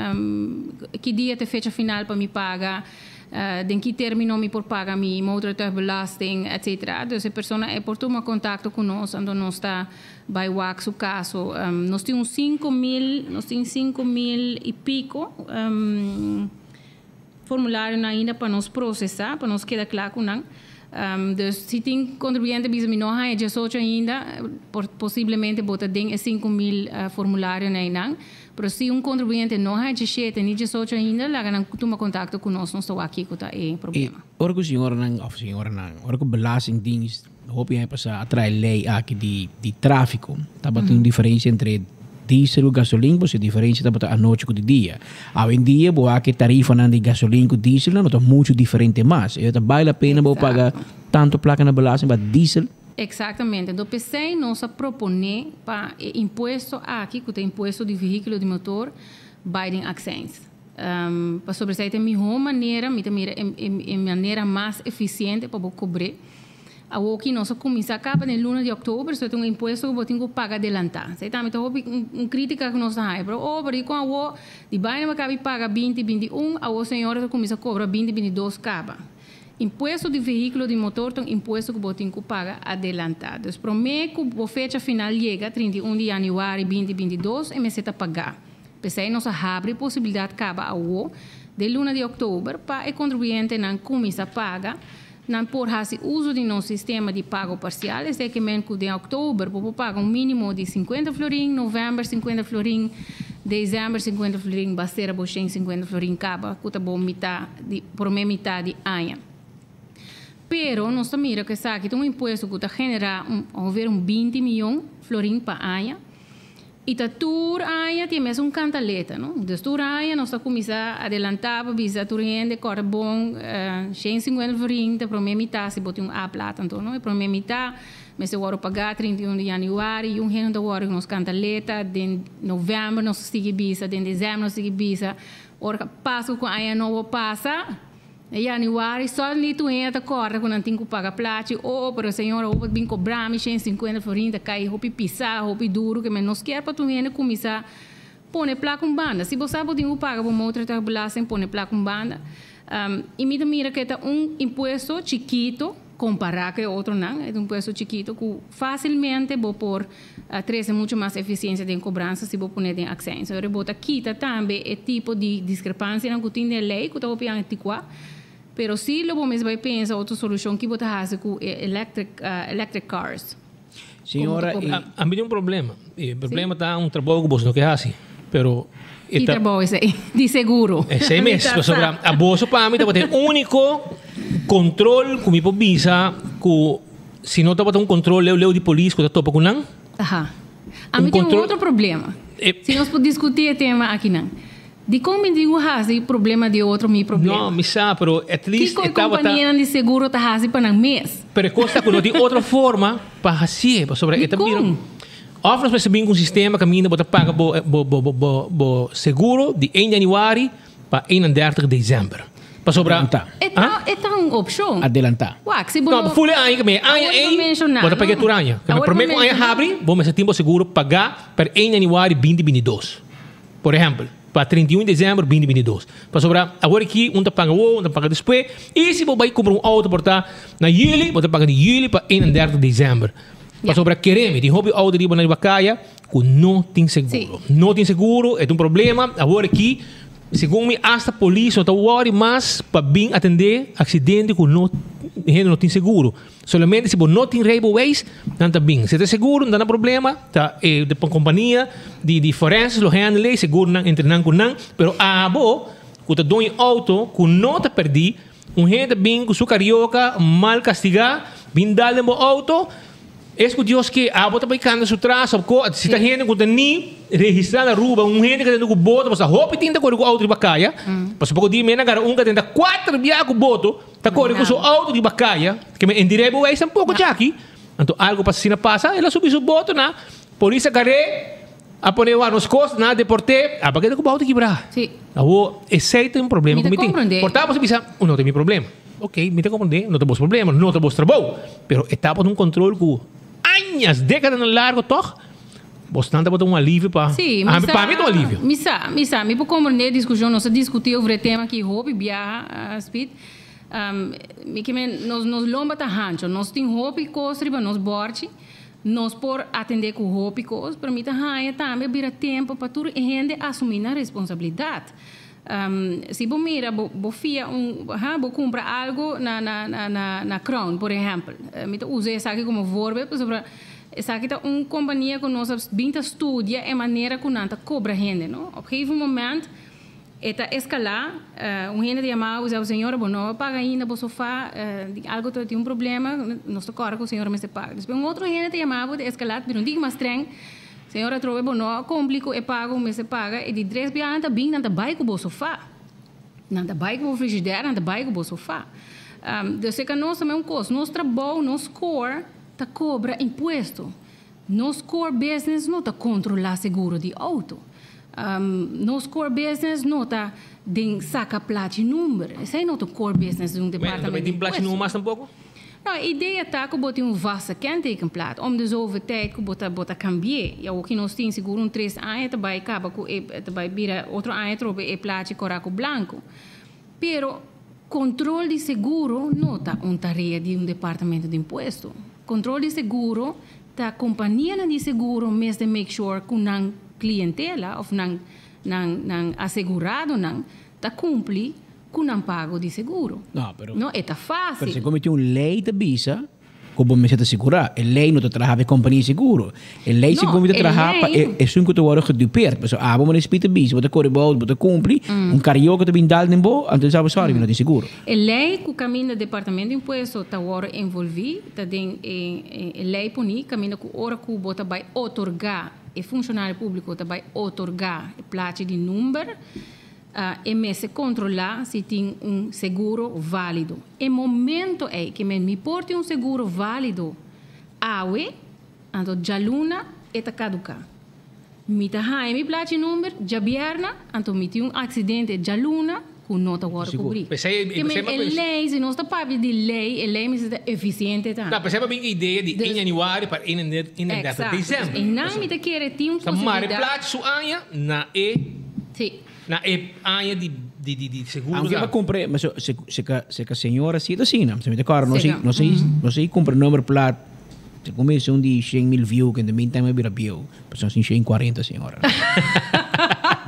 Speaker 11: ki dia ta e fecha final pa mi paga, den ki término mi por paga mi motortuigbelasting, etcetera. Dus e persona e por tuma kontakto ku nos, anto nos ta bai wak su kaso. Nos tin un 5000, nos tin 5000 i piko formularionan ainda pa nos prosesá, pa nos keda kla ku nan. Dus si tin kontribuyente bisa mi no haña 18 ainda, por posiblemente bo ta den e 5000 formularionan einan. Pero si un kontribuyente no haña 17 ni 18 ainda, laga nan tuma kontakto ku nos, nos ta wak kiko ta e
Speaker 2: E
Speaker 11: problema.
Speaker 2: ora ku señoranan òf señoranan, ora ku belastingdienst hopi aña pasá a trae lei aki di di tráfiko, tabatin un diferensia entre diesel ku gasolin, pues e diferensia tabata anochi ku di dia. Awendia bo wak e tarifanan di gasolin ku diesel nan no ta muchu diferente mas. E ta bai la pena bo paga tantu plaka na belasting pa diesel?
Speaker 11: Eksaktamente. Enton p'esei nos a proponé pa e impuesto aki, ku ta impuesto di vehíkulo di motor, bai den akseins. Pasobra esei ta e mihó manera, mi ta mira e manera mas efisiente pa bo kobr'é. Awoki nos a kuminsá kaba den luna di òktober, so e ta un impuesto ku bo tin ku paga adelantá. Esei tambe ta hopi un krítika ku nos ta haña. Pero oh, pero dikon awo di baina bo kabi paga binti, 21, awo señora ta kuminsá kobra 20, 22 kaba. Impuesto di vehíkulo di motor ta un impuesto ku bo tin ku paga adelantá. Dus promé ku bo fecha final yega, 31 di yanüari 20, 22, e mester ta pagá. P'esei nos a habri posibilidat kaba awo, den luna di òktober, pa e kontribuyentenan kuminsá paga. Nan por hasi uso di nos sistema di pago parsial, esei ke men ku den òktober bo por paga un mínimo di 50 florin, novèmber 50 florin, desèmber 50 florin, bastera bo 150 florin kaba ku ta bo mitá di promé mitá di aña. Pero nos ta mira ku esaki ta un impuesto ku ta generá un ongeveer un 20 mion florin pa aña. I ta tur aña tin e mesun kantaleta, no? Dus tur aña nos ta kuminsá adelantá pa bisa tur hende kòrda bon 150 florin ta promé mitá si bo tin un A-plaat anto, no? E promé mitá mester wòrdu pagá 31 di yanüari i un hende ta wòrdu ku nos kantaleta den novèmber nos ta sigui bisa, den desèmber nos ta sigui bisa ora Pasku ku aña nobo pasa. Na januari suddenly tur hende ta corda cu nan tin cu paga plachi, oh pero señor awor bo ta bin cobra mi 150 florin ta cay hopi pisa, hopi duro ke men nos kier pa tur hende cuminsa pone placa un banda. Si bo sa bo tin cu paga bo motortuigbelasting pone placa un banda. Y mi ta mira cu e ta un impuesto chikito compara cu e otronan, e ta un impuesto chikito cu facilmente bo por trece mucho mas eficiencia den cobransa si bo pone den accijns. Ora bo ta kita tambe e tipo di discrepancianan cu tin den ley cu ta hopi anticuá, pero si lo bo mes bay pensa otro solucion ki bo ta haci cu e electric electric cars.
Speaker 2: Señora,
Speaker 11: Como ta cobra?
Speaker 10: A mi tin un problema. E problema ta un trabou cu boso no ke haci, pero e
Speaker 11: Ki
Speaker 10: ta.
Speaker 11: trabou esey? Di seguro.
Speaker 10: Esey
Speaker 11: Mi
Speaker 10: mes,
Speaker 11: ta
Speaker 10: pasobra
Speaker 11: sa.
Speaker 10: a boso pa mi tabata e unico control cu mi por bisa cu Si no tabata un control leu leu di polis cu ta topa cu nan,
Speaker 11: Aha. Ami tin un otro problema. Si nos por discuti e tema akinan. Dikon mi tin ku hasi problema di otro mi problema?
Speaker 10: No, mi sa, pero at least
Speaker 11: Kiko
Speaker 10: e
Speaker 11: e
Speaker 10: tabata.
Speaker 11: kompanianan di seguro ta hasi pa nan mes?
Speaker 10: Pero e kos ta ku no tin otro forma pa hasié, pasobra e ta bira.
Speaker 11: Dikon?
Speaker 10: Òf nos mester bin ku un sistema kaminda bo ta paga bo bo bo bo bo seguro di 1 januari pa 31 desèmber. Pasobra.
Speaker 2: Adelantá.
Speaker 11: E ta e ta un opshon.
Speaker 2: Adelantá.
Speaker 11: Wak, si bo
Speaker 10: No,
Speaker 11: no.
Speaker 10: ful e aña ku mi e aña
Speaker 11: Awor bo
Speaker 10: ei
Speaker 11: menshoná,
Speaker 10: bo ta paga
Speaker 11: no.
Speaker 10: tur aña.
Speaker 11: Awor bo
Speaker 10: Promé ku aña
Speaker 11: menshoná.
Speaker 10: habri bo mester tin bo seguro pagá per 1 januari 2022. Por ehèmpel, pa 31 di desèmber 2022. Pasobra awor aki un ta paga awor, un ta paga despues. I si bo bai kumpra un outo por ta na yüli, bo ta paga di yüli pa 31 di desèmber. Pasobra kere mi, tin hopi outo riba na riba kaya ku no tin seguro. No tin seguro, e ta un problema. Awor aki, segun mi, asta polis no ta wòri mas pa bin atendé aksidente ku no hende no tin seguro. Solamente si bo no tin rijbewijs, nan ta bin. Si ta seguro, no ta na problema, ta e kompania di di forenses lo handle e, seguro nan entre nan ku nan. Pero abo ku ta doño outo ku no ta pèrdí, un hende ta bin ku su karioka mal kastigá, bin dal den bo outo, es ku Dios ke, abo ta bai kanda su tras òf ko. Si ta hende ku ta ni registrá na Aruba, un hende ku ta tenta ku boto, pasobra hopi tin ta kore ku outo riba kaya, pasobra poko di mi a gara un ku a tenta kuater biaha ku boto, Ta kore ku su outo riba kaya, ke men endiré bo weis tampoco djaki. Anto algo pa asina pasa, el a subi su boto na polis a gar'é, a pone wak nos kos, nan a deport'é, a keda ku bo outo kibrá. Awor, esei ta un problema ku mi tin. Por ta bo sa bisa, no ta mi problema. Ok, mi ta komprendé, no ta bos problema, no ta bos trabou. Pero e tabata un kontrol ku añas, dékadanan largo tòg. Bosnan tabata un alivio pa
Speaker 11: Sí,
Speaker 10: mi, pa mi ta un alivio.
Speaker 11: Mi sa, mi sa. Mi por comprende e discusion. Nos a discuti over e tema aki hopi biaha, Speed. Mi ke men, nos, nos lomba ta hancho. Nos tin hopi cos riba nos borchi. Nos por atende cu hopi cos, pero mi ta haña tambe a bira tempo pa tur e hende asumi nan responsabilidad. Si bo mira, bo, bo fia un, ha, bo cumpra algo na, na, na, na Crown, por ehempel. Mi ta usa esaki como voorbeeld pasobra Esaki ta un kompania ku nos a bin ta studia e manera ku nan ta kobra hende, no. Op gegeven moment e ta eskalá, un hende ta yama bo bisa bo, señora bo no a paga ainda bo sofá, algo ta tin un problema, nos ta kòrda ku señora mester paga. Despues un otro hende ta yama bo, ta eskalá, ta bira un tiki mas streng, señora atrobe bo no a kumpli ku e pago ku mester paga, e di tres biaha nan ta bin nan ta bai ku bo sofá. Nan ta bai ku bo frigidaire, nan ta bai ku bo sofá. Dus e ka nos tambe un kos, nos trabou, nos core. Ta cobra impuesto. Nos core business no ta controla seguro di auto. Nos core business no ta den saca plachi number. Esey no ta core business di un departamento di impuesto.
Speaker 10: Bueno, mas tampoco?
Speaker 11: No, e idea ta cu bo tin un vaste kentekenplaat. Om de zoveel tijd cu bo ta bo ta cambi'e. Y awo ki nos tin sigur un tres aña ta bay caba cu e ta bay bira otro aña trobe e plachi cora cu blanco. Pero control di seguro no ta un tarea di un departamento di impuesto. Control di seguro ta companianan di seguro mester make sure cu nan clientela of nan nan nan aseguradonan ta cumpli cu nan pago di seguro.
Speaker 2: No, pero
Speaker 11: No, e ta facil.
Speaker 2: Pero si comete un ley ta bisa Ku bo mester ta sigurá. E lei no ta traha pa e kompania seguro. E lei
Speaker 11: No,
Speaker 2: segun mi ta
Speaker 11: e
Speaker 2: traha pa
Speaker 11: lei.
Speaker 2: e esun ku ta wòrdu gedupeerd. Pasobra abo manera spit ta bisa, bo ta kore bo outo, bo ta kumpli, un karioka ta bin dal den bo, anto sa bo sòri, mi no tin seguro.
Speaker 11: E lei ku kaminda Departamento di Impuesto ta wòrdu envolví ta den e e lei poní kaminda ku ora ku bo ta bai otorgá, e funshonario públiko ta bai otorgá e plachi di number, E mester kontrolá si tin un seguro válido. E momento ei ke men mi por tin un seguro válido awe, anto djaluna e ta kaduká. Mi ta haña mi plachi number djabièrnè, anto mi tin un aksidente djaluna ku no ta wòrdu kubrí. Ke men e lei, si nos ta papia di lei, e lei mester ta efisiente tambe.
Speaker 10: No, p'esei pa bin e idea di 1 januari pa 31 december.
Speaker 11: Exacto. Einan mi ta kere tin un
Speaker 10: Ta mara e
Speaker 11: posibilidat.
Speaker 10: plachi su aña na e.
Speaker 11: Sí.
Speaker 10: Na e aña di di di di seguro
Speaker 2: Aunke
Speaker 10: ta.
Speaker 2: pa cumpra, ma so se se ka se ka señora si ta asina. Se mi ta kòrda nos
Speaker 11: Seka.
Speaker 2: nos nos a cumpra number plaat se cuminsa un di shen mil view ke in the meantime a bira bieu. Pasobra nos tin shen kuarenta señora.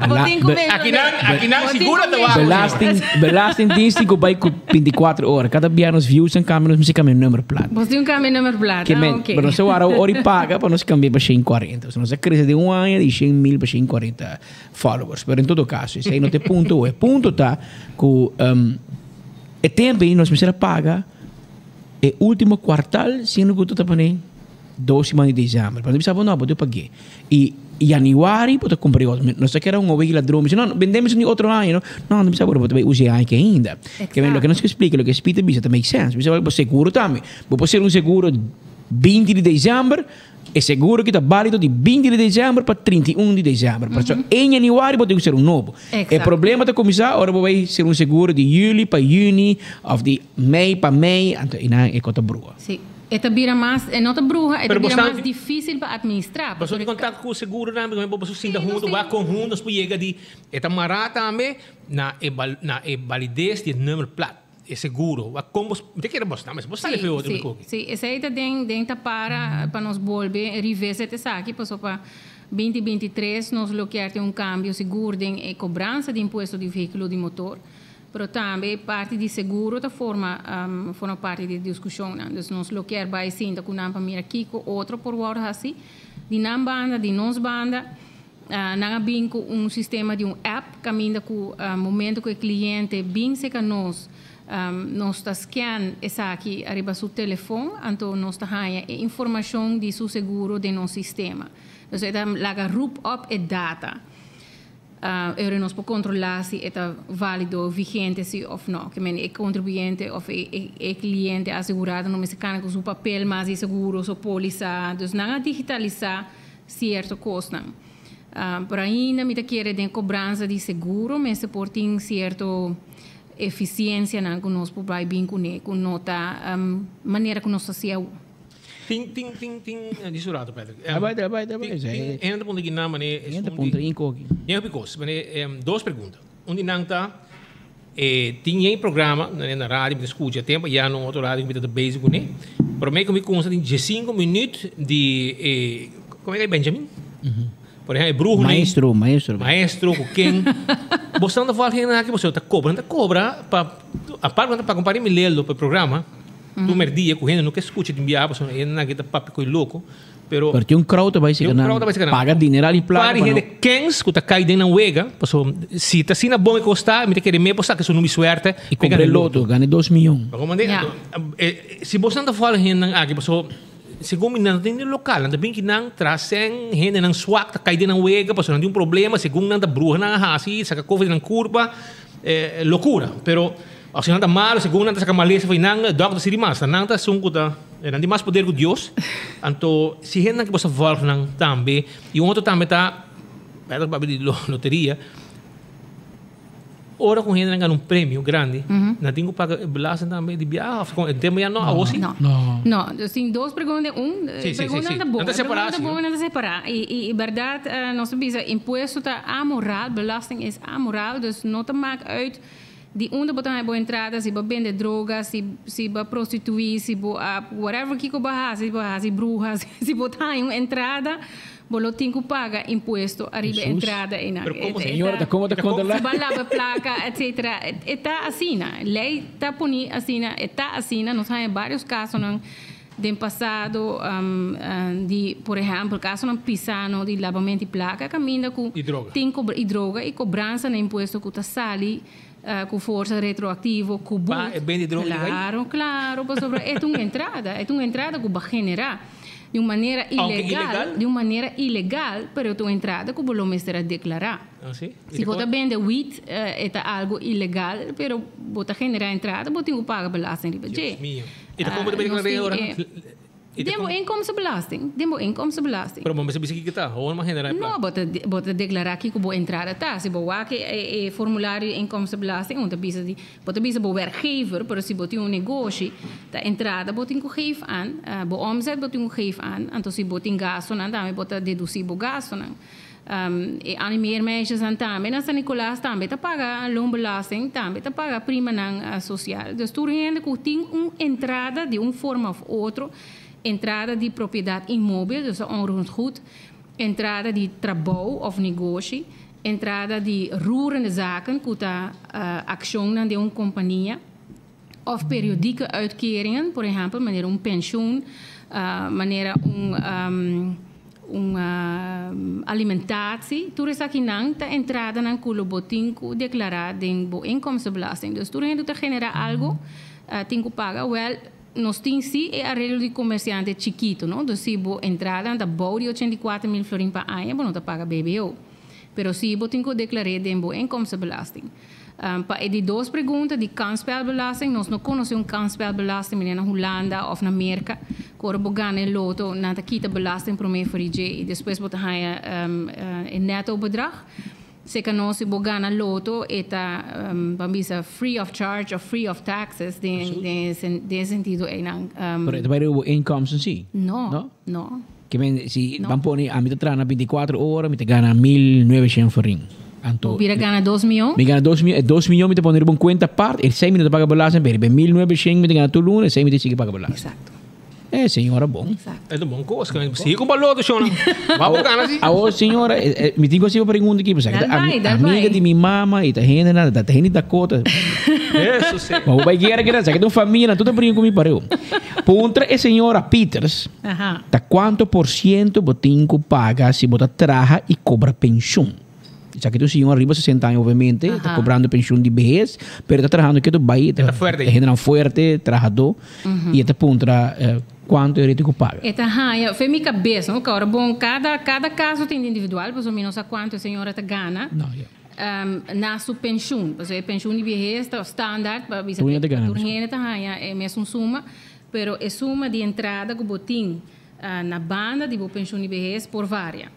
Speaker 11: Bo tin ku menshoné.
Speaker 10: Akinan akinan
Speaker 11: Bo tin
Speaker 10: sigura
Speaker 11: ku
Speaker 10: ta wak.
Speaker 11: menshoné.
Speaker 2: Belasting belastingdienst tin ku bai ku bintikuater ora. Kada bia nos views nan kambia nos mester kambia number plaat.
Speaker 11: Bo tin ku kambia number plaat.
Speaker 2: Ke
Speaker 11: Ah,
Speaker 2: men,
Speaker 11: ok.
Speaker 2: pero nos a wara ora i paga pa nos kambia pa shen kuarenta. Pasobra nos a krese den un aña di shen mil pa shen kuarenta. followers. Pero en todo caso, esei no ta e punto. E punto ta cu e tempo ei nos mester a paga e ultimo kwartal siendo cu ta pone Dos siman di december. Pero bisa bo no, bo te pagué. Y januari bo ta cumpra e otro. Nos ta kere un oveja ladron. Bisa no, bendemos di otro año. No, no, no bisa bo, bo ta bay usa e aña aki ainda. Ke men, loke nos ke splika, loke Speed ta bisa ta make sense. Bisa bo seguro tambe. Bo por ser un seguro binti di december, e seguro ki ta balido di binti di december pa 31 di december. Pasobra en januari bo tin ku ser un nobo. E problema ta kuminsá ora bo bay ser un seguro di juli pa juni of di mei pa mei, anto einan e kos ta brua.
Speaker 11: Sí. E ta bira mas, e no ta bruha, e ta
Speaker 10: Pero
Speaker 11: bira
Speaker 10: bosnan
Speaker 11: mas difícil pa administrá.
Speaker 10: Boso tin kontakto ku seguronan, bo boso sinta huntu, wak kon huntu nos por yega di e ta mará tambe na e na e balides di e nummerplaat, e seguro. Wak kon bos, mi ta kere bos tambe, bo sali
Speaker 11: Sí,
Speaker 10: fe otro
Speaker 11: sí,
Speaker 10: mi koki.
Speaker 11: sí. Esei ta den den ta para pa nos bolbe revisit esaki, paso pa binti 23 nos lo kier tin un kambio sigur den e kobransa di impuesto di vehíkulo di motor. Pero tambe parti di seguro ta forma forma parti di e diskushonnan. Dus nos lo kier bai sinta ku nan pa mira kiko otro por wòrdu hasi. Di nan banda, di nos banda, nan a bin ku un sistema di un app kaminda ku momento ku e kliente bin seka nos, nos ta scan esaki ariba su telefon, anto nos ta haña e informashon di su seguro den nos sistema. Dus e ta laga roep op e data. Ora nos por kontrolá si e ta válido, vigente si òf nò. Ke men e kontribuyente òf e kliente asegurado no mester kana ku su papel mas di seguro, su pólisa. Dus nan a digitalisá sierto kosnan. Pero ainda mi ta kere den kobransa di seguro mester por tin sierto efisiensianan ku nos por bai bin kuné ku no ta manera ku nos ta hasi awor.
Speaker 10: Tin, tin, tin, tin, di su rato, Patrick.
Speaker 2: A bai, a bai, a bai.
Speaker 10: Tin, tin, hende punta kinan, mane,
Speaker 2: Hende punta in koki.
Speaker 10: Yen hopi kos, mane, dos pregunta. Un di nan ta, e tin yen programa, na na radio mi ta skucha tempo, ya na un otro radio mi ta bezig kuné. Promé ku mi kumsa tin diesinko minüt di e, komo e Benjamin? Por ehempel, e bruho ni.
Speaker 2: Maestro, maestro.
Speaker 10: Maestro ku ken. Bo ta wòrdu hende aki, bo ta kobra, nan ta kobra pa, apart ku nan ta paga un par di mileldo pa e programa. Tur merdia ku hende no ke skucha tin biaha pasobra hendenan aki ta papia koe loko, pero.
Speaker 2: Pero tin un crowd ta bai seka nan paga dineral di plaka
Speaker 10: pa nan. Hende kens ku ta kai den nan wega, pasobra si ta asina bon e kos ta, mi ta kere me por saka su number di suerte.
Speaker 2: I kompra e loto, gana e dos miyon.
Speaker 10: Bo komprende? Anto, si bosnan ta fòl hendenan aki, pasobra segun mi nan ta den e lokal, nan ta bin ki nan traha sèn, hendenan swak ta kai den nan wega pasobra nan tin un problema, segun nan ta bruha nan a hasi, saka kofi den nan kurpa, lokura. Pero. Of si nan ta malo, segun nan ta saca malesa for di nan, dokter si di mas. Nan ta esun cu ta, nan tin mas poder cu Dios. Anto, si hendenan cu bo sa volg nan tambe. Y un otro tambe ta, Pedro papia di loteria, ora cu hendenan gana un premio grandi, nan tin cu paga e belasting tambe di biaha of con e tempo ya no, awor si?
Speaker 11: No. No, dus tin dos pregunta den un.
Speaker 10: Si, si, si, si.
Speaker 11: Preguntanan ta bon.
Speaker 10: Nan ta separa
Speaker 11: Preguntanan ta
Speaker 10: si,
Speaker 11: bon,
Speaker 10: no?
Speaker 11: nan ta separa. Y, y berdad, nos ta bisa impuesto ta amoral, belasting is amoral, dus no ta maak uit Di unda bo ta haña bo entrada, si bo a bende droga, si si bo a prostituí, si bo a whatever kiko bo a hasi, si bo a hasi bruha, si bo ta haña un entrada, bo lo tin ku paga impuesto ariba e entrada einan.
Speaker 10: Pero komo
Speaker 11: E
Speaker 2: Señora, ta komo ta kontrolá?
Speaker 11: Si bo a laba plaka, etcetera. E ta asina. Lei ta poni asina, e ta asina. Nos haña varios kasonan den pasado di, por ehèmpel, kasonan pisano di labamento di plaka kaminda ku
Speaker 10: I droga.
Speaker 11: tin kobra i droga i kobransa na impuesto ku ta sali ku forsa retroaktivo ku
Speaker 10: Pa
Speaker 11: but.
Speaker 10: e bende droga di bai?
Speaker 11: Klaro, klaro, pasobra e ta un entrada, e ta un entrada ku bo a generá di un manera
Speaker 10: Aunke
Speaker 11: ilegal,
Speaker 10: ilegal?
Speaker 11: di un manera ilegal, pero e ta un entrada ku bo lo mester a deklará.
Speaker 10: Ah, si? I
Speaker 11: Si
Speaker 10: ta
Speaker 11: bo ta
Speaker 10: kon-
Speaker 11: bende wit, e ta algu ilegal, pero bo ta generá entrada, bo tin ku paga belasting riba dje.
Speaker 10: Dios mio. I ta kon bo ta bende
Speaker 11: Nos
Speaker 10: deklará
Speaker 11: tin
Speaker 10: ora?
Speaker 11: e
Speaker 10: I ta
Speaker 11: Den bo
Speaker 10: kon-
Speaker 11: inkomstenbelasting, den bo inkomstenbelasting.
Speaker 10: Pero bo mester bisa kiko ta, hoor ma generá e
Speaker 11: No,
Speaker 10: plaka.
Speaker 11: bo ta bo ta deklará kiko bo entrada ta. Si bo wak e e formulario di inkomstenbelasting, un ta bisa di bo ta bisa bo werkgever, pero si bo tin un negoshi, ta entrada bo tin ku geef aan, bo omzet bo tin ku geef aan, anto si bo tin gastunan tambe bo ta dedusí bo gastunan. E animeermeisjesnan tambe na San Nicolas tambe ta paga loonbelasting, tambe ta paga primanan social. Dus tur hende cu tin un entrada di un forma of otro, entrada di propiedad inmóbil, dus onroerend goed, entrada di trabou of negoshi, entrada di roerende zaken cu ta accionnan den un compania, of periodieke uitkeringen, por ehempel manera un pensioen, manera un un alimentatie, tur esakinan ta entradanan ku lo bo tin ku deklará den bo inkomstenbelasting. Dus tur hende ku ta generá algu tin ku paga. Wèl. Nos tin si e areglo di comerciante chikito, no? Dus si bo entrada ta bou di 84.000 florin pa aña, bo no ta paga BBO. Pero si bo tin cu declar'é den bo inkomstenbelasting. Pa e di dos pregunta di kansspelbelasting, nos no conoce un kansspelbelasting manera na Hulanda of na Merca, cu ora bo gana e loto nan ta kita belasting prome for di dje y despues bo ta haya e netto bedrag. Seca nos si bo gana loto e ta ban bisa free of charge of free of taxes den den e sentido eynan.
Speaker 2: Pero e ta bay riba bo inkomsten si?
Speaker 11: No, no.
Speaker 2: Ke men si ban pone ami ta traha na binticuatro ora mi ta gana mil nueveshent florin. Anto
Speaker 11: Bo bira gana dos mion?
Speaker 2: Mi gana dos mion, e dos mion mi ta pone riba un cuenta apart, e esei mi no ta paga belasting, pero riba e mil nueveshent mi ta gana tur luna, esei mi ta sigui paga belasting.
Speaker 11: Exacto.
Speaker 2: E señora bon.
Speaker 10: E ta bon cos, sigui cu baloto shona. Ba bo gana si.
Speaker 2: Awor señora, mi tin cu haci un pregunta aki, pasobra ta amiga di mi mama y ta hende nan, ta hende di Dakota.
Speaker 10: Eso si.
Speaker 2: Ma bo bay guera keda, sa ke ta un familia nan tur ta bringa cu mi pareu. Puntra e señora Peters, ta cuanto por ciento bo tin cu paga si bo ta traha y cobra pensioen? Esaki ta un señor riba 60 aña obviamente, ta cobrando pensioen di behes, pero ta trahando ketu bay,
Speaker 10: E ta fuerte.
Speaker 2: E hendenan fuerte, trahadó, y e ta puntra cuanto e rete cu paga.
Speaker 11: E ta haña, fe mi cabes, no, cu ora bon, cada, cada caso tin di individual, pasobra mi no sa cuanto e señora ta gana na su pensioen, pasobra e pensioen di behes ta standaard, pa bisa
Speaker 2: Tur hende ta gana
Speaker 11: tur
Speaker 2: mesun.
Speaker 11: hende ta haña e mesun suma, pero e suma di entrada cu bo tin na banda di bo pensioen di behes por varia.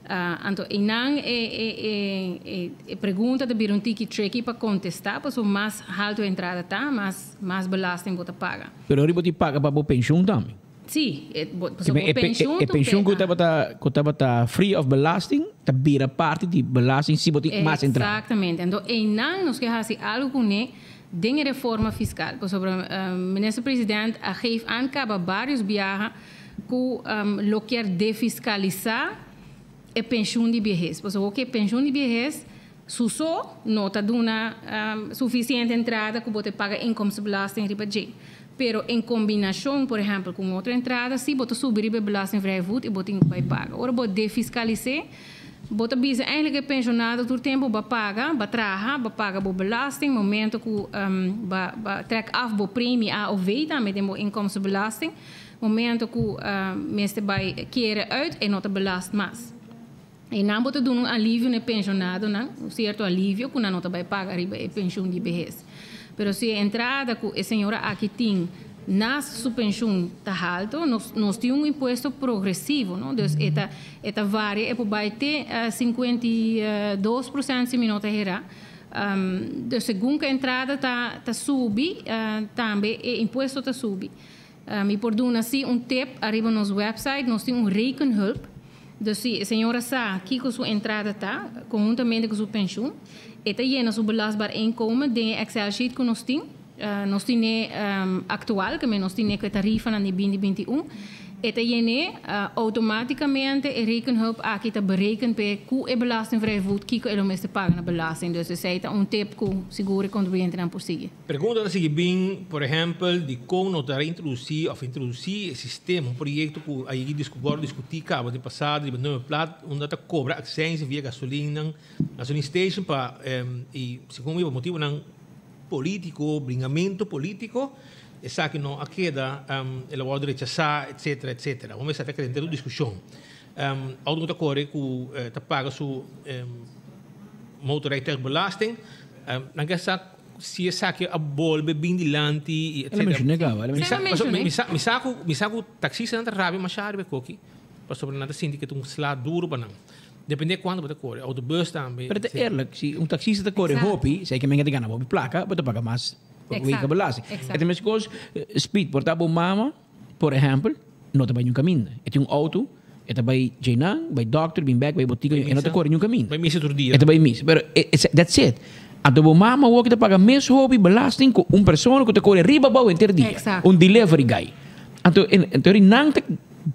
Speaker 11: Anto einan e e pregunta ta bira un tiki tricky pa contesta pasobra mas halto e entrada ta, mas mas belasting bo ta paga.
Speaker 2: Pero ora bo tin paga pa bo pensioen tambe.
Speaker 11: Si, pasobra bo pensioen
Speaker 2: E pensioen cu tabata cu tabata free of belasting ta bira parti di belasting si bo tin mas entrada.
Speaker 11: Exactamente. Anto einan nos ke haci algo cune den e reforma fiscal pasobra Minister President a geef aan caba varios biaha ku lo kier defiskalisa e penshun di biehes. Pasobra ku e penshun di biehes su so no ta duna sufisiente entrada ku bo ta paga inkomstenbelasting riba dje. Pero en kombinashon, por ehèmpel, ku un otro entrada si bo ta subi riba e belastingvrije voet i bo tin ku bai paga. Ora bo defiskalis'é, bo ta bisa eigenlijk e penshonado tur tempu bo a paga, bo a traha, bo a paga bo belasting, momento ku bo trèk af bo premie AOV tambe den bo inkomstenbelasting, Momento cu mester bay kere uit e no ta belast mas. E nan bo ta duna un alivio na e pensionadonan, un cierto alivio cu nan no ta bay paga riba e pensioen di behes. Pero si e entrada cu e señora aki tin na su pensioen ta halto, nos nos tin un impuesto progresivo, no? Dus e ta e ta varia, e por bay te 52% si mi no ta hera. Dus segun cu e entrada ta ta subi, tambe e impuesto ta subi. Mi por duna si un tip ariba nos website, nos tin un rekenhulp. Dus si e señora sa kiko su entrada ta, konhuntamente ku su penshun, e ta yena su belastbaar inkomen den e Excel sheet ku nos tin. Nos tine aktual, ke men nos tine ku e tarifanan di binti binti un. E ta yen'é, outomátikamente e rekenhulp aki ta bereken p'e ku e belastingvrije voet kiko e lo mester paga na belasting. Dus esei ta un tip ku sigur e kontribuyentenan por sigui.
Speaker 10: Pregunta ta sigui bin, por ehempel, dikon no ta reintrodusí òf introdusí e sistema, un proyekto ku a yegi wòrdu diskutí kaba den pasado riba Nueve Plat, unda ta kobra aksensia via gasolinnan, gasolin station pa i segun mi pa motibunan polítiko, bringamentu polítiko, esaki no a keda, el a wòrdu rechasá, etcetera, etcetera. Bo mester ta kere henter un diskushon. Outo ku ta kore ku ta paga su motorrijtuigbelasting, nan ke sa. Si esaki a bolbe bin dilanti y
Speaker 2: El a menciona caba, el a menciona.
Speaker 10: Mi sa, mi sa, mi sa cu, mi sa cu taxistanan ta rabia masha riba e koki, pasobra nan ta sinti cu e ta un sla duro pa nan. Depende cuanto bo ta core, autobus tambe.
Speaker 2: Pero ta eerlijk, si un taxista ta core hopi, si e ke menga ta gana hopi placa, bo ta paga mas wegenbelasting. E ta mescos, speed, por ta bo mama, Por ehèmpel, no ta bai niun kaminda. E tin un outo, e ta bai djeinan, bai dòkter, bin bèk, bai botika, e no ta kore niun kaminda.
Speaker 10: Bai misa tur dia.
Speaker 2: E ta bai misa. Pero that's it. Anto bo mama awor ki ta paga mes hopi belasting ku un persona ku ta kore riba abou henter dia. Un delivery guy. Anto anto nan ta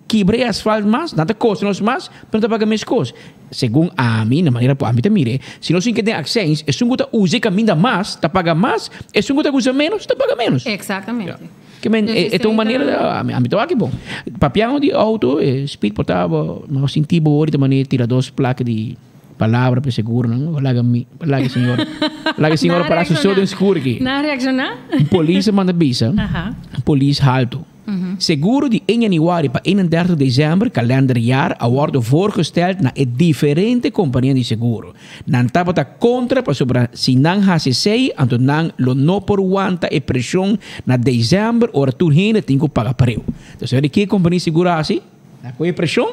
Speaker 2: kibra e asfalt mas, nan ta kosta nos mas, pero nan ta paga mes kos. Segun ami, na manera ku ami ta mira e, si nos tin ke den aksens, esun ku ta usa e kaminda mas ta paga mas, esun ku ta usa menos ta paga menos.
Speaker 11: Exactamente.
Speaker 2: Ke men, e ta un manera, ami ta wak bon. Papiando di auto, e speed por ta, no sinti bo ori ta manera tira dos plaka di palabra pa e seguronan, bo laga mi, bo laga e señor. Laga señora para su so den skur aki.
Speaker 11: Nan a reacciona?
Speaker 2: Un polis a manda bisa, un polis halto. Seguro di 1 januari pa 31 december kalenderjaar a wordo voorgesteld na e diferente compania di seguro. Nan tabata contra pasobra si nan haci esey anto nan lo no por wanta e presion na december ora tur hende tin cu paga pareu. Entonces di ke compania di seguro a haci? Nan a coge presion,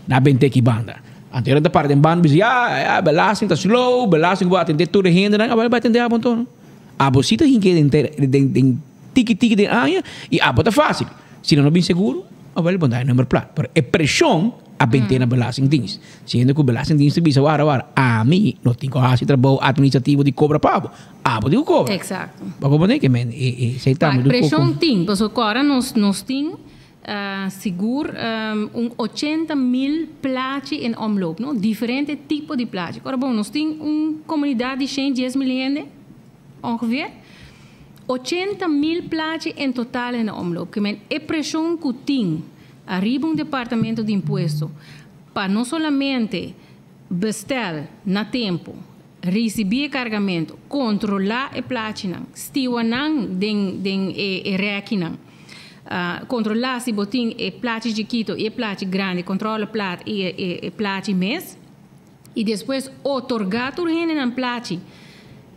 Speaker 2: nan a bente aki banda. Anto nan ta para den banda bisa ya, ya belasting ta slow, belasting bo atende tur e hendenan, abo bai atende abo anto no. Abo si ta hinke den den den tiki tiki den aña y abo ta facil. Si nan no bin seguro, abo lo banda e number plat. Pero e presion a bente na belastingdienst. Siendo cu belastingdienst ta bisa wara wara, ami no tin cu haci trabou administrativo di cobra pa abo. Abo tin cu cobra.
Speaker 11: Exacto.
Speaker 2: Bo comprende ke men e e esey tambe
Speaker 11: Ma presion tin, pasobra ora nos nos tin Sigur un 80 mil plachi in omloop, no? Diferente tipo di plachi. Ora bon, nos tin un comunidad di shen dies mil hende, ongeveer. 80 mil plachi en total in omloop. Ke men e presion ku tin ariba un departamento di impuesto pa no solamente bestel na tempo, ricibi e cargamento, controla e plachinan, stiwa nan den den e e rekinan, Kontrolá si bo tin e plachi chikito i e plachi grandi, kontrole plat i e plachi mes. I despues otorgá tur hende nan plachi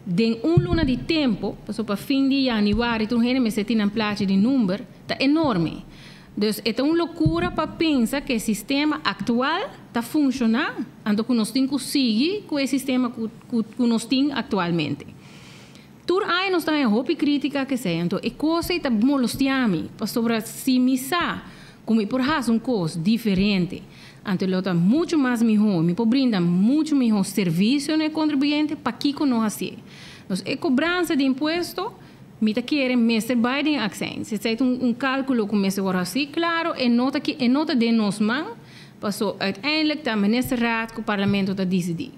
Speaker 11: den un luna di tempu, pasobra pa fin di yanüari tur hende mester tin nan plachi di number, ta enorme. Dus e ta un lokura pa pensa ku e sistema aktual ta funshoná, anto ku nos tin ku sigui ku e sistema ku nos tin aktualmente. Tur aña nos ta haña hopi krítika kesei, anto e kos ei ta molestiá mi, pasobra si mi sa ku mi por hasi un kos diferente, anto lo ta muchu mas mihó, mi por brinda muchu mihó servisio na e kontribuyente, pakiko no hasié? Nos e kobransa di impuesto, mi ta kere mester bai den aksèns. Esei ta un kálkulo ku mester wòrdu hasí. Klaro, e no ta e no ta den nos man, paso uiteindelijk ta ministerraad ku parlamento ta disidí.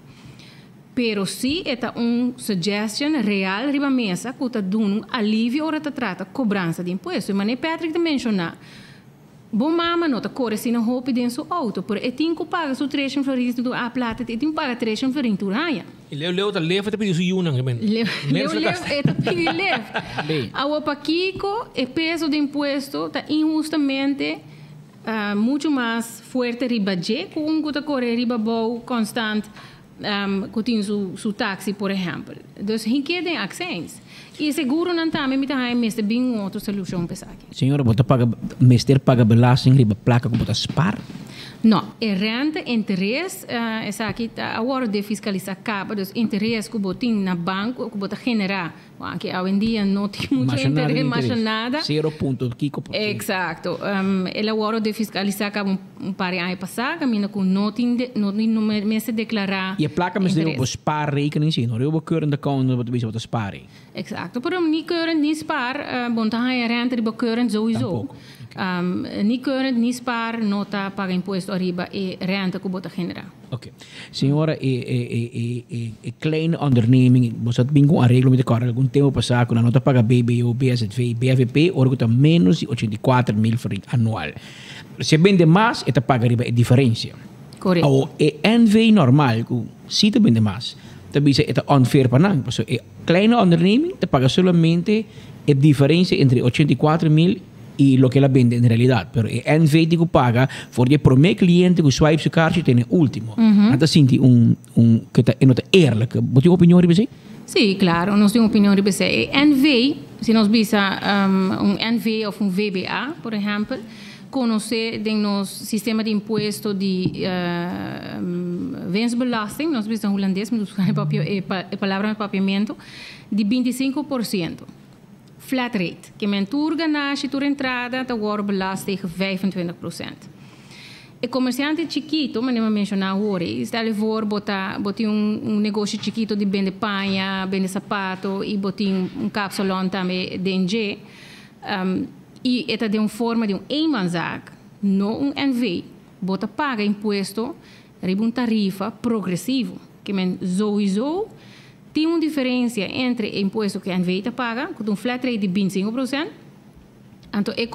Speaker 11: Pero si e ta un suggestion real riba mesa cu ta duna un alivio ora ta trata cobransa di impuesto. Y manera Patrick ta menciona, bo mama no ta core asina hopi den su auto, pero e tin cu paga su treshen florin tur a plata, e tin cu paga treshen florin tur aña.
Speaker 10: Y Leo Leo ta lef e ta pidi su yunan.
Speaker 11: Leo Leo e ta pidi lef. Awor pakico e peso di impuesto ta inhustamente mucho mas fuerte riba dje cu un cu ta core riba bou constant Cu tin su taxi por ehempel. Dus hinke den accijns. Y seguronan tambe mi ta haña mester bin un otro solucion pa esaki.
Speaker 2: Señora bo ta paga mester paga belasting riba placa cu bo ta spaar?
Speaker 11: No, e rente, interes, esaki ta a worde defiscalisa caba, dus interes cu bo tin na banco cu bo ta genera. Aunke awendia no tin mucho interes, masha nada.
Speaker 2: Zero punto kiko por ciento.
Speaker 11: Exacto. El a wòrdu defiscalisá kaba un par di aña pasá, kaminda ku no tin no tin no mester deklará
Speaker 2: I e plaka mester riba bo spaarrekening si, no riba bo current account bo ta bisa bo ta spaar ei.
Speaker 11: Exacto. Pero ni current ni spaar, bo no ta haña rente riba current souiso.
Speaker 2: Tampoco.
Speaker 11: Ni current ni spaar no ta paga impuesto ariba e rente ku bo ta generá.
Speaker 2: Ok. Señora, e, e, e, e, e, e kleine onderneming, bo sa bin ku un areglo mi ta kòrda algun tempu pasá ku nan no ta paga BBO, BZV, BFVP ora ku ta ménos di 84 mil florin anual. Si e bende mas, e ta paga riba e diferensia.
Speaker 11: Korekto.
Speaker 2: Awor, e NV normal ku si ta bende mas, ta bisa e ta unfair pa nan, pasobra e kleine onderneming ta paga solamente e diferensia entre 84 mil y loke el a bende en realidad. Pero e NV tin cu paga for di e prome cliente cu swipe su kaartje te na e ultimo. Nan ta sinti un un cu ta e no ta eerlijk. Bo tin un opinion riba esey?
Speaker 11: Sí, claro, nos tin un opinion riba esey. E NV, si nos bisa un NV of un VBA, por ehempel, conoce den nos sistema di impuesto di winstbelasting, nos bisa hulandes, mi ta busca e palabra na papiamento, di 25%. Flat rate, ke men tur ganashi, tur entrada ta wòrdu belast tegen 25%. E komersiante chikito, manera mi a menshoná awor, stel je voor bo ta bo tin un un negoshi chikito di bende paña, bende sapato i bo tin un kapsalon tambe den dje, i e ta den un forma di un eenmanszaak, no un NV, bo ta paga impuesto riba un tarifa progresivo, ke men souiso Tin un diferencia entre e impuesto cu NV ta paga, cu ta un flat rate di 25%, anto e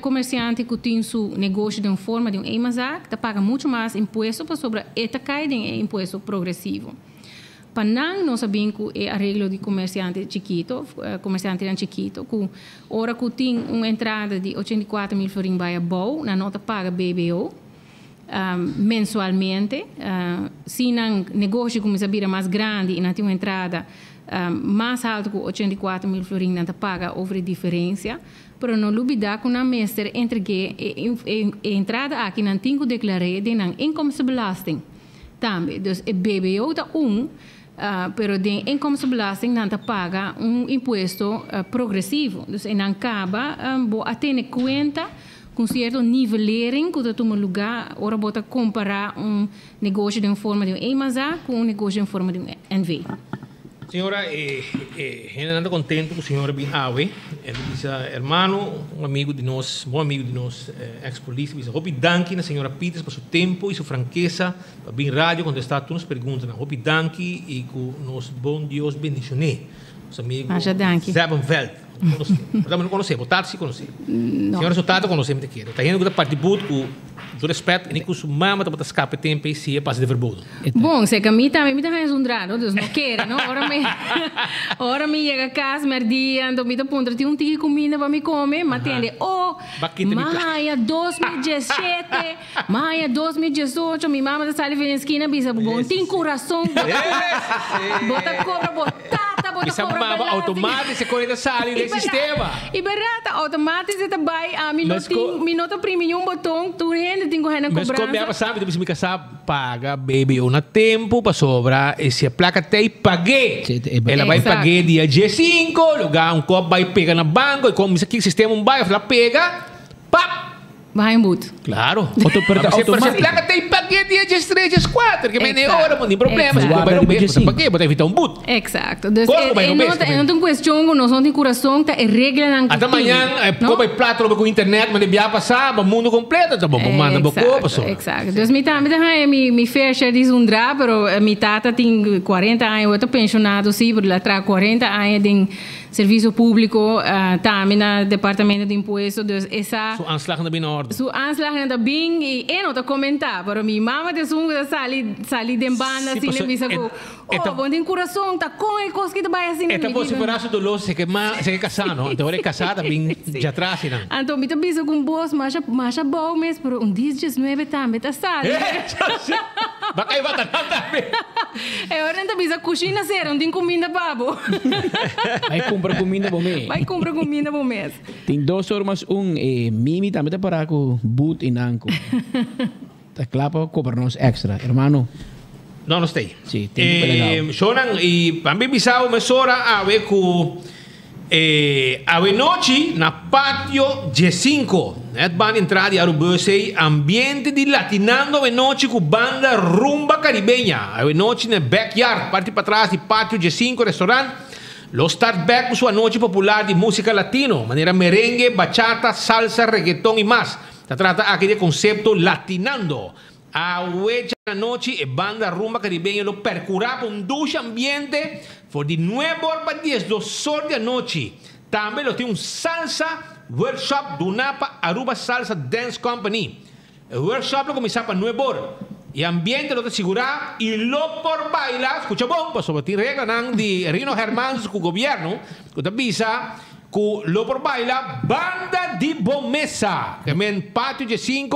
Speaker 11: comerciante cu tin su negoshi den forma di un eenmanszaak ta paga mucho mas impuesto pasobra e ta cay den e impuesto progresivo. Pa nan nos a bin cu e areglo di comerciante chikito, comerciantenan chikito, cu ora cu tin un entrada di 84 mil florin bay abou, nan no ta paga BBO mensualmente. Si nan negoshi cuminsa bira mas grandi y nan tin un entrada mas halto cu 84 mil florin, nan ta paga over e diferencia. Pero no lubida cu nan mester entrega e entrada aki, nan tin cu declara den nan inkomstenbelasting tambe. Dus e BBO ta un, pero den inkomstenbelasting nan ta paga un impuesto progresivo. Dus e nan caba bo a tene cuenta cu cierto nivelering cu ta tuma luga ora bo ta compara un negoshi den forma di un eenmanszaak cu un negoshi den forma di un NV.
Speaker 10: Señora, hende ta contento cu señora bin awe. E bisa hermano, un amigo di nos, bon amigo di nos, ex-police, bisa hopi danki na señora Peters pa su tempo y su franqueza pa bin radio contesta tur nos preguntanan. Hopi danki y cu nos bon Dios bendicione. Nos amigo
Speaker 11: Masha danki.
Speaker 10: Zebenveld. Pero no conoce, bo tata si conoce.
Speaker 11: No.
Speaker 10: Señora su tata conoce, mi te quiere. Ta hende cu ta parti boot cu todo respet, ni cu su mama ta escape tempo y si e pasa de verboden.
Speaker 11: Bon, sé que a mí también me está un drado, dus no quiere, no? Ora mi yega cas merdia, anto mi ta puntra, tin un tiki comida pa mi come, ma tende, oh,
Speaker 10: Bakita mi pla.
Speaker 11: Maya 2017, maya 2018, mi mama ta sali for di esquina, bisa, bon, tin corazón, bo ta cobra, bo tata, bo ta
Speaker 10: Bisa
Speaker 11: cobra
Speaker 10: mama
Speaker 11: belasting.
Speaker 10: Automatico se conecta sali del sistema.
Speaker 11: E berdad, automatico ta bay, ami no
Speaker 10: Mas
Speaker 11: tin, mi no ta primi un boton, tur hende tin cu hende
Speaker 10: Mas como
Speaker 11: cobranza.
Speaker 10: pasa, mi mi casa paga BBO na tempo pa sobra e si a placa te pague. Ela vai pague dia G5, lugar un cop vai pega na banco e como isso aqui sistema um vai, ela pega, pap.
Speaker 11: Vai em boot.
Speaker 10: Claro.
Speaker 2: Auto, pero
Speaker 10: Mas se
Speaker 2: automático.
Speaker 10: placa te pague dia G3, G4, que me hora, não tem problema, se
Speaker 2: Guarda
Speaker 10: vai no
Speaker 2: riba
Speaker 10: mesmo,
Speaker 2: G5.
Speaker 10: pague, bota evitar um boot.
Speaker 11: Exacto. Dus
Speaker 10: Como vai
Speaker 11: e
Speaker 10: no
Speaker 11: no,
Speaker 10: bes,
Speaker 11: e no ta un cuestion cu nos no tin curason, ta e reglanan
Speaker 10: Até mañana, copa e plato com internet, mas de passar, o mundo completo, tá bom, manda bo copa só.
Speaker 11: Exacto. Dus mi tambe ta mi mi fair share di zundra, pero mi tata tin 40 aña, e ta pensionado si, pero el a traha 40 aña den servicio publico, tambe na departamento di impuesto, dus esa
Speaker 10: Su aanslag na bin orde.
Speaker 11: Su aanslag ta bin y e no ta comenta, pero mi mama ta esun sali sali den banda
Speaker 10: Si,
Speaker 11: asina,
Speaker 10: paso
Speaker 11: bisa cu, oh, bo tin curason, ta con e cos cu ta bay asina.
Speaker 10: Esta você para su dolor, se que ma, se que casar, no? Então ele casar também já atrás, não.
Speaker 11: Anto, mi ta bisa cu bos, masha masha bom mes, pero un 19 tambe ta sali.
Speaker 10: Bakay bata tambe.
Speaker 11: E ora ta bisa cushina sera, no tin cuminda pa bo.
Speaker 2: Bay cumpra cuminda pa mi.
Speaker 11: Bay cumpra cuminda pa mes.
Speaker 2: Tin 2 or mas 1. Mimi tambe ta para cu boet y nanco. Ta cla pa cobra nos extra, hermano.
Speaker 10: No, no stay.
Speaker 2: Si, tempo legal.
Speaker 10: Shonan, y tambe bisao mesora awe cu awe nochi na patio G5. Net ban entrada di Arubus ambiente di Latinando awe nochi cu banda Rumba Caribeña. Awe nochi na backyard, parti patras di patio G5 restaurant. Lo start back cu su anochi popular di musica latino, manera merengue, bachata, salsa, reggaeton y mas. Ta trata aki di concepto Latinando. Awe anochi e banda Rumba Caribeña lo percura pa un dushi ambiente for di 9 or pa 12 or di anochi. Tambe lo tin un salsa workshop duna pa Aruba Salsa Dance Company. E workshop lo cuminsa pa 9 or. E ambiente lo ta sigura y lo por baila, scucha bon, pasobra tin reglanan di Rino Hermans cu gobierno, cu ta bisa cu lo por baila banda di bo mesa. Tambe patio G5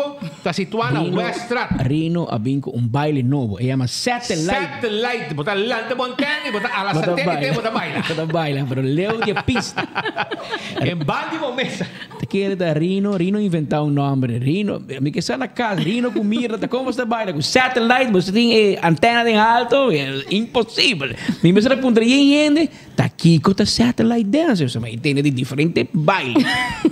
Speaker 10: ta situa na Weststraat.
Speaker 2: Rino a bin cu un baile nobo. E yama Satellite.
Speaker 10: Satellite. Bo ta lanta bo antena y bo ta ala
Speaker 2: Bota
Speaker 10: satélite
Speaker 2: baila.
Speaker 10: bo ta baila.
Speaker 2: Bo ta baila, pero leu di pista.
Speaker 10: En banda di bo mesa.
Speaker 2: Te kere da Rino, Rino a inventa un nomber. Rino, mi kier sa na cas, Rino cu Mira, ta con bo ta baila? Cu satellite, bo tin antena den halto, imposibel. Mi mes a puntra, y hende, ta kico ta satellite dance? Bo tende di diferente baile.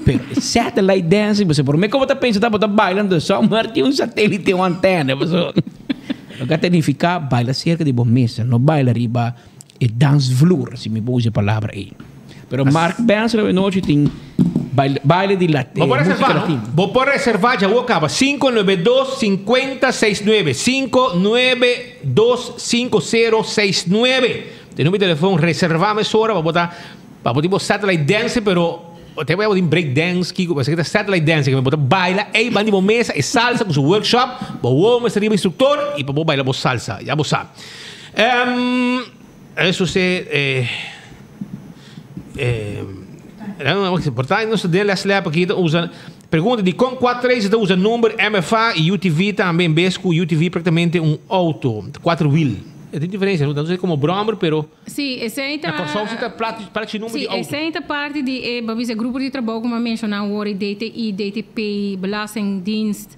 Speaker 2: Pero satellite dancing, bo por mi con ta pensa, ta, bo ta bailando, so tin un satélite, un antena, bo. Loke ta significa baila cerca di bo mesa, no baila riba e dansvloer, si mi usa e palabra ey. Pero Mark Benson anochi tin baile, baile di latino,
Speaker 10: Bo por
Speaker 2: musica
Speaker 10: reserva, no?
Speaker 2: latina.
Speaker 10: Bo por reserva ya caba 592 5069 592 5069. Tin number di telefon, reserva mesora pa bo ta pa bo satellite dance, pero te bay botar break dance, Kiko, mas ta satellite dance cu bo ta baila ey banda di bo mesa e salsa cu su workshop, bo wo mester riba instructor y pa bo baila bo salsa, ya bo sa. Eso se eh eh por ta nos den les lab aki ta usa pregunta di con 4 ta usa number MFA y UTV tambe en bes cu UTV practicamente un auto 4 wiel. E tin diferencia, no ta como brommer, pero
Speaker 11: Si, esey ta
Speaker 10: na Corsou si ta plaat plaat number
Speaker 11: Si,
Speaker 10: di auto.
Speaker 11: Esey ta parti di e babisa grupo di trabou cu mi a menciona awor, DTI, DTP, Belastingdienst,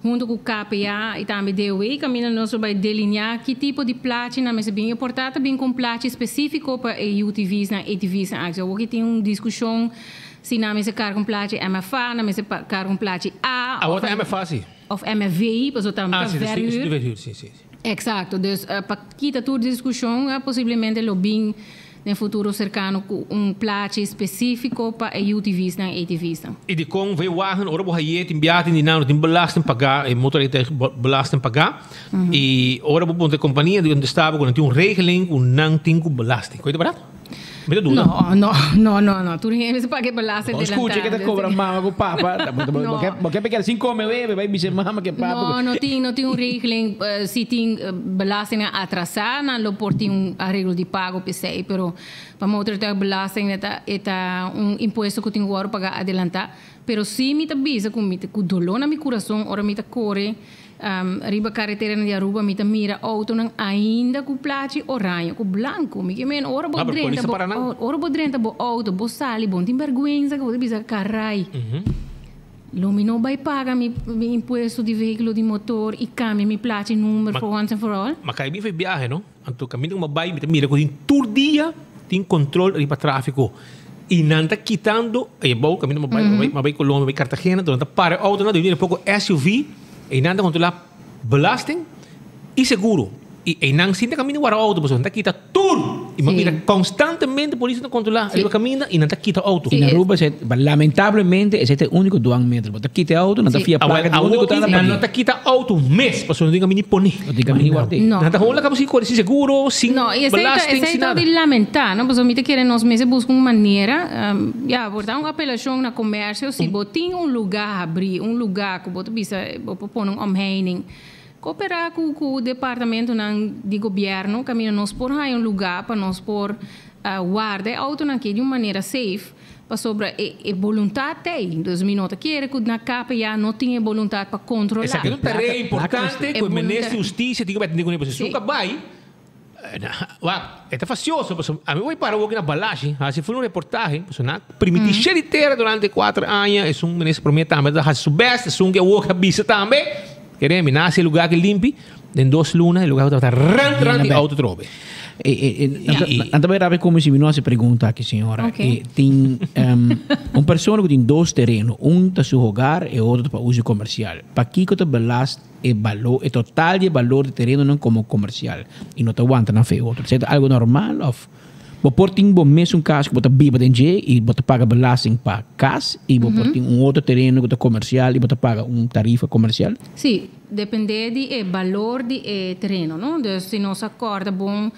Speaker 11: hunto cu KPA y tambe DOW, caminda nos lo bay delinea ki tipo di plachinan mester bin. E por ta ta bin cu un plachi specifico pa e UTV's nan, ATV's nan. Aki awor tin un discusion si nan mester carga un plachi MFA, nan mester carga un plachi A.
Speaker 10: Awor ta MFA si.
Speaker 11: Of MFV, pasobra ta
Speaker 10: Ah, si,
Speaker 11: verhuur.
Speaker 10: Verhuur, si, si.
Speaker 11: Exacto. Dus pa kita tur discusion, posiblemente lo bin den futuro cercano cu un plachi specifico pa e UTV's nan, ATV's nan.
Speaker 10: Y di con V-wagen, ora bo haye tin biaha tin di nan, no tin belasting paga, e motorrijtuig belasting paga. Y ora bo puntra e compania di unda staba cu nan tin un regeling cu nan tin cu belasting. Coy ta barato? Mi ta duda.
Speaker 11: No, no, no, no, no. Tur hende mester paga e belasting
Speaker 2: Bo scucha
Speaker 11: adelantado.
Speaker 2: que ta cobra mama cu papa.
Speaker 11: No.
Speaker 2: Bo ke pe sin come bebe, bay bisa mama que papa.
Speaker 11: No, no tin un regeling. Si tin belasting atrasa, nan lo por tin un areglo di pago p'esey, pero pa motorrijtuigbelasting e ta un impuesto cu tin cu paga adelanta. Pero si mi ta bisa cu mi cu dolor na mi curason, ora mi ta core riba caretera di Aruba, mi ta mira auto nan ainda cu plachi oranje, cu blanco. Mi kiermen ora bo
Speaker 10: Ah, pero
Speaker 11: drenta
Speaker 10: polis
Speaker 11: bo
Speaker 10: para nan.
Speaker 11: Ora bo drenta bo auto, bo sali, bo tin berguensa cu bo bisa caray. Lo mi no bay paga mi impuesto di vehiculo di motor y cambia mi plachi number for once and for all.
Speaker 10: Ma cay mi fue viaje, no? Anto caminda cu bay, mi ta mira cu tin tur dia tin control riba trafico. Y nan ta kitando, e bou caminda m'a bay, m'a bay Colombia, bay Cartagena, nan ta para auto nan, di poco SUV, y nan ta controla belasting y seguro. Y nan sinta caminda guarda auto, pasobra nan ta kita tur. Y mira constantemente polis ta controla riba caminda y nan ta kita auto.
Speaker 2: In Aruba, lamentablemente, esey ta e unico dwangmiddel. Bo ta kita auto, nan ta fia placa, di unico ta
Speaker 10: Nan no ta kita auto mes, pasobra no tin caminda pone.
Speaker 2: No tin caminda guarda.
Speaker 11: No.
Speaker 10: Nan ta gewoon laga sin sin seguro, sin
Speaker 11: No, y esey ta,
Speaker 10: belasting,
Speaker 11: esey
Speaker 10: sin
Speaker 11: ta
Speaker 10: nada.
Speaker 11: di lamenta, no? Pasobra mi ta kere nos mester busca un manera, ja, por ta un apelacion na comercio, si bo tin un lugar habri, un lugar cu bo ta bisa, bo por pone un omheining, coopera cu departamento nan di gobierno, caminda nos por haya un lugar pa nos por warda e auto nan aki di un manera safe, pasobra e voluntad tin. Dus mi no ta kere cu na KPA no tin e voluntad pa controla.
Speaker 10: Esaki ta un tarea importante
Speaker 11: E
Speaker 10: cu e minister di Husticia tin cu atende cu ne.
Speaker 11: Si.
Speaker 10: Nunca bay. Wak, ta fastioso, pasobra ami bay para na Balashi, haci un reportahe, pasobra nan permiti mm. tera durante 4 aña, e un minister prome tambe, haci su best, e un cu awor bisa tambe, kere mi nace lugar cu limpi, den 2 luna, e lugar ta ran ran di auto trobe.
Speaker 2: Anto bay rabi como si mi no pregunta aki, señora.
Speaker 11: Ok.
Speaker 2: Tin un persona cu tin dos tereno, un ta su hogar y otro pa uso comercial. Pakico ta belast e balor, e total di balor di tereno nan como comercial y no ta wanta na fe otro? Esey ta algo normal of bo por tin bo mes un cas cu bo ta biba den dje y bo ta paga belasting pa cas y bo por tin un otro tereno cu ta comercial y bo ta paga un tarifa comercial?
Speaker 11: Si, depende di e balor di e tereno, no? Dus si nos acorda bon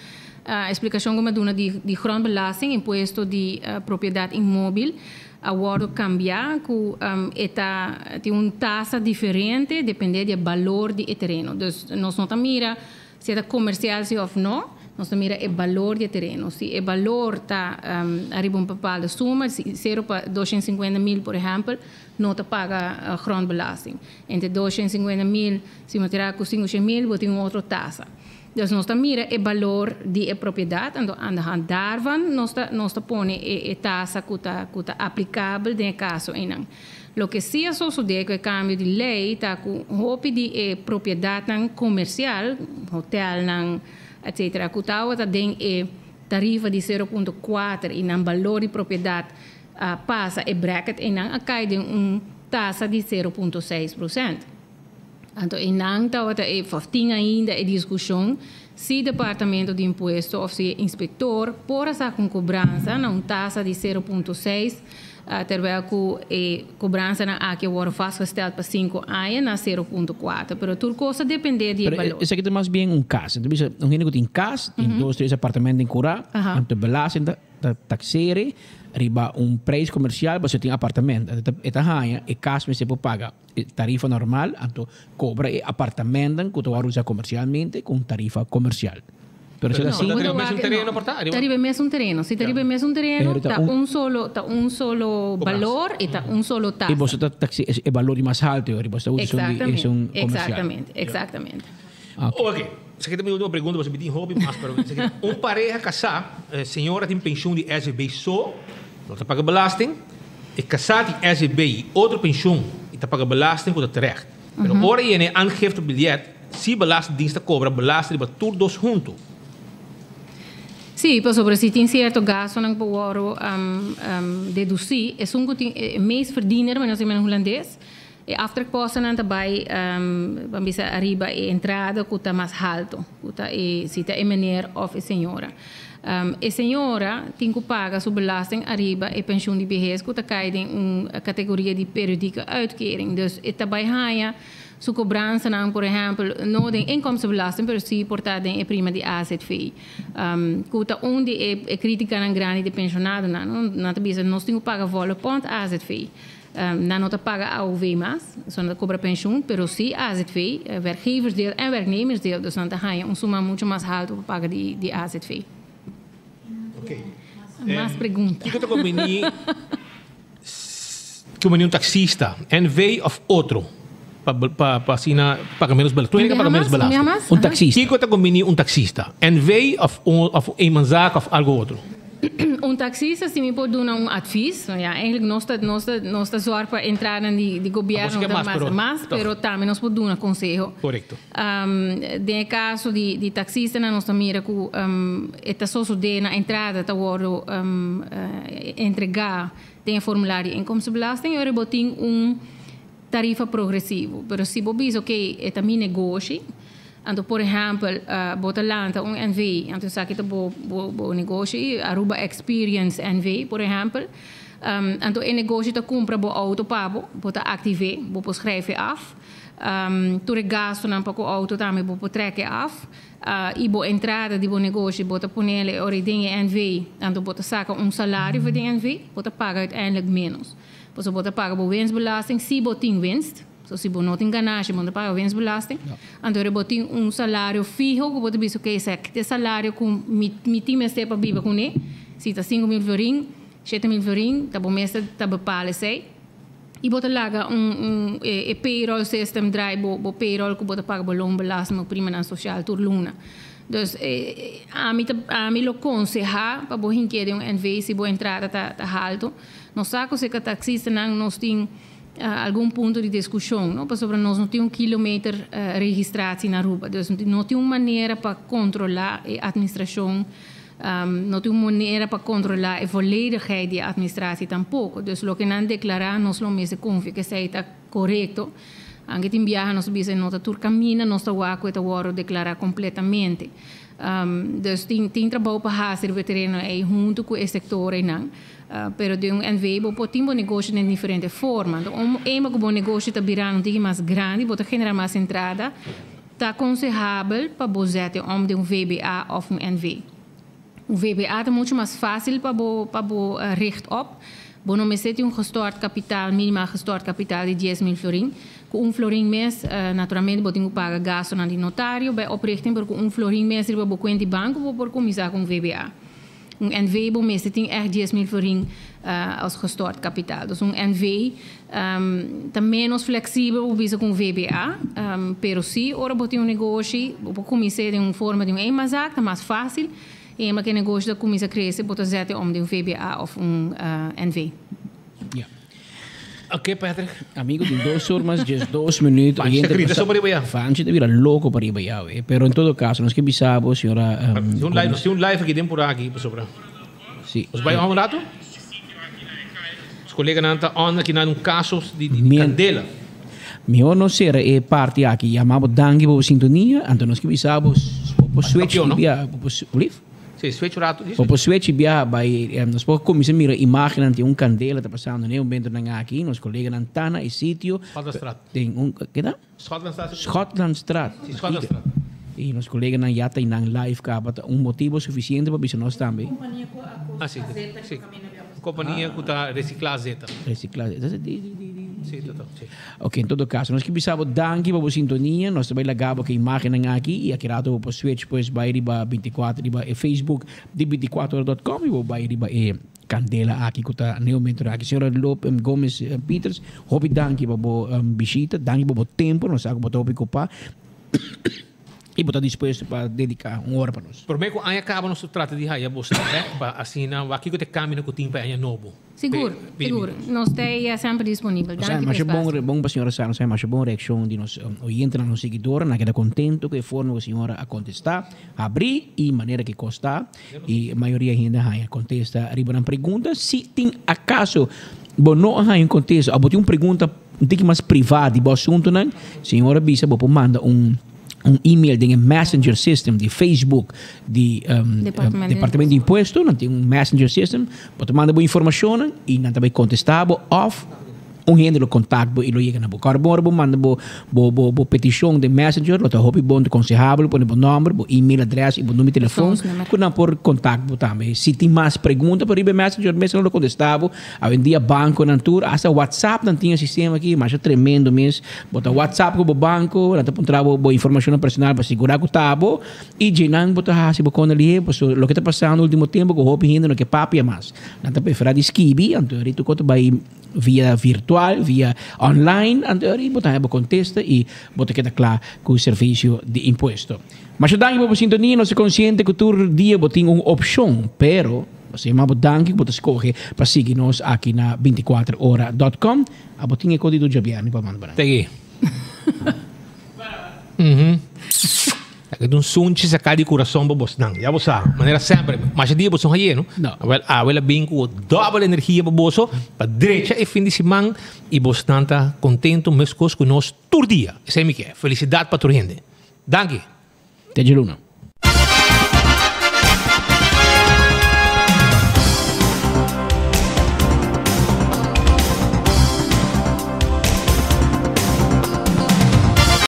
Speaker 11: explicacion cu mi a duna di grondbelasting, impuesto di propiedad inmóvil, a wordo cambia cu e ta tin un tasa diferente depende di balor di e tereno. Dus nos no ta mira si ta comercial si of no, nos ta mira e balor di tereno. Si e balor ta ariba un bepaalde suma, si 0 pa 250 mil, por ehempel, no ta paga grondbelasting. Entre 250 mil, si bo tira cu 500 mil, bo tin un otro tasa. Dus nos ta mira e balor di e propiedad, en aan de hand daarvan nos ta pone e tasa cu ta aplicabel den e caso einan. Loke si a sucede cu e cambio di ley ta cu hopi di e propiedad nan comercial, hotel nan, etc. Cu ta den e tarifa di 0.4 y nan balor di propiedad pasa e bracket einan, a cay den un tasa di 0.6%. Anto, einan tabata e tin ainda e discusion si departamento di impuesto of si inspector por saca un cobransa na un tasa di 0.6, terwijl cu e cobransa nan aki wordt vastgesteld pa 5 aña na 0.4. Pero tur cos ta depende di
Speaker 2: Pero
Speaker 11: balor.
Speaker 2: esaki ta mas bien un cas. Anto, un hende cu tin cas, tin dos, tres apartamento den cura, anto belasting ta taxeren, riba un prijs comercial, bo tin apartamento. E ta haya, e cas mester por paga tarifa normal, anto cobra e apartamento cu ta usa comercialmente cu tarifa comercial. Pero
Speaker 10: Pero
Speaker 2: si
Speaker 10: no, ta riba mesun tereno por ta?
Speaker 11: Ta riba mesun tereno. Si ta riba mesun tereno,
Speaker 2: Pero ta
Speaker 11: ta
Speaker 2: un-
Speaker 11: un solo, ta un solo balor y ta un solo tasa.
Speaker 2: Y boso ta taxi e balor di mas halto, y boso ta usa un di un comercial.
Speaker 11: Exactamente, exactamente.
Speaker 10: Ok, esaki ta mi ultimo pregunta, pasobra mi tin hopi mas, pero esaki ta, un pareha kasá, e señora tin penshun di SVB so, no ta paga belasting, e kasá tin SVB i otro penshun i ta paga belasting ku ta terecht. Pero ora yena e aangiftebiljet, si belastingdienst ta kobra belasting riba tur dos huntu.
Speaker 11: Sí, pasobra si tin sierto gastonan ku por wòrdu dedusí, esun ku tin e meest verdiener, manera nos ta yama na hulandes, E aftrekpostennan ta bai, ban bisa ariba e entrada ku ta mas haltu, ku ta e si ta e meneer òf e señora. E señora tin ku paga su belasting ariba e penshun di behes ku ta kai den un kategoria di periodieke uitkering. Dus e ta bai haña su kobransanan, por ehèmpel, no den inkomstenbelasting, pero si por ta den e prima di azv. Ku ta un di e kritikanan grandi di penshonadonan, no? Nan ta bisa nos tin ku paga volle pond azv. Nan no ta paga AOV mas, so nan ta cobra pensioen, pero si azv, werkgeversdeel en werknemersdeel, dus nan ta haña un suma mucho mas halto pa paga di azv.
Speaker 10: Ok.
Speaker 11: Mas pregunta.
Speaker 10: Kiko ta conveni conveni un taxista, NV of otro, pa pa pa asina paga menos belasting? Tur hende paga menos belasting.
Speaker 2: Un taxista.
Speaker 10: Kiko ta conveni un taxista, NV of un of un eenmanszaak of algo otro?
Speaker 11: Un taxista si mi por duna un advies, ya eigenlijk nos ta nos ta nos ta zorg pa entranan di di gobierno ta mas mas, pero tambe nos por duna conseho.
Speaker 10: Correcto.
Speaker 11: Den e caso di di taxistanan nos ta mira cu e ta sosode na entrada ta wordo entrega den e formulario inkomstenbelasting y ora bo tin un tarifa progresivo. Pero si bo bisa ok e ta mi negoshi, anto por ehèmpel bo ta lanta un NV, anto esaki ta bo bo negoshi, Aruba Experience NV por ehèmpel, anto e negoshi ta kumpra bo outo pa bo, bo ta aktiv'é, bo por skrijf e af, tur e gastunan pa ku outo tambe bo por trèk e af, i bo entrada di bo negoshi bo ta ponel e ora den e NV, anto bo ta saka un salario for den NV, bo ta paga uiteindelijk ménos. Pasobra bo ta paga bo winstbelasting si bo tin winst. So si bo no tin ganashi bo no ta paga winstbelasting. Anto ora bo tin un salario fiho ku bo ta bisa ok esaki ta e salario ku mi mi tin mester pa biba kuné. Si ta 5000 florin, 7000 florin ta bo mester ta bepal esei. I bo ta laga un un e payroll system draai bo bo payroll ku bo ta paga bo loonbelasting, bo primanan sosial tur luna. Dus ami ta ami lo konsehá pa bo hink'é den un NV si bo entrada ta ta haltu. Nos sa ku serka taksistanan nos tin algun punto di diskushon, no? Pasobra nos no tin un kilometer registratie na Aruba. Dus no tin un manera pa kontrolá e atministrashon, no tin un manera pa kontrolá e voledigheid di e atministratie tampoko. Dus loke nan deklará nos lo mester konfia ku esei ta korekto. Anke tin biaha nos ta bisa e no ta tur kaminda nos ta wak ku e ta wòrdu deklará kompletamente. Dus tin tin trabou pa hasi riba e tereno ei huntu ku e sektor einan. Pero den un NV bo por tin bo negoshi den diferente forma. Anto un ema ku bo negoshi ta birando un tiki mas grandi, bo ta genera mas entrada, ta akonsehabel pa bo zet e om den un VBA òf un NV. Un VBA ta muchu mas fásil pa bo pa bo richt op. Bo no mester tin un gestort kapitaal, minimaal gestort kapitaal di 10.000 florin. Ku un florin mes, naturalmente bo tin ku paga gastunan di notario bij oprichting, pero ku un florin mes riba bo kuenta di banko bo por kuminsá ku un VBA. Un NV bo mester tin ègt 10.000 florin als gestort kapitaal. Dus un NV ta ménos fleksibel bo bisa ku un VBA, pero si ora bo tin un negoshi bo por kumins'é den un forma di un eenmanszaak, ta mas fásil. Eenmaal ku e negoshi ta kuminsá krese bo ta zèt e om den un VBA òf un NV.
Speaker 10: Ok, Patrick.
Speaker 2: Amigo, tin dos or mas 12 minuut.
Speaker 10: Fanchi ta grita so pariba ya.
Speaker 2: Fanchi ta bira loco pariba ya, we. Pero en todo caso, nos ke bisa bo, señora...
Speaker 10: Um, un live, nos tin un live aki den por aki, pasobra.
Speaker 2: Si.
Speaker 10: Nos bai on un rato? Nos coleganan ta on aki na un caso di, di candela.
Speaker 2: Mihor nos cera e parti aki. Yama bo danki pa bo sintonia. Anto nos ke bisa bo, bo switch,
Speaker 10: no?
Speaker 2: Bo, bo, lief?
Speaker 10: Sí, switch un rato.
Speaker 2: Bo por switch y biaha bay. Nos por cuminsa mira imagennan tin un candela ta pasando n'e momentonan aki. Nos coleganan ta na e sitio.
Speaker 10: Schotlandstraat.
Speaker 2: Den un, ke ta?
Speaker 10: Schotlandstraat.
Speaker 2: Schotlandstraat.
Speaker 10: Sí, Schotlandstraat.
Speaker 2: Y nos coleganan ya ta einan live caba. Ta un motibo suficiente pa bisa nos tambe.
Speaker 10: Ah, sí, sí. Compania cu ta recicla zeta.
Speaker 2: Recicla zeta. Di, di, di, di.
Speaker 10: Si, total, si.
Speaker 2: Ok, en todo kaso, nos ke bisa bo danki pa bo sintonia. Nos ta bai laga bo ku e imágennan aki i aki rato bo por switch pues bai riba 24 riba e Facebook di 24ora.com i bo bai riba e kandela aki ku ta na e momentonan aki. Señora Lop Gomez Pieters, hopi danki pa bo bishita, danki pa bo tempu, nos sa ku bo ta hopi okupá i bo ta dispuesto pa dediká un ora pa nos.
Speaker 10: Promé ku aña kaba nos ta trata di haya bo bèk pa asina wak kiko ta e kambionan ku tin pa e aña nobo.
Speaker 11: Sigur, sigur. Nos ta ei semper disponibel. Danki pa e spasio.
Speaker 2: Bon pa señora sa, nos a masha bon reakshon di nos oyentenan, nos siguidornan. Nan a keda kontento ku e forma ku señora a kontestá, habrí i manera ku e kos ta. I mayoria hende a haña kontesta riba nan pregunta. Si tin akaso bo no a haña un kontesta òf bo tin un pregunta un tiki mas privá di bo asuntunan, señora bisa bo por manda un un email den e messenger system di Facebook di Departamento di Impuesto. Nan tin un messenger system. Bo ta manda bo informashonnan i nan ta bai kontestá bo òf un hende lo kontakt bo i lo yega na bo. Kòrda bon ora bo manda bo bo bo bo petishon den messenger lo ta hopi bon ta konsehabel pone bo nòmber, bo email adrès i bo numero di telefòn ku nan por kontakt bo tambe. Si tin mas pregunta por riba e messenger mes nan lo kontestá bo. Awendia bankonan tur asta whatsapp nan tin e sistema aki masha tremendo mes. Bo ta whatsapp ku bo banko nan ta puntra bo bo informashonnan personal pa sigurá ku ta bo i dje nan bo ta hasi bo kònda lihé pasobra loke ta pasando ultimo tempu ku hopi hende no ke papia mas. Nan ta preferá di skibi anto e ritu ku ta bai via virtual, via online, anto e ora bo ta haña bo kontesta i bo ta keda kla ku servisio di impuesto. Masha danki pa bo sintonia, nos ta konsiente ku tur dia bo tin un opshon, pero nos ta yama bo danki ku bo ta skohe pa sigui nos aki na 24 ora dòt kòm. Abo tin e kodido djabièrnè pa manda pa nan.
Speaker 10: Tegi. Mhm. Aki ta un sunchi saká di kurason pa bosnan. Ya bo sa, manera semper, masha dia boso no haye, no?
Speaker 2: No.
Speaker 10: Awel, awe la bin ku dòbel energia pa boso, pa drecha e fin di siman i bosnan ta kontentu meskos ku nos tur dia. Esei mi ke. Felisidat pa tur hende. Danki.
Speaker 2: Te dje luna.